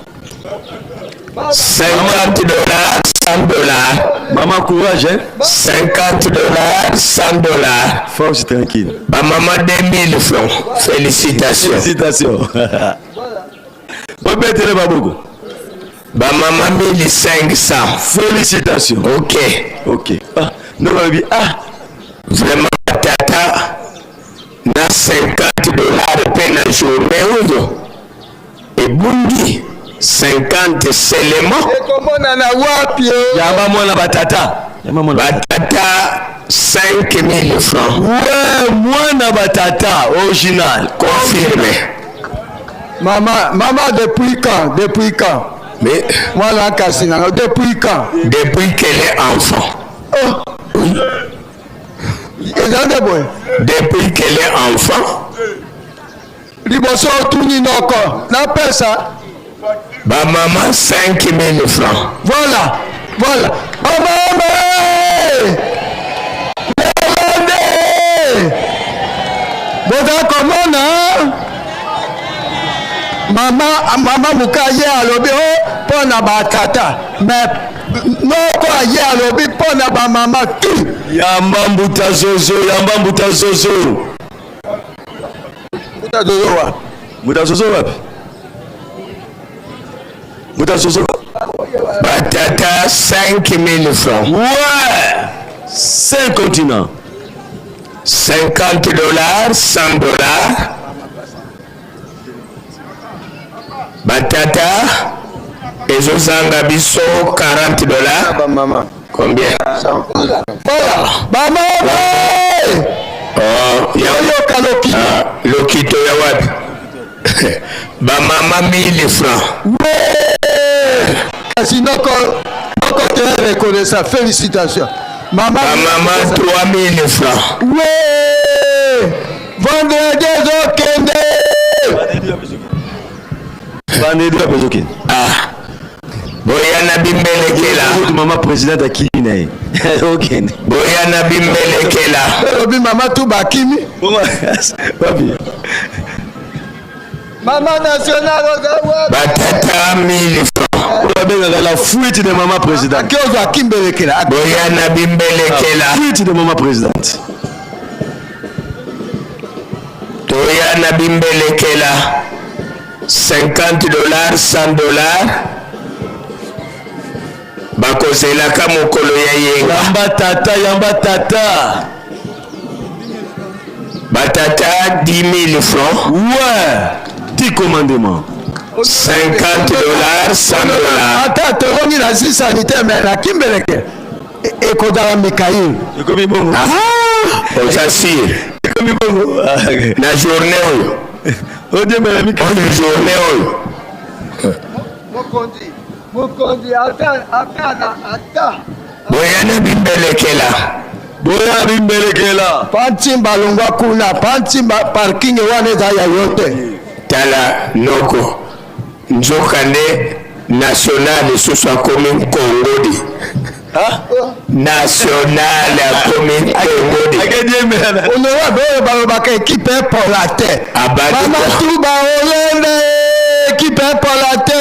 50 dollars, 100 dollars. Maman, courage, hein? 50 dollars, 100 dollars. Force tranquille. Bamama 2000 francs. Félicitations. Félicitations. Babetele baboko. Bamama 1500. Félicitations. Ok. Ok. Ah, non, baby. Ah. Vraiment, tata, na 50 dollars mpe na journée oyo ebungi 50 seulement. Ekomonana wapi? Yamba mwana batata. Batata 5000 francs. Ouais, mwana batata original. Confirmé. Mama, mama, depuis quand? Depuis quand? Mais mwana kasi nanga depuis quand? Depuis qu'elle est enfant. Oh. Eza nde boye. Depuis qu'elle est enfant. Liboso otuni noko napesa. Bamama 5000 francs. Voilà, voilà. Bamama lelande boza komona mama, mama moka ye alobi o mpo na batata, mais noko aye alobi mpo na bamama tu. Yamba mbuta zozo, yamba mbuta zozo. Mbuta zozo wa? Mbuta zozo wapi? Mbuta zozo. Batata 5000 francs. Ouais. Cinq continents. 50 dollars, 100 dollars. Batata ezozanga biso 40 dollars. Combien? Bamama. Oh, oyoka lokito. Ah, lokito ya wapi? Bamama 1000 francs. Kasi noko, noko te reconnaissant, félicitations mama. Bamama 3000 francs. We vendredi ezokende. Vendredi wapi ezokende? Ah. Boya na bimbelekela. Mama présidente akimi na ye. Okende. Boya na bimbelekela. Elobi mama tu bakimi. Wapi? Mama nationale oza wapi? Batata 1000 francs. Babengaka la fuite de mama présidente. Ake ozwa kimbelekela. Boya na bimbelekela. La fuite de mama présidente. Toya na bimbelekela. 50 dollars, 100 dollars. Bakozelaka mokolo ya yenga. Yamba tata, yamba tata. Batata 10 000 francs. Ouais. 10 commandements. 50 dollars, 100 dollars. Ata tokomi na sisani te, me na Kimbeleke ekozala Mikail. Ekomi bongo. Oza sûr? Ekomi bongo. Na journée oyo. Odiembela Mikail. Oyo journée oyo. Mokonzi, mokonzi, ata ata ata. Boya na bimbelekela. Boya bimbelekela. Pantimba, longwa kuna. Pantimba, parking wana eza ya yo te. Tala noko, nzoka nde national lisusu akomi nkongodi. National akomi nkongodi. Honorable, oyo balobaka ekipe epola te. Abandi Bamatuba olende, ekipe epola te.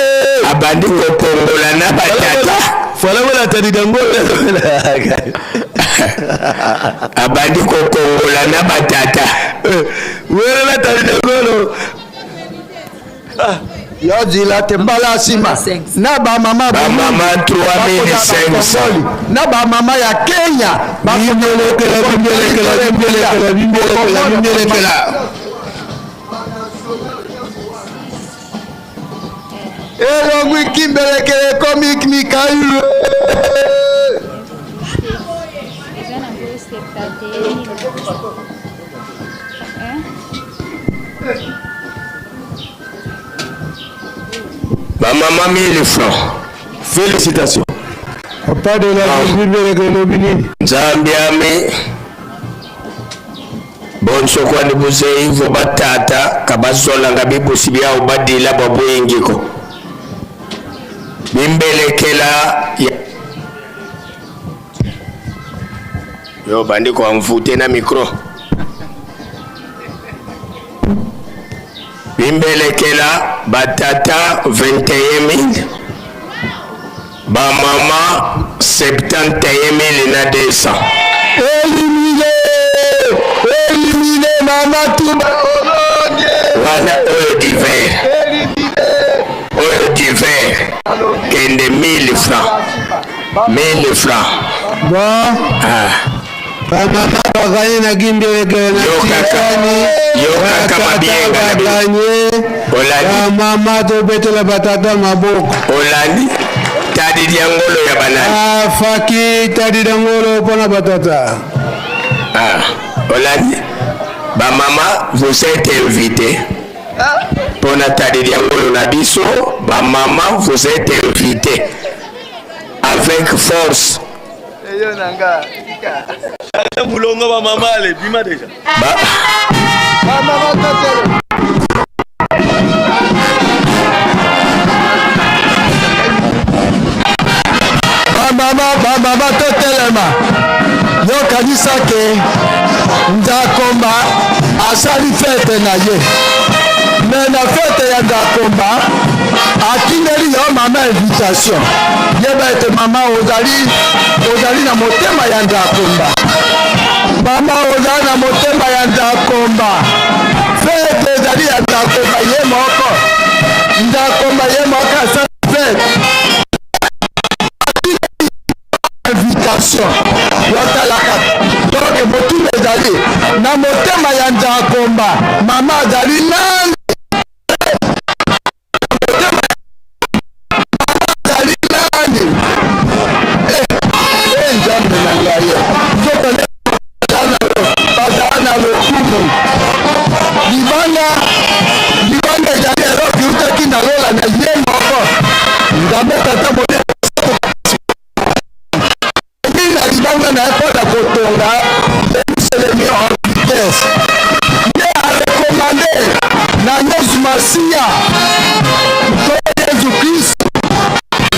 Abandi kokongola na batata. Falabola tadi dango. Abandi kokongola na batata. Welela tadi dangolo. Yo zila te, mbala nsima na bamama. Bamama 3500. Na bamama ya Kenya. Bimbelekela, bimbelekela, bimbelekela, bimbelekela, bimbelekela. Elongwi Kimbelekele, ekomi Mikail. Bamama 1000 francs. Félicitations. Papa de la Bimbelekele elobi nini? Nzambe ame bonsokwani buzeivo batata kabazolanga bibusi byawo badila bwa buyingiko bimbelekela ya yo bandiko amvute na micro. Bimbelekela, batata 21 000, bamama 71 000 na 200. Éliminé, éliminé, mama tuba olonge. Wana oyo divers, oyo divers kende 1000 francs, 1000 francs. Bon. Ah. Bamama baganye na Kimbelekele na Tikani. Yokaka mabienga na bino. Baganye. Olandi. Bamama, tobetela batata maboko. Olandi tadi diangolo ya banani? Afaki tadi dangolo mpona batata. Ah, olandi bamama, vous êtes invité mpona tadi diangolo na biso. Bamama, vous êtes invité avec force. Mulongo bamama ale bima déjà. Bamama totele. Bamama, bamama, totelema. Yokanisa ke Nzakomba asali fête na ye, me na fête ya Nzakomba atindeli yo mama invitation. Yeba ete mama ozali na motema ya Nzakomba. Mama, ozali na motema ya Nzakomba. Fête ezali ya Nzakomba ye moko. Nzakomba ye moko asali fête, invitation yotalaka. Donc motuna ezali na motema ya Nzakomba, mama azali nani? Motema azali nani? Eh, eh, Nzambe na ngai, nzokande bazala na lokumu. Libanga, libanga ezali eloko eutaki na lola na ye moko Nzambe Tata Molimo na libanga na ye mpo na kotonga Yerusalemi en vitesse. Ye arecommander na Yesu Masiya to Yesu Kristu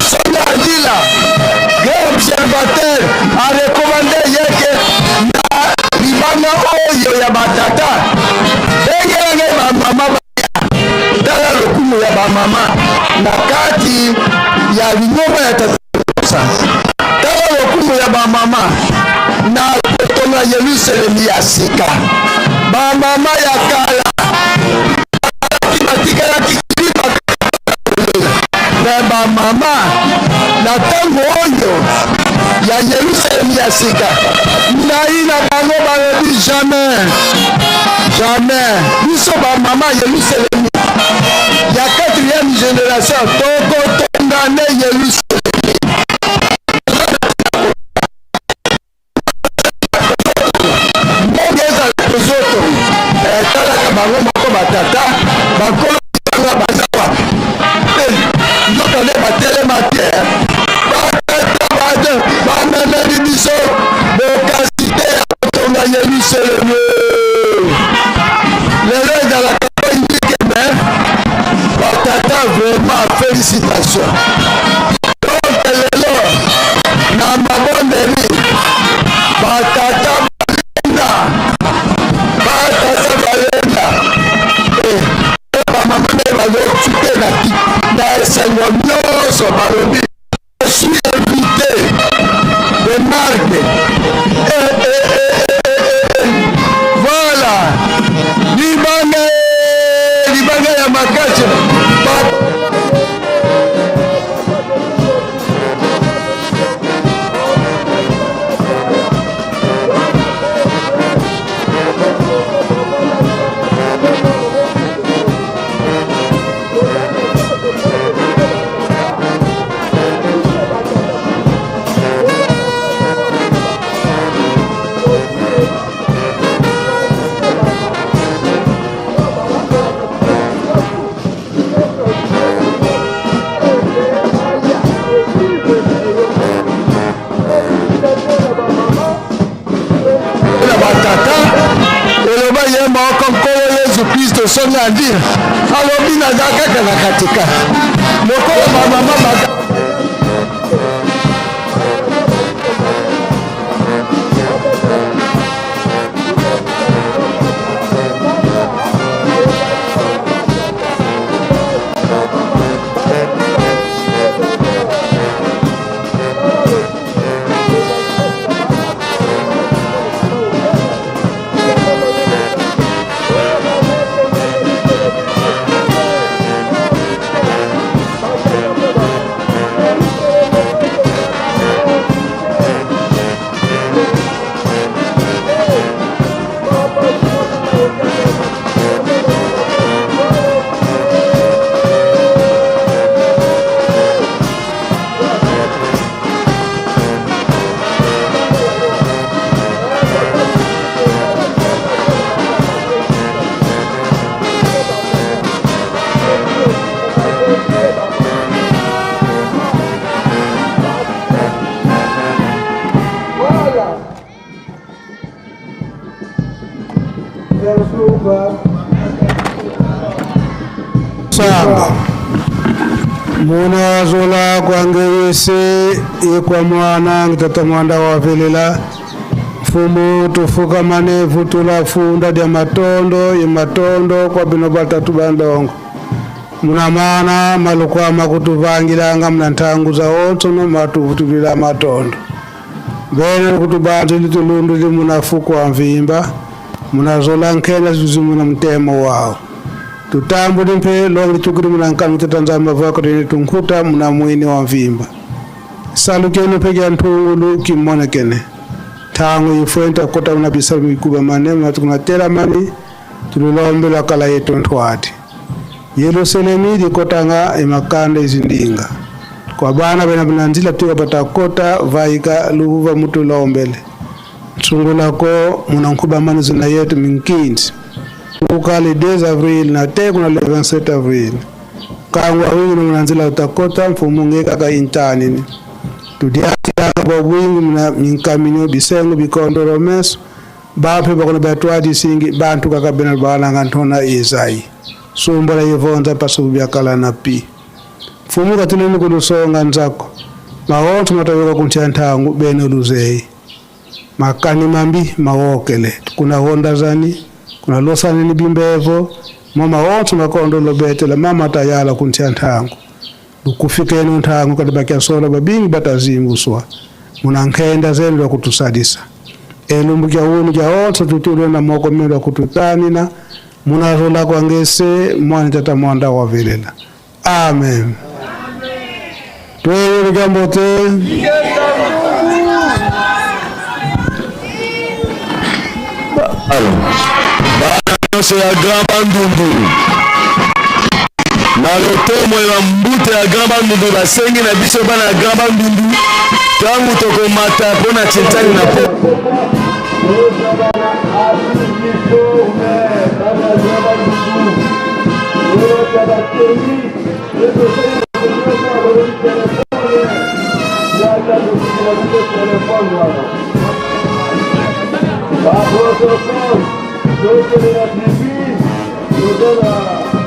soki azila grand observateur, arecommander ye ke na libanga oyo ya batata bengela ngai bamama baya. Tala lokumu ya bamama na kati ya lingomba ya Tata. Tala lokumu ya bamama na kotonga Yerusalemi ya sika. Bamama ya kala batikalaki me bamama na ntango oyo ya Yerusalemi ya sika, ngai na bango balobi jamais, jamais. Biso bamama Yerusalemi ya 4e. Félicitation, tokotonga nde Yelusalemi. Ndenge ezala tozotonga, etalaka bango moko batata bakolo nga baza wapi? Nzoka nde batelema te, batata bate bamemeli biso bokasi te ya kotonga Yelusalemi. Lelo ezalaka indike me batata, vraiment félicitation. Donc lelo na mabondeli batata balenda, batata balenda, bamama nde bazotike na esengo nyonso, balobi je suis invité de marque. Voilà, libanga, libanga ya makasi. Na batata eloba ye moko Nkolo Yesu Kristo, soki andi alobi naza kaka na katikati lokola bamama baza. Samba munazola kwangeyese yekwa mwana ngitata mwanda wavelela mfumu tufukamane vutula funda dya matondo ye matondo kwa bino batatu bandongo muna mana malukwama kutuvangilanga muna ntangu za onsono matuvutulila matondo bene kutubanzi litulundu limunafuku mvimba munazola nkhela zuzi muna mtemo wao tutambu limpe longi litukili muna nkanu tetanzamba vako tene tunkhuta muna mwini wa mvimba salukeni pekya nthungulu kimonekene thangu ifwenta kota muna bisalu mikuba mane muna mani tulilombela kala yetu nthwati Yerusalemu likotanga emakanda izindinga kwa bana bena binanzila tuka batakota vaika luvuva mutu lombele sungulako muna mani zina yetu minkinzi ukale 2 avril na te kuna le 27 avril kangwa wingi munanzila utakota mfumu ngeka ka intani ni tudiatilanga bwa bwingi muna minkaminyo bisengo bikondolo meso baphe bakona batwadi singi bantu kakabena balanga ntona izai sumbola yivonza pasuku byakala na pi mfumu katineni kulusonga nzako mawontho matayoka kuntya nthangu bene luzeyi makani mambi mawokele kuna honda zani kuna losani ni bimbevo mama wontho makondo lobetela mama tayala kuntya nthangu lukufikeni nthangu kati bakyasola babingi batazimbuswa munankhenda zenu lwakutusadisa elumbu kya unu kya wontho tutulwe na moko menu lwakututanina munazola kwangese mwana tata mwanda wavelela. Amen. Twele lukambote. Alors, bana nyonso ya Grand Bandundu. Na lotomo ya mbuta ya Grand Bandundu basengi na biso bana ya Grand Bandundu ntango tokomata mpo na Tshintani na po Ba protocole, tokende na tribune, toza na